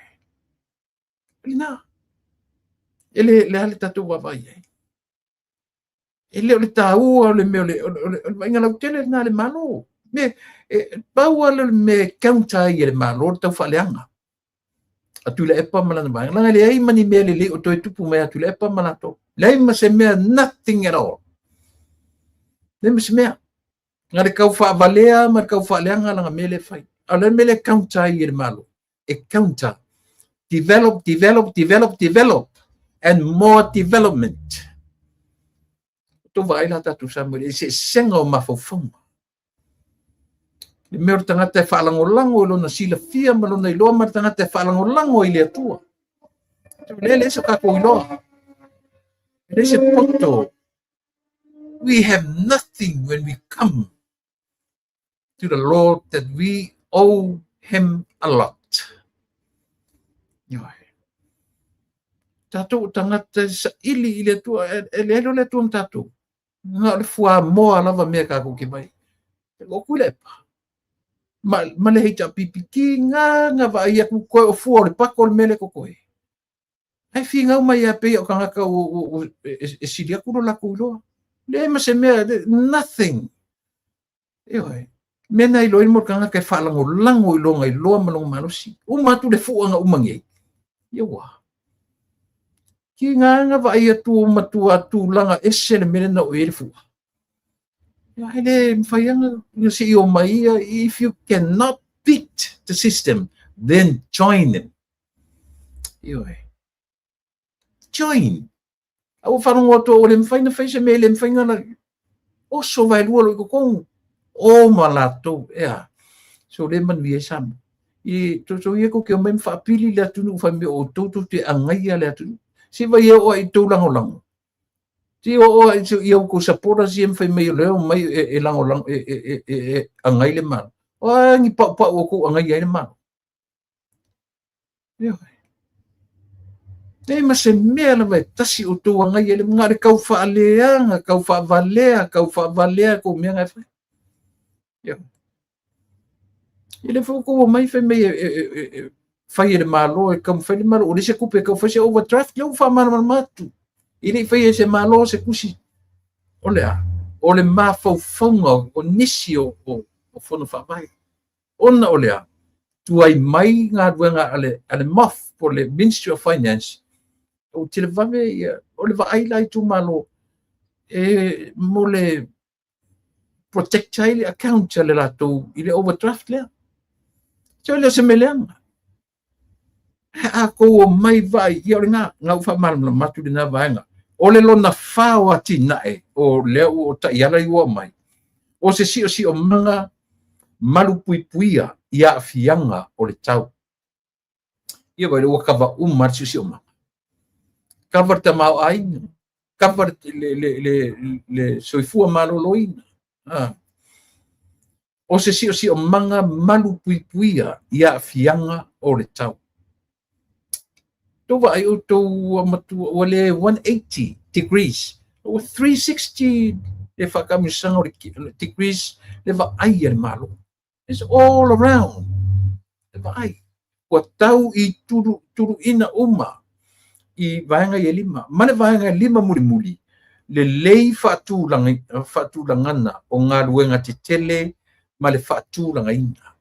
Lena. E le le a le tatou vaavaai ai. E le o le taua o le mea o le vaaiga lautele lena a le Malo. Me, e, pau lava lea o le mea e counter ai e le Malo le taufaaleaga a Tuilaepa ma lana vaega. Leaga e leai ma ni mea lelei o toe tupu mai ia Tuilaepa ma latou. Leai ma se mea, nothing at all. Leai ma se mea. Na le tau faavalea ma le tau faaleaga lana mea lea e fai. A o le mea lea e counter ai e le Malo. E counter. Develop, develop, develop, develop. And more development. Tou vaai la tatou Samoa i le eseesega o mafaufauga. Le mea o le tagata e faalagolago i lona silafia ma lona iloa ma le tagata e faalagolago i le Atua. Le le se tatou iloa. E le se poto. We have nothing when we come to the Lord that we owe him a lot. Ioe. Tatou o tagata e saili i le Atua, e leai loa le Atua ma tatou. Na o le fuamoa lava mea tatou te vaai. O Tuilaepa. Ma le HRPP, na vaai atu koe o fua o le pato le mea lea totoe. Ae finau mai lava pei o tagata e sili atu lo latou iloa. Leai ma se mea, nothing. Ioe. Mea na iloa mo le tagata e faalagolago i lona iloa ma lona malosi. Uma atu le fua na uma nei. Ia ua. Ki ngā nga vaai atu o matua tulaga ese le mea na o i le fua. Ia e le mawhai anga na se i o mai ia, if you cannot beat the system, then join them. Ioe. Join. A ua faalogo atu ua le mafai na fai se mea e le mafai na oso vaelua lo i totonu. O ma latou, ea. So le manuia ai Samoa. I to ia tou te omai ma faapili le atunuu fai mea o outou tou te agaia le atunuu. Se vai e oo ai i tou lagolago. Se o oo ai i outou supporters ia ma fai mai o lea omai e lagolago e agai le Malo. O a ni paupau o tou agaia ai le Malo. Ioe. Leai ma se mea lava e tasi o tou agai ai le na o le tau faaleaga, tau faavalea, tau faavalea kou mea na e fai. Ioe. E le foi tou omai fai mai e fai e le Malo, e taumafai le Malo, o le se tupe e tau fai se overdraft, lea ua faamalamalama atu. E le i faia e se Malo se tusi. O le a? O le mafaufauga o nisi o fono faavae. Ona o le a? Tuai mai galuega a le MOF, po o le Ministry of Finance, ua televave ia, o le vaai la itumalo, e mo le protect ai le account a le latou i le overdraft lea. So e le o se mea leaga. A tou omai vaai, ia o lena, na ua faamalamalama atu lena vaega. O le lona fa o atinae o lea ua o taiala i ua aumai, o se siosiomaga malupuipuia i aafiaga o le tau. Ia vai ua kava uma le siosiomaga. Kava le tamaoaiga, kava le soifua maloloina. O se siosiomaga malupuipuia i aafiaga o le tau. Tou vaai outou ua matua, ua le 180 degrees, ua 360 le faataamilosaga o le degrees le vaai a le Malo. It's all around. Le vaai. Ua tau i tuluina uma i vaega i e lima. Ma le vaega e lima mulimuli, lelei faatulagana o galuega tetele ma le faatulagaina.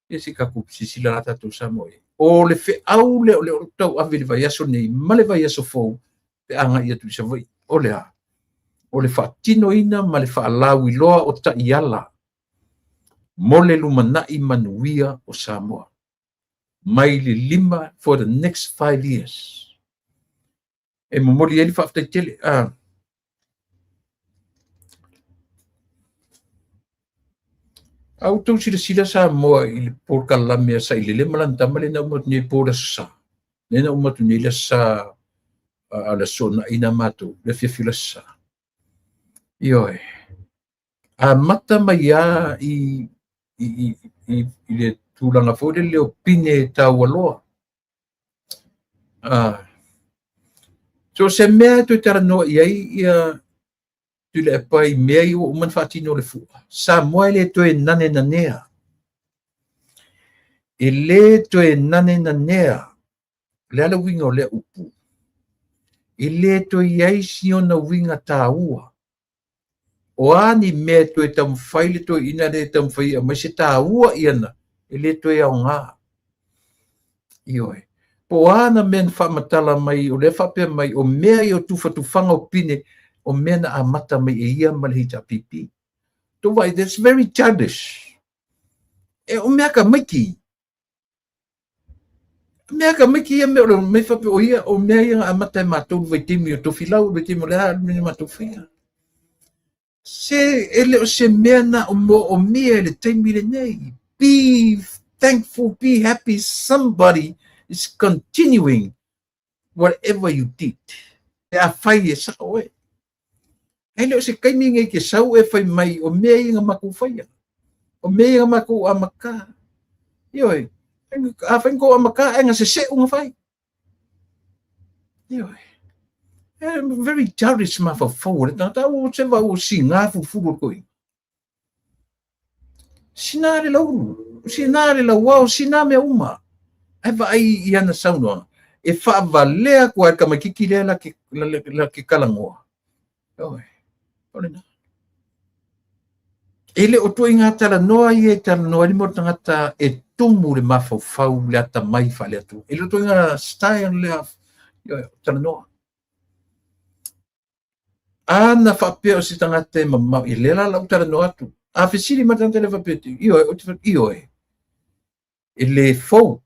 Ia se tatou silasila la tatou Samoa i ai. O le feau lea o lea o tau ave i le vaiaso nei ma le vaiaso fou pe agai atu i Savaii. O le a? O le faatinoina ma le faalauiloa o taiala mo le lumanai manuia o Samoa. Mai le 5 for the next 5 years. E momoli ai le faafetai tele. A outou silasila Samoa i le polokalame a Sailele ma lana tama lea na uma atu nei po o le Aso Sa, lea na uma atu nei le Aso Sa a le Aso Toonai na matou, le afiafi o le Aso Sa. Ioe. Amata mai lava i le tulaga foi lele o pine taualoa. So o se mea e toe talanoa i ai ia Tuilaepa i mea ia ua uma ona faatino le fua. Samoa e le toe nanenanea. E le toe nanenanea. O le a le uiga o lea upu? E le toe i ai si ona uiga taua. O a ni mea e toe taumafai le toeaina lea e taumafai e aumai se taua iana, e le toe aoga. Ioe. Po o a na mea na faamatala mai, o lea faapea mai, o mea ia o tufatufaga o pine, o mea na amata mai e ia ma le HRPP. Tou vaai, that's very childish. E o mea tamaiti. Mea tamaiti ia mea o le mea faapea o ia, o mea ia na amata e matou i le vaitaimi o Tofilau, le vaitaimi o le a, le mea na matou faia. Se e le o se mea na o moomia i le taimi lenei. Be thankful, be happy, somebody is continuing whatever you did. Pe afai e sao oe. Ae le o se taimi nei ke sau e fai mai o mea ia na matou faia. O mea ia na matou amata. Ioe, afai na tou amata ae na seseu na fai. Ioe. Very childish mafaufau o le tagata. Ua se va ua siga fulufulu o le toeaina. Sina le laulu, sina le lauao, sina mea uma. Ae vaai i ana saunoaga, e faavalea atu ai le tamaitiiti lea la ke talanoa. Ioe, o lena. E le o ituaiga talanoa ia e talanoa ai le mea o le tagata e tumu le mafaufau le atamai faale-Atua. E le o ituaiga style lea, ioe, talanoa. A na faapea o se tagata e mamao, ia lea la lau talanoa atu. A fesili mai le tagata lea faapea, ioe, ou te fai, ioe, e le fou,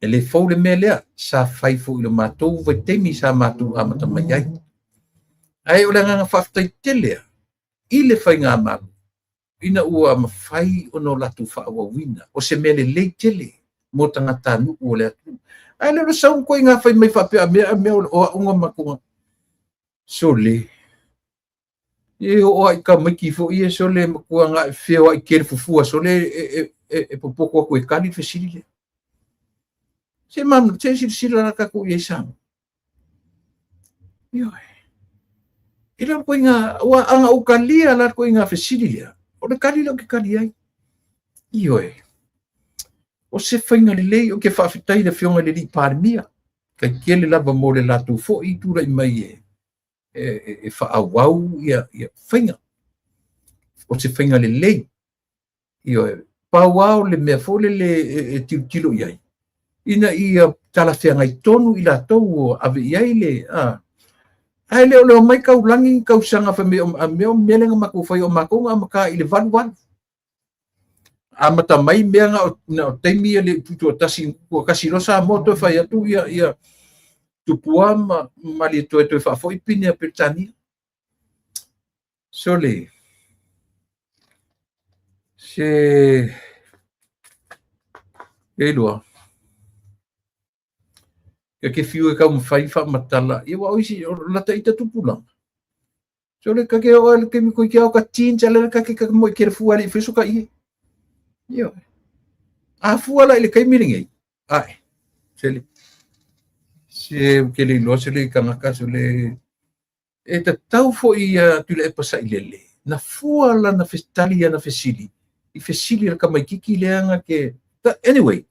e le fou le mea lea, sa fai foi i le matou vaitaimi sa matou amata mai ai. Ae o le agaga faafetai tele lava i le faigamalo ina ua mafai ona o latou faaauauina, o se mea lelei tele mo tagatanuu o le atunuu. Ae le o le sau ituaiga fai mai faapea a mea a mea o au na matou sole. E oo lava i tamaiti foi ia sole matua na feoai tele fufua sole e popoto atu e tali le fesili lea. Se ma se silasila la tatou i ai Samoa. Ioe. E le o ituaiga, ua ana ou talia la le ituaiga fesili lea, o le tali lea ou te tali ai. Ioe. O se faiga lelei, ou te faafetai i le Afioga i le Alii Palemia, faafetai tele lava mo le latou foi tulai mai e faaauau ia faiga. O se faiga lelei. Ioe. Pau lava o le mea foi lele e tilotilo i ai, ina ia talafeagai tonu i latou ua ave i ai le, a. Ae le o le omai taulagi ni tausaga fai mai a mea o mea lea na matou faia, o matou na amata i le 88. Amata mai mea na o taimi ia le tutoatasi, tutoatasi loa Samoa toe fai atu ia Tupua ma Malietoa toe faafoi pine a Peretania. Sole, se e lua. Ia ke fiu e taumafai faamatala, ia aua o isi, o lata ita tupulaga. Sole, ka ke oo le taimi koe ki ao ka jeans, a le ka ke ka mo i ke fua le i feso ka ie. Ioe. A fua la i le taimi lenei, ae, sele, se ou te le iloa sole i tagata, sole, e tatau foi ia Tuilaepa Sailele, na fua lana tali i ana fesili, i fesili a le tamaitiiti lea na te, anyway,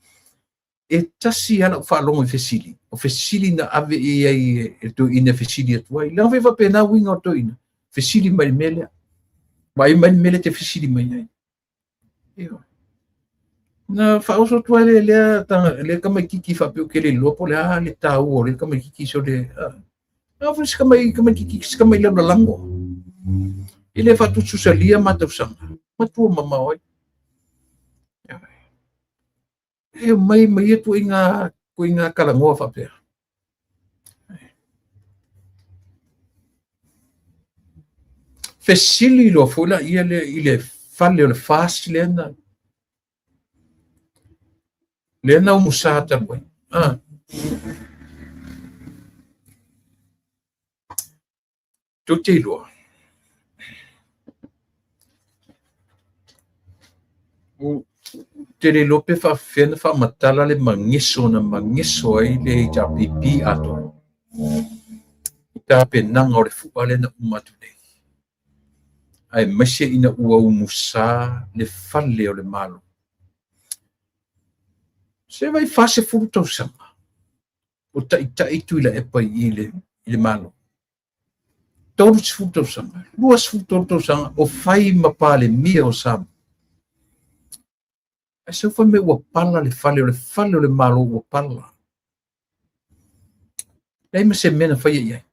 e tasi lava lau faalogo i fesili, o fesili na ave i ai e le toeaina e fesili atu ai. Leaga foi e faapena uiga o le toeaina, fesili mai i le mea lea. Vaai mai le mea lea e te fesili mai ai. Ioe. Na faaoso atu ai lea lea tamaitiiti faapea ou te le iloa po o le a le taua o lea tamaitiiti sole. A foi se tamaitiiti se tamai lalolago. E le faatusatusalia ma tausaga. Matua mamao ai. E omai ma ia ituaiga talanoa faapea. Fesili loa foi la ia lea i le fale o le FAST lea na Lea na umusa talu ai. Tou te iloa, ou te le iloa pe faapefea ona faamatala le mageso na mageso ai le HRPP atoa i tapenaga o le fua lea na uma atu nei, aemaise ina ua umusa le fale o le Malo. Se vai 40 tausaga o taitai Tuilaepa i le Malo. 30 tausaga, 23 tausaga o fai ma Palemia o Samoa. Ae sau fai mai ua pala le fale, o le fale o le Malo ua pala. Leai ma se mea na faia i ai.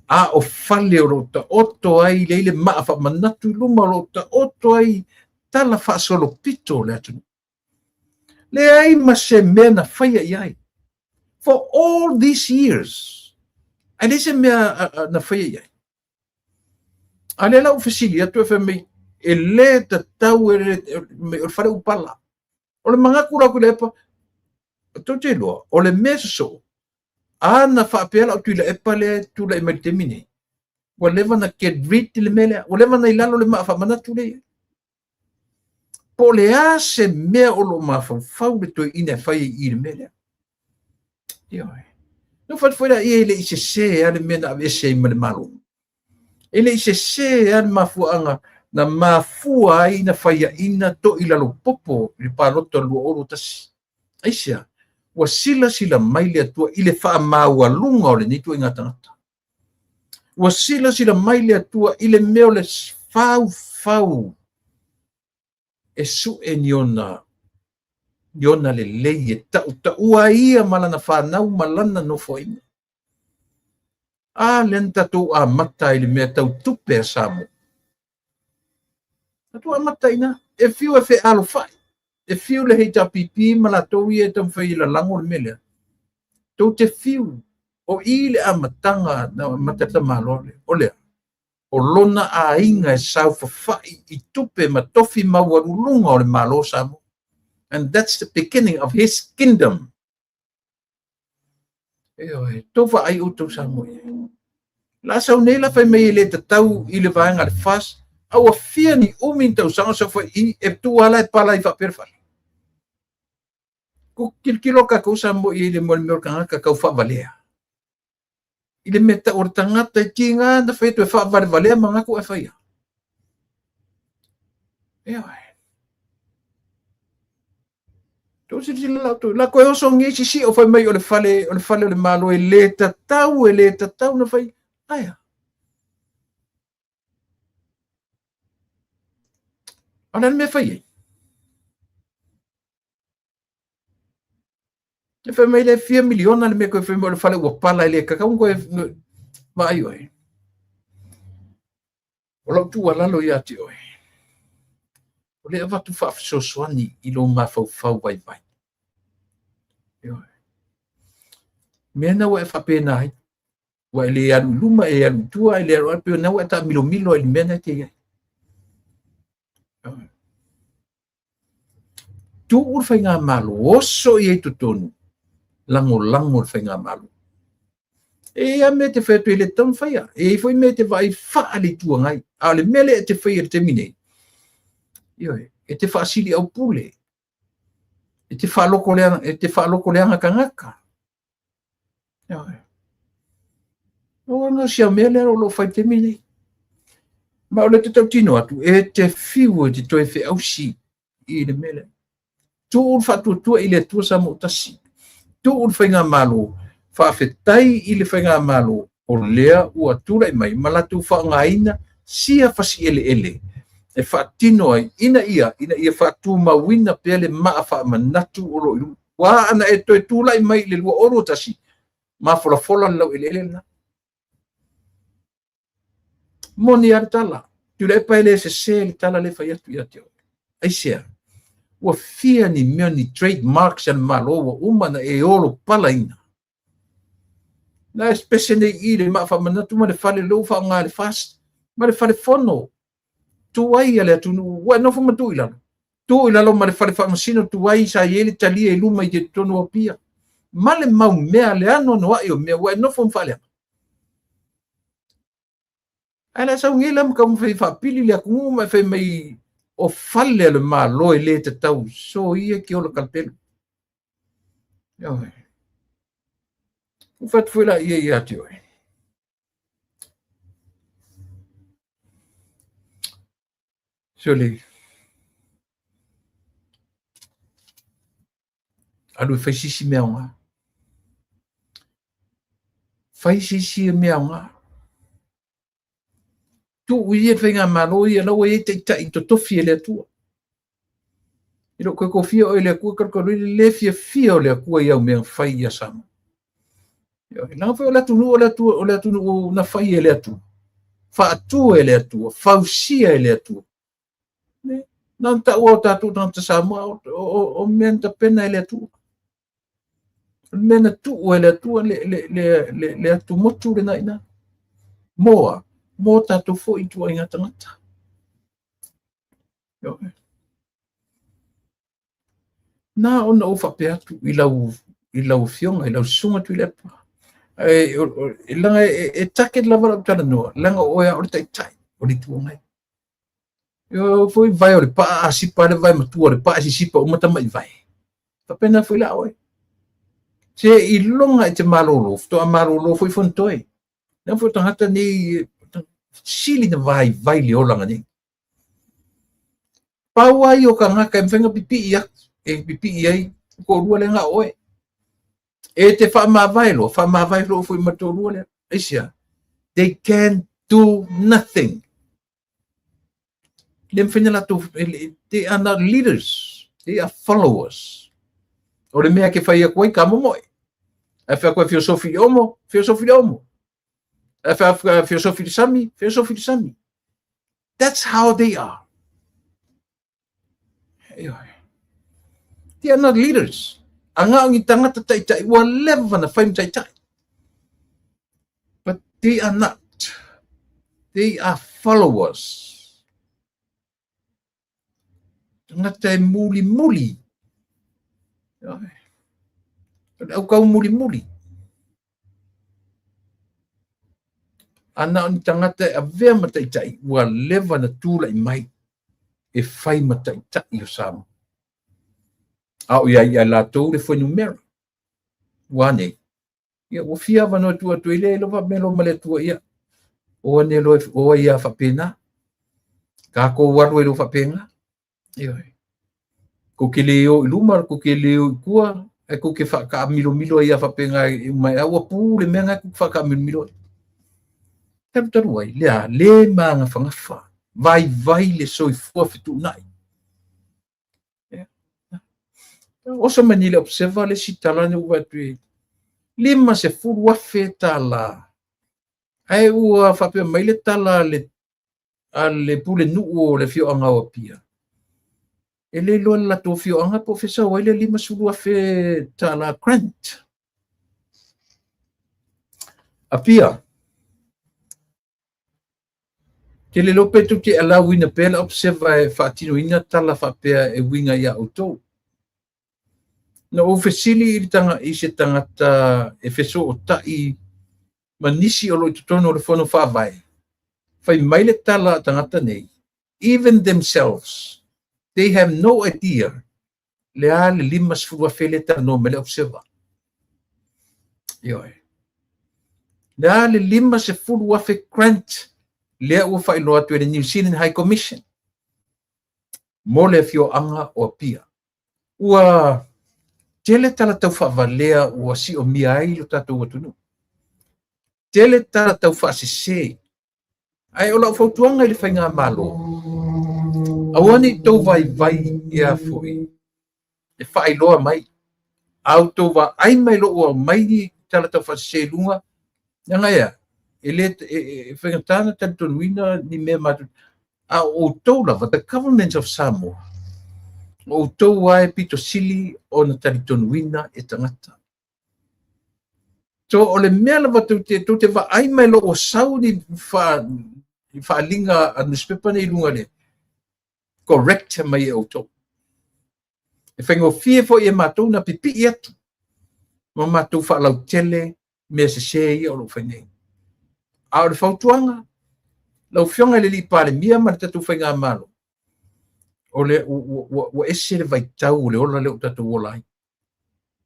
A o fale o lo o taoto ai, leai le maa faamanatu i luma o lo o taoto ai tala faasolopito o le atunuu. Leai ma se mea na faia i ai. For all these years, ae leai se mea na faia i ai. A lea la ua fesili atu e fai mai, e le tatau, e le, o le fale ua pala. O le manatu la o Tuilaepa, tou te iloa, o le mea sosoo, a na faapea lau Tuilaepa lea e tulai mai le taimi nei, ua leva na get rid le mea lea, ua leva na i lalo le maa faamanatu lea i ai. Po o le a se mea o lo o mafaufau le toeaina e fai ai i le mea lea. Ioe. No fai foi la ia e le i sese lava le mea na aveese ai ma le Malo. E le i sese lava le mafuaaga na mafua ai na faiaina Toilalopopo i le palota o le 2021. Aisea, ua silasila mai le Atua i le faamaualuga o lenei ituaiga tagata. Ua silasila mai le Atua i le mea o le faufau e sue ni ona lelei e tautaua ai ia ma lana fanau ma lana nofoaiga. A lea na tatou amata i le mea tau tupe a Samoa. Tatou amata ina, e fiu e fealofai, e fiu le HRPP ma latou ia e taumafai e lalago le mea lea. Tou te fiu o i le amataga na amata le tamaloa lea. O lea, o lona aiga e saofafai i tupe ma tofi maualuluga o le Malo o Samoa. And that's the beginning of his kingdom. Ioe, tou vaai outou Samoa i ai. La sau nei la fai mai e le tatau i le vaega le FAS, a ua fia ni umi ni tausaga sau fai i e tuu ala e pala i faapea le fale. Ku kilokilo kākou Samoa i ai le mea o le tagata kau faavalea. I le mea tau o le tagata i tiga na fai atu e faavalevalea manatu e faia. Ioe. Tou silasila la outou. La koe oso ngi sisi o fai mai o le fale o le fale o le Malo e le tatau na fai. Aia. O le mea fai ai. E fai mai le fia miliona le mea koe fai mai o le fale ua pala e le kakau koe vaai oe. O lau tuualalo ia te oe, o le avatu faafesoasoani i lou mafaufau vaivai. Ioe. Mea na ua e faapena ai, ua e le alu i luma, e alu i tua, e le alu alu, na ua e taamilomilo ai i le mea na e te i ai. Ioe. Tuu le faigamalo, oso i ai totonu, lagolago le faigamalo. E ia mea te fai atu e le tatau ona faia. E i ai foi mea te vaai faa le Itu Agai. A o le mea lea e te faia i le taimi nei, ioe, e te faasili au pule, e te faaloko leaga tagata. Ioe. O na sia mea lea o lo o fai i le taimi nei. Ma o le te tautino atu, e te fiu e te toe feausi i le mea lea. Tuu le faatuatua i le Atua Samoa tasi. Tuu le faigamalo, faafetai i le faigamalo o lea ua tulai mai ma latou faaaogaina sia fasieleele e faatino ai ina ia faatumauina pea le maa faamanatu o lo o i luma. Ua ana e toe tulai mai i le 2021, mafolafola le laueleele lena. Moni a le tala, Tuilaepa e le sese le tala le fai atu ia te oe. Aisea, ua fia ni mea ni trademarks a le Malo ua uma na e olo palaina. Na espese nei i le maa faamanatu ma le fale lou faaaoga le FAST, ma le fale fono tuai a le atunuu, ua e nofo ma tuu i lalo. Tu i lalo ma le fale faamasino tuai sa i ai le talia i luma i totonu o Apia. Ma le mau mea le anoanoai o mea ua e nofo ma faaleaga. Ae le a sau nei la ma taumafai e faapili le atunuu ma e fai mai o fale a le Malo e le tatau, soia e te ola talapelo. Ioe. Ua fai atu foi laia ia te oe. Sole, alu e fai se isi mea aoga. Fai se isi mea aoga. Tuu ia le faigamalo ia, la ua i ai taitai totofi e le Atua. E le o toe tofia oe e le Atua talu talu ai le le fiafia o le Atua i au mea na fai ia Samoa. Leaga foi o le atunuu o le Atua, o le atunuu na fai e le Atua, faatu e le Atua, fausia e le Atua. Na ona taua o tatou tagata Samoa o mea na tapena e le Atua. O le mea na tuu e le Atua le atumotu lena i ina. Moa, mo tatou foi ituaiga tagata. Na ona ou faapea atu i lau afioga, i lau susuga Tuilaepa. E leaga e target lava lau talanoa, leaga o oe lava o le taitai o le Itu Agai. E oo foi vae o le paa, a sipa le vae matua o le paa, e sisipa uma tamai vae. Faapena foi la oe. Seiloga e te malolo, faatoa malolo foi Fonotoe. Leaga foi o tagata nei, sili na vaivai le olaga nei. Pau lava ia o tagata e mafai ona pipii atu, e pipii ai le toalua lea na o oe. E te faamavae loa, faamavae loa foi ma le toalua lea. Aisea? They can do nothing. Le mafai na latou, they are not leaders, they are followers. O le mea ke fai atu ai, ka momoe. Ae fai atu ai feosofi i le omo, feosofi i le omo. Ae fai atu ai feosofi i le sami, feosofi i le sami. That's how they are. They are not leaders. A na o ni tagata taitai ua leva na fai ma taitai. But they are not. They are followers. Tagata e mulimuli. O le aukau mulimuli. A na o ni tagata e avea ma taitai ua leva na tulai mai e fai ma taitai o Samoa. A o ia ia latou le fuainumera. Ua nei. Ia, ua fia avanoa e tuu atu ai le ilo faamelo ma le Atua ia. O ane loa o ai ia faapena. Tatou alu ai loa faapena. Ioe. Kou te le o i luma, kou te le o i tua, ae kou te whakaamilomilo ai a faapena e uma e aua pū le mea ngai kou te whakaamilomilo ai. Talu talu ai, le a, le magafagafa, vaivai le soifua fetuunai. Yeah. Oso mai nei le Observer le isi tala na ua atu e $50,000. Ae ua faapea mai le tala a le pulenuu o le afioaga o Apia, e le iloa e le latou afioaga po o fea sau ai le $50,000 grant. Apia, te le iloa pe tou te allow-ina pea le Observer e faatinoina tala faapea e uiga ia outou. Na ou fesili i le tanga, i se tagata e fesootai ma nisi o lo o i totonu o le Fono Faavae, fai mai le tala a tagata nei, even themselves, they have no idea le a le 50,000 lea e talanoa mai le Observer. Ioe. Le a le 50,000 grant lea ua faailoa atu e le New Zealand High Commission mo le afioaga o Apia. Ua tele tala tau faavalea ua siomia ai lo tatou atunuu. Tele tala tau faasese. Ae o lau fautuaga i le faigamalo, aua ne i tou vaivai ia foi e faailoa mai. A outou vaai mai loa ua aumai ni tala tau faasese i luga, leaga e a? E le e faigata ona talitonuina ni mea matou a o outou lava, the government of Samoa, o outou lava e pito sili ona talitonuina e tagata. So o le mea lava tou te vaai mai loa ua sau ni faaaliga a newspaper nei i luga le correct mai e outou. E faigofie foi e matou na pipii atu ma matou faalautele mea sese ia o lo o fai nei. A o le fautuaga, lau Afioga i le Palemia ma le tatou faigamalo, o le ua ese le vaitau o le ola lea ua tatou ola ai.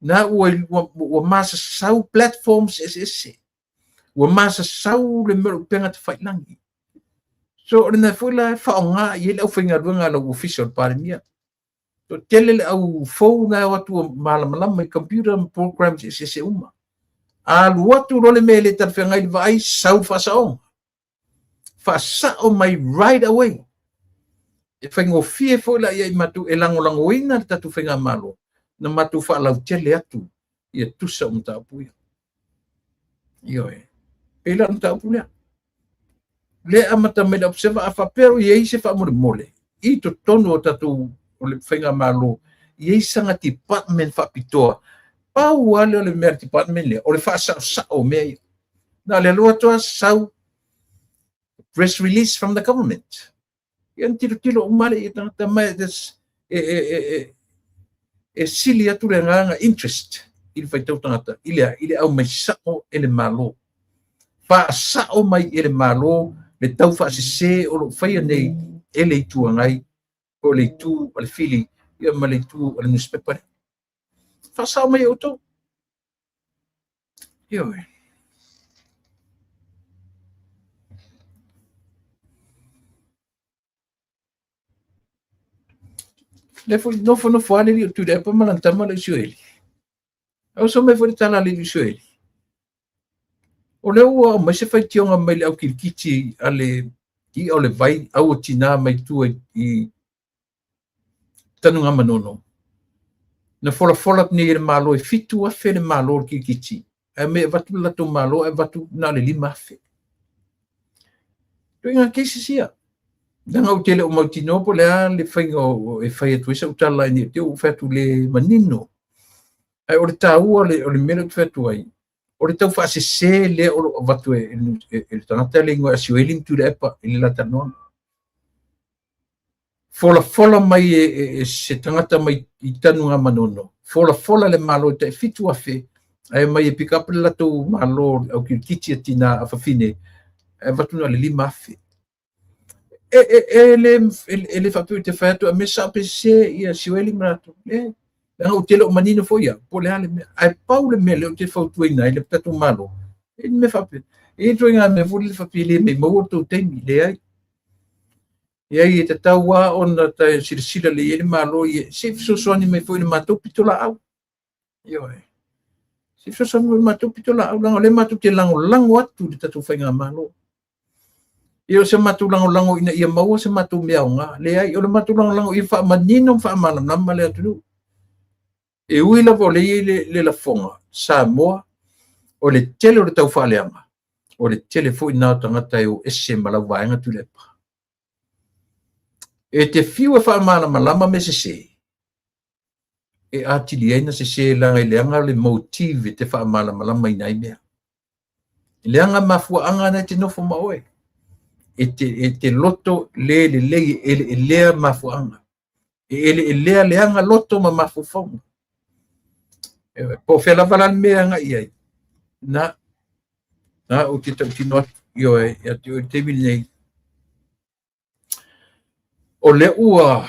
Na ua masasau platforms eseese, ua masasau le mea o le upega tafailagi. So o lena foi la e faaaoga i ai le aufaigaluega a lau ofisa o le Palemia. Toatele le au fou na e o atu ua malamalama i computer ma programs eseese uma. A alu atu loa le mea e le talafeagai i le vaai, sau le faasaoga. Faasao mai right away. E faigofie foi la ia i matou e lagolagoina le tatou faigamalo na matou faalautele atu ia tusa o mataupu ia. Ioe. E la o le mataupu lea. Lea amata mai le Observer, a faapea o i ai se faamolemole i totonu o tatou o le faigamalo, i ai saga department faapitoa. Pau lava lea o le mea a le department lea, o le faasaosao o mea ia. Na o le alu atu lava sau press release from the government. Ia na tilotilo uma lea i tagata mai e sili atu le agaga interest i le faitau tagata i le aumai sao e le Malo. Faasao mai e le Malo le tau faasese o lo o faia nei e le Itu Agai po o le itu a le Fili ia ma le itu a le newspaper lea. Faasao mai e outou. Ioe. Lea foi nofonofo lava le alii o Tuilaepa ma lana tama le Usueli. A oso mai foi le tala a le Usueli. O lea ua aumai se faitioga mai le au kilikiti a le i'a o le vai au o tina mai tua i Tanugamanono. Na folafola nei e le Malo e 7,000 le Malo o le kilikiti. Ae mai avatu le latou Malo ae avatu na o le 5,000. Ituaiga cases ia. Leaga ou te le o mautinoa po o le a le faiga e fai atu ai sau tala ina ne i te i ua fai atu le manino. Ae o le taua o le mea lea ou te fai atu ai, o le tau faasese lea o lo o avatu e le tagata le igoa e Asioeli ma Tuilaepa i le la talanoaga. Folafola mai e se tagata mai i Tanugamanono, folafola le Malo e tai 7,000, ae mai e pick up le latou Malo au kilikiti a tina a fafine, ae avatu na o le 5,000. E le faapea ou te fai atu a mea sao pe sese ia Sioeli ma latou. Leai. Leaga ou te le o manino foi au, po o le a le mea. Ae pau le mea lea ou te fautuaina ai le tatou Malo, e le mea faapea. E i ai ituaiga mea foi lele faapea e le maumau o le tou taimi. Leai. Leai, e tatau lava ona silasila lelei ai le Malo, se i fesoasoani mai foi i le matou pitolaau. Ioe. Se i fesoasoani mai i le matou pitolaau, leaga o lea matou te lagolago atu i le tatou faigamalo. E o se matou lagolago ina ia maua se matou mea aoga. Leai, o le matou lagolago ia faamanino ma faamalamalama le atunuu. E ui lava o lea e i ai le lafoga, Samoa, o le tele o le taufaaleaga, o le tele foi na o tagata e o ese ma lau vaega Tuilaepa. E te fiu e faamalamalama mea sese, e atili ai na sese leaga e leaga le motive e te faamalamalamaina ai mea. E leaga mafuaaga na e te nofo ma oe. E te loto le lelei e eleelea mafuaaga. E eleelea leaga loto ma mafaufauga. Po o fea lava la le mea e agai i ai, na ou te tautino atu, ioe, ia te oe i le taimi lenei. O lea ua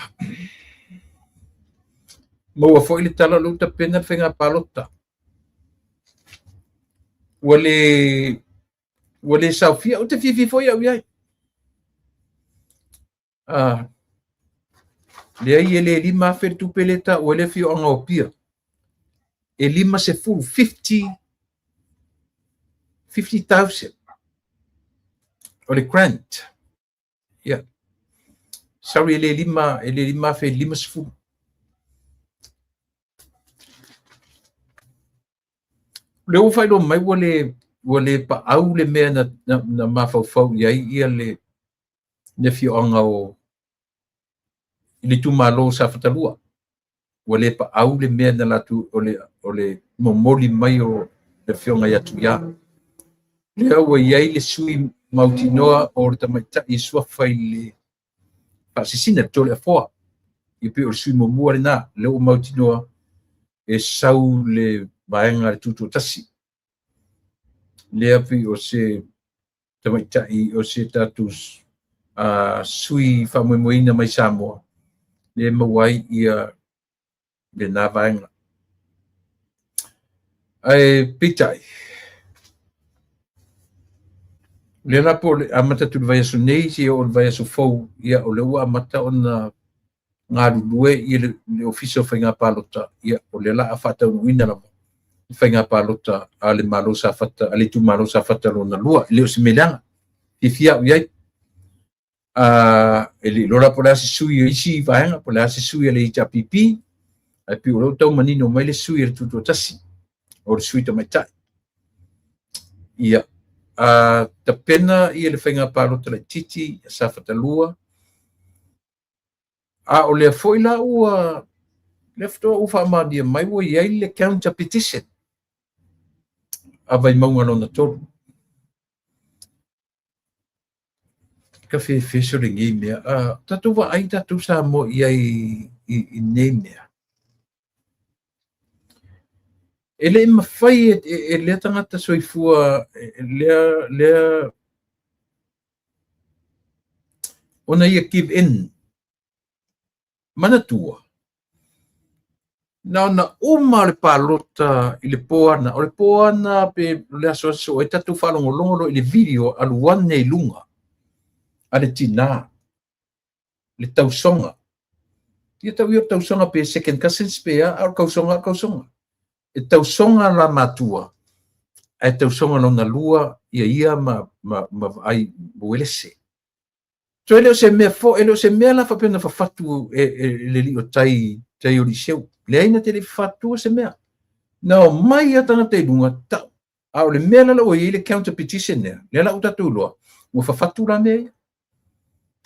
maua foi le tala o lea ua tapena le faiga palota. Ua le saofia, ou te fiafia foi au i ai. Leai e le 5,000 le tupe lea e taua ai le afioaga o Apia. E 50, 50,000 o le grant. Yeah. Sorry, e le 5,000, e 50. O lea ua faailoa mai ua le paau le mea na mafaufau i ai ia le afioaga o le itumalo o Safata 2. Ua le paau le mea na latou o le momoli mai o le afioga ia Tuia. Lea ua i ai le sui mautinoa o le tamaitai e suafa i le faasisina, le Toleafoa. Ia pei o le sui muamua lena, lea ua mautinoa e sau le vaega a le Tutoatasi. Lea pei o se tamaitai o se tatou sui faamoemoeina mai Samoa, lea e maua ai ia lena vaega. Ae peitai, o lea la po o le amata atu i le vaiaso nei seia oo i le vaiaso fou, ia o lea ua amata ona galulue ia le Ofisa o Faiga Palota, ia o lea la a faataunuuina lava le faiga palota a le Malo Safata, a le itumalo Safata lona lua. E le o se mea leaga, fiafia au i ai. E le iloa la po o le a se sui o isi vaega, po o le a se sui a le HRPP, ae pei o lea ua tau manino mai le sui a le Tutoatasi, o le sui tamaitai. Ia, tapena ia le faiga palota laitiiti a Safata 2, a o lea foi la ua lea faatoa ua faamaonia mai ua i ai le counter petition a Vaimauga lona 3. Ka fefe sole nei mea. Tatou vaai tatou Samoa i ai i nei mea. E le i mafai e lea tagata soifua lea ona ia give in. Manatua, na ona uma o le palota i le po ana, o le po ana pe le aso aso ai tatou faalogologo loa i le video alu ane i luga a le tinā, le tausoga. Ia tau ia o le tausoga pe second cousins pe a, a o le tausoga o le tausoga. E tausoga la matua, ae tausoga lona lua ia ia ma vaai uelese. So e le o se mea fo, e le o se mea la faapea na fafatu e le alii o tai, tai o Liseu. Leai na te le i fafatua se mea. Na o mai a tagata i luga, tau. A o le mea la ua i ai le counter petition lea, lea la ua tatou iloa, ua fafatu la mea ia.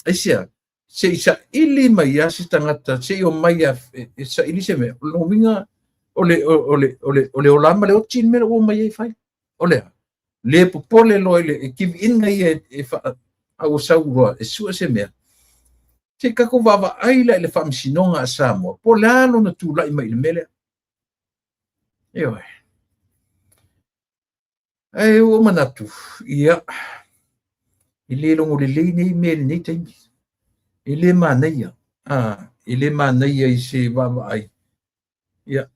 Aisea, se i saili mai ia se tagata, se i o mai ia, e saili se mea, o lona uiga, o le ola ma le oti le mea ua mai ai fai. O lea, le popole loa i le e give in ia e a ua sau loa e sue se mea. Se i tatou vaavaai la i le faamasinoga a Samoa, po o le a lona tulai mai i le mea lea. Ioe. Ae ua ou manatu, ia, e le logo lelei nei mea i lenei taimi. E le manaia, e le manaia i se vaavaai. Ia.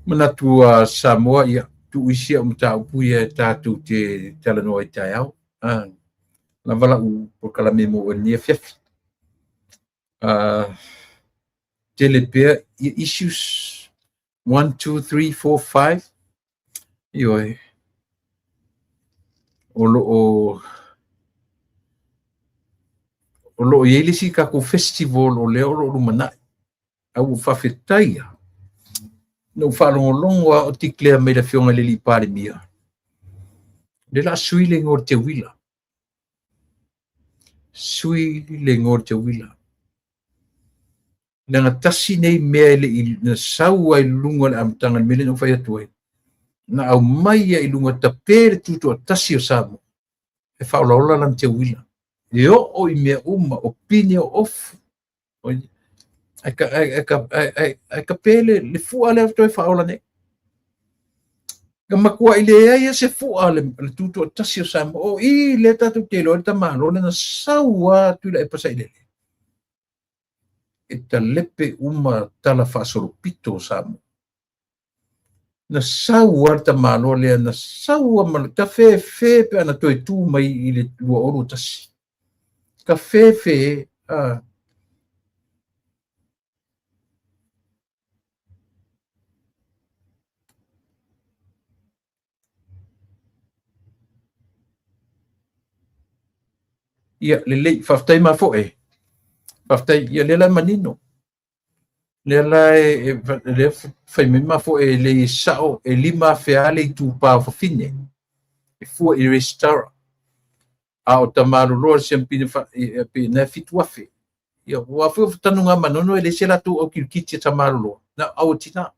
Manatu a Samoa, ia, tuu isi au mataupu ia e tatou te talanoa i taeao. Lava lau polokalame mo oe i lenei afiafi. Tele pea ia issues 1, 2, 3, 4, 5. Ioe. O lo o i ai le isi tatou festival o lea o lo o lumanai. A ua faafetai ia. Na ou faalogologo lava o declare mai le afioga i le alii Palemia. Lea o le a sui le igoa o le teuila. Sui le igoa o le teuila. Leaga tasi nei mea e le i na sau ai i luga o le amataga i le mea lea na ou fai atu ai. Na aumai ia i luga tape le tutoatasi o Samoa. E faaolaola lana teuila. E oo i mea uma, o pine o ofu. Ae tape le fua lea toe faaola nei. Na matuai leai se fua le tutoatasi o Samoa. O i lea tatou te iloa ai le tamaloa lea na sau lava Tuilaepa Sailele. E talepe uma tala faasolopito o Samoa. Na sau lava le tamaloa lea, na sau lava ma le tafefe pe ana toe tu mai i le 2021. Tafefe, Ia, lelei, faafetai mafoe. Faafetai, ia lea la e manino. Lea la e lea fai mai mafoe e le e sao e 5,000 lava le itupa o fafine e fua i resitala. A o tamaloloa i le siamupini pe na e 7,000. Ia aua foi o Tanuga Manono e leai se latou au kirikiti a tamaloloa, na o au a tina.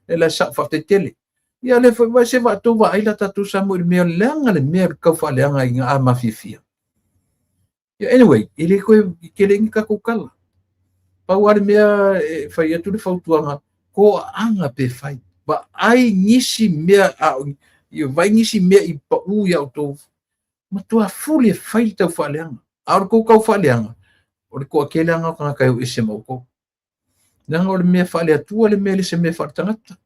Lea la e sao, faafetai tele. Ia lea foi vai se vatou vaai la tatou Samoa i le mea leaga le mea o le tau faaleaga i na a mafiafia. Ia anyway, e le toe tele ni tatou tala. Pau lava le mea e fai atu le fautuaga, toaaga pe fai. Vaai nisi mea a o vaai nisi mea i pau ia outou. Matua fuli e fai le tau faaleaga. A o le tou tau faaleaga, o le toatele lava o tagata e o ese ma outou. Leaga o le mea faale-Atua le mea, e le se mea faale-tagata.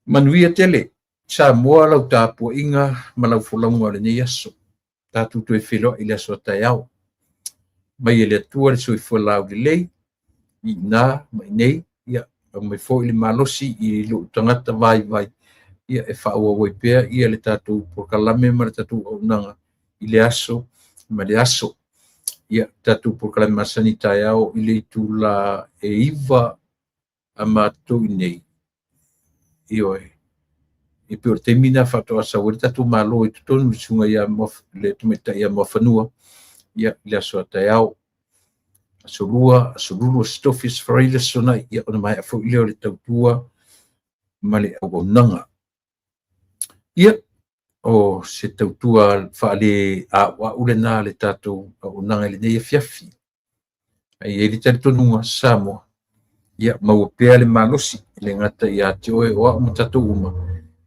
Manuia tele Samoa lau tapuaiga ma lau folauga o lenei aso. Tatou toe feiloai i le aso a taeao. Mai e le Atua le soifua laulelei i ina ma i nei, ia aumai foi le malosi i lou tagata vaivai, ia e faaauau ai pea ia le tatou polokalame ma le tatou auaunaga i le aso ma le aso. Ia tatou polokalame masani taeao i le itula e 9 a matou i nei. Ioe. E pei o le taimi lena faatoa sau ai le tatou Malo i totonu i le susuga ia le tamaitai ia Muafanua, ia i le aso a taeao. Aso Lua, Aso Lulu, Aso Tofi, Aso Faraile, Aso Sonai, ia ona maea foi lea o le tautua ma le auaunaga. Ia, o se tautua faale a'ua'u lena a le tatou auaunaga i lenei afiafi. Ae i ai le talitonuga Samoa, ia maua pea le malosi, e le gata ia te oe o au ma tatou uma,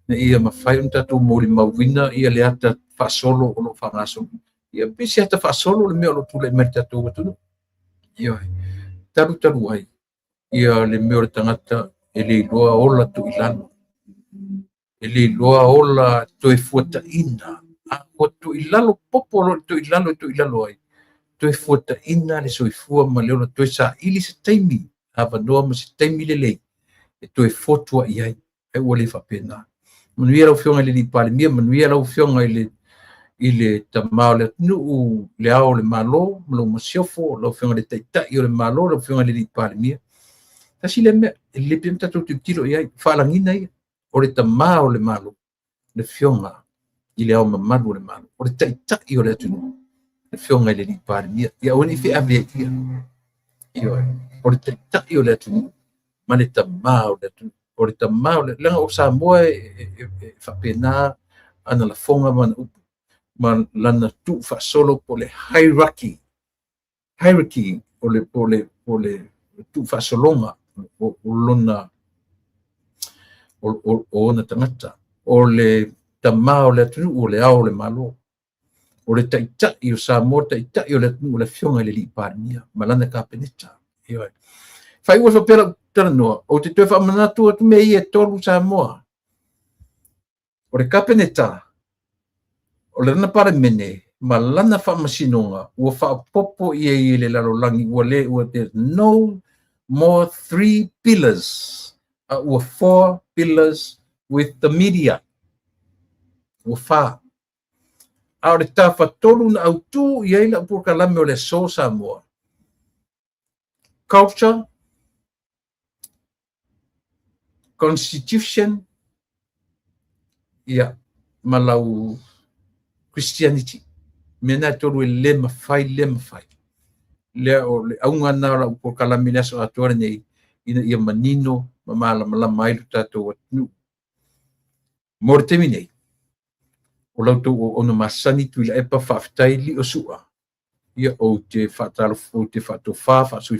ina ia mafai ona tatou molimauina ia le ata faasolo o lo o faagasolo. Ia pei se ata faasolo le mea o lo o tulai mai i le tatou atunuu. Ioe. Talu talu ai, ia le mea o le tagata e le iloa ola toilalo, e le iloa ola toe fuataina. A ua toilalo popo loa i le toilalo e toilalo ai, toe fuataina le soifua ma le ola, toe saili se taimi avanoa ma se taimi lelei e toe fotuai ai, ai ua le faapena. Manuia lau Afioga i le Palemia, manuia lau Afioga i le tama o le atunuu, le Ao o le Malo ma lau Masiofo, lau Afioga i le Taitai o le Malo, lau Afioga i le Palemia. Tasi lea mea, e lelei pea ona tatou tilotilo i ai, faalagiga ia, o le tama o le Malo, le Afioga i le Ao Mamalu o le Malo, o le Taitai o le atunuu, le Afioga i le Palemia. Ia aua ne i feaveaia. Ioe, o le Taitai o le atunuu ma le tama o le atunuu. O le tama o le, leaga o Samoa e faapena ana lafoga ma ana upu ma lana tuufaasolo po o le hierarchy. Hierarchy o le, o le, o le tuufaasologa o lona o ona tagata. O le tama o le atunuu, o le Ao o le Malo, o le Taitai o Samoa, Taitai o le atunuu, o le Afioga i le Alii Palemia ma lana Kapeneta. Ioe. Faaiu ai faapea lau talanoa, ou te toe faamanatu atu mea ia e tolu Samoa. O le Kapeneta, o lana Palemene ma lana faamasinoga ua faaopoopo i ai e le lalolagi, ua le, ua, there's no more three pillars, a ua four pillars with the media. Ua fa. A o le tafatolu na autū i ai lau polokalame o le aso Samoa, culture, constitution, ia, ma lau Christianity. Mea na e tolu e le mafai, le mafai. Lea o le auga na o lau polokalame i le aso atoa lenei, ina ia manino ma malamalama ai lo tatou atunuu. Mo le taimi nei, o la outou auauna masani Tuilaepa, faafetai Lio Sua. Ia, ou te faatalofa, ou te faatofa, faasui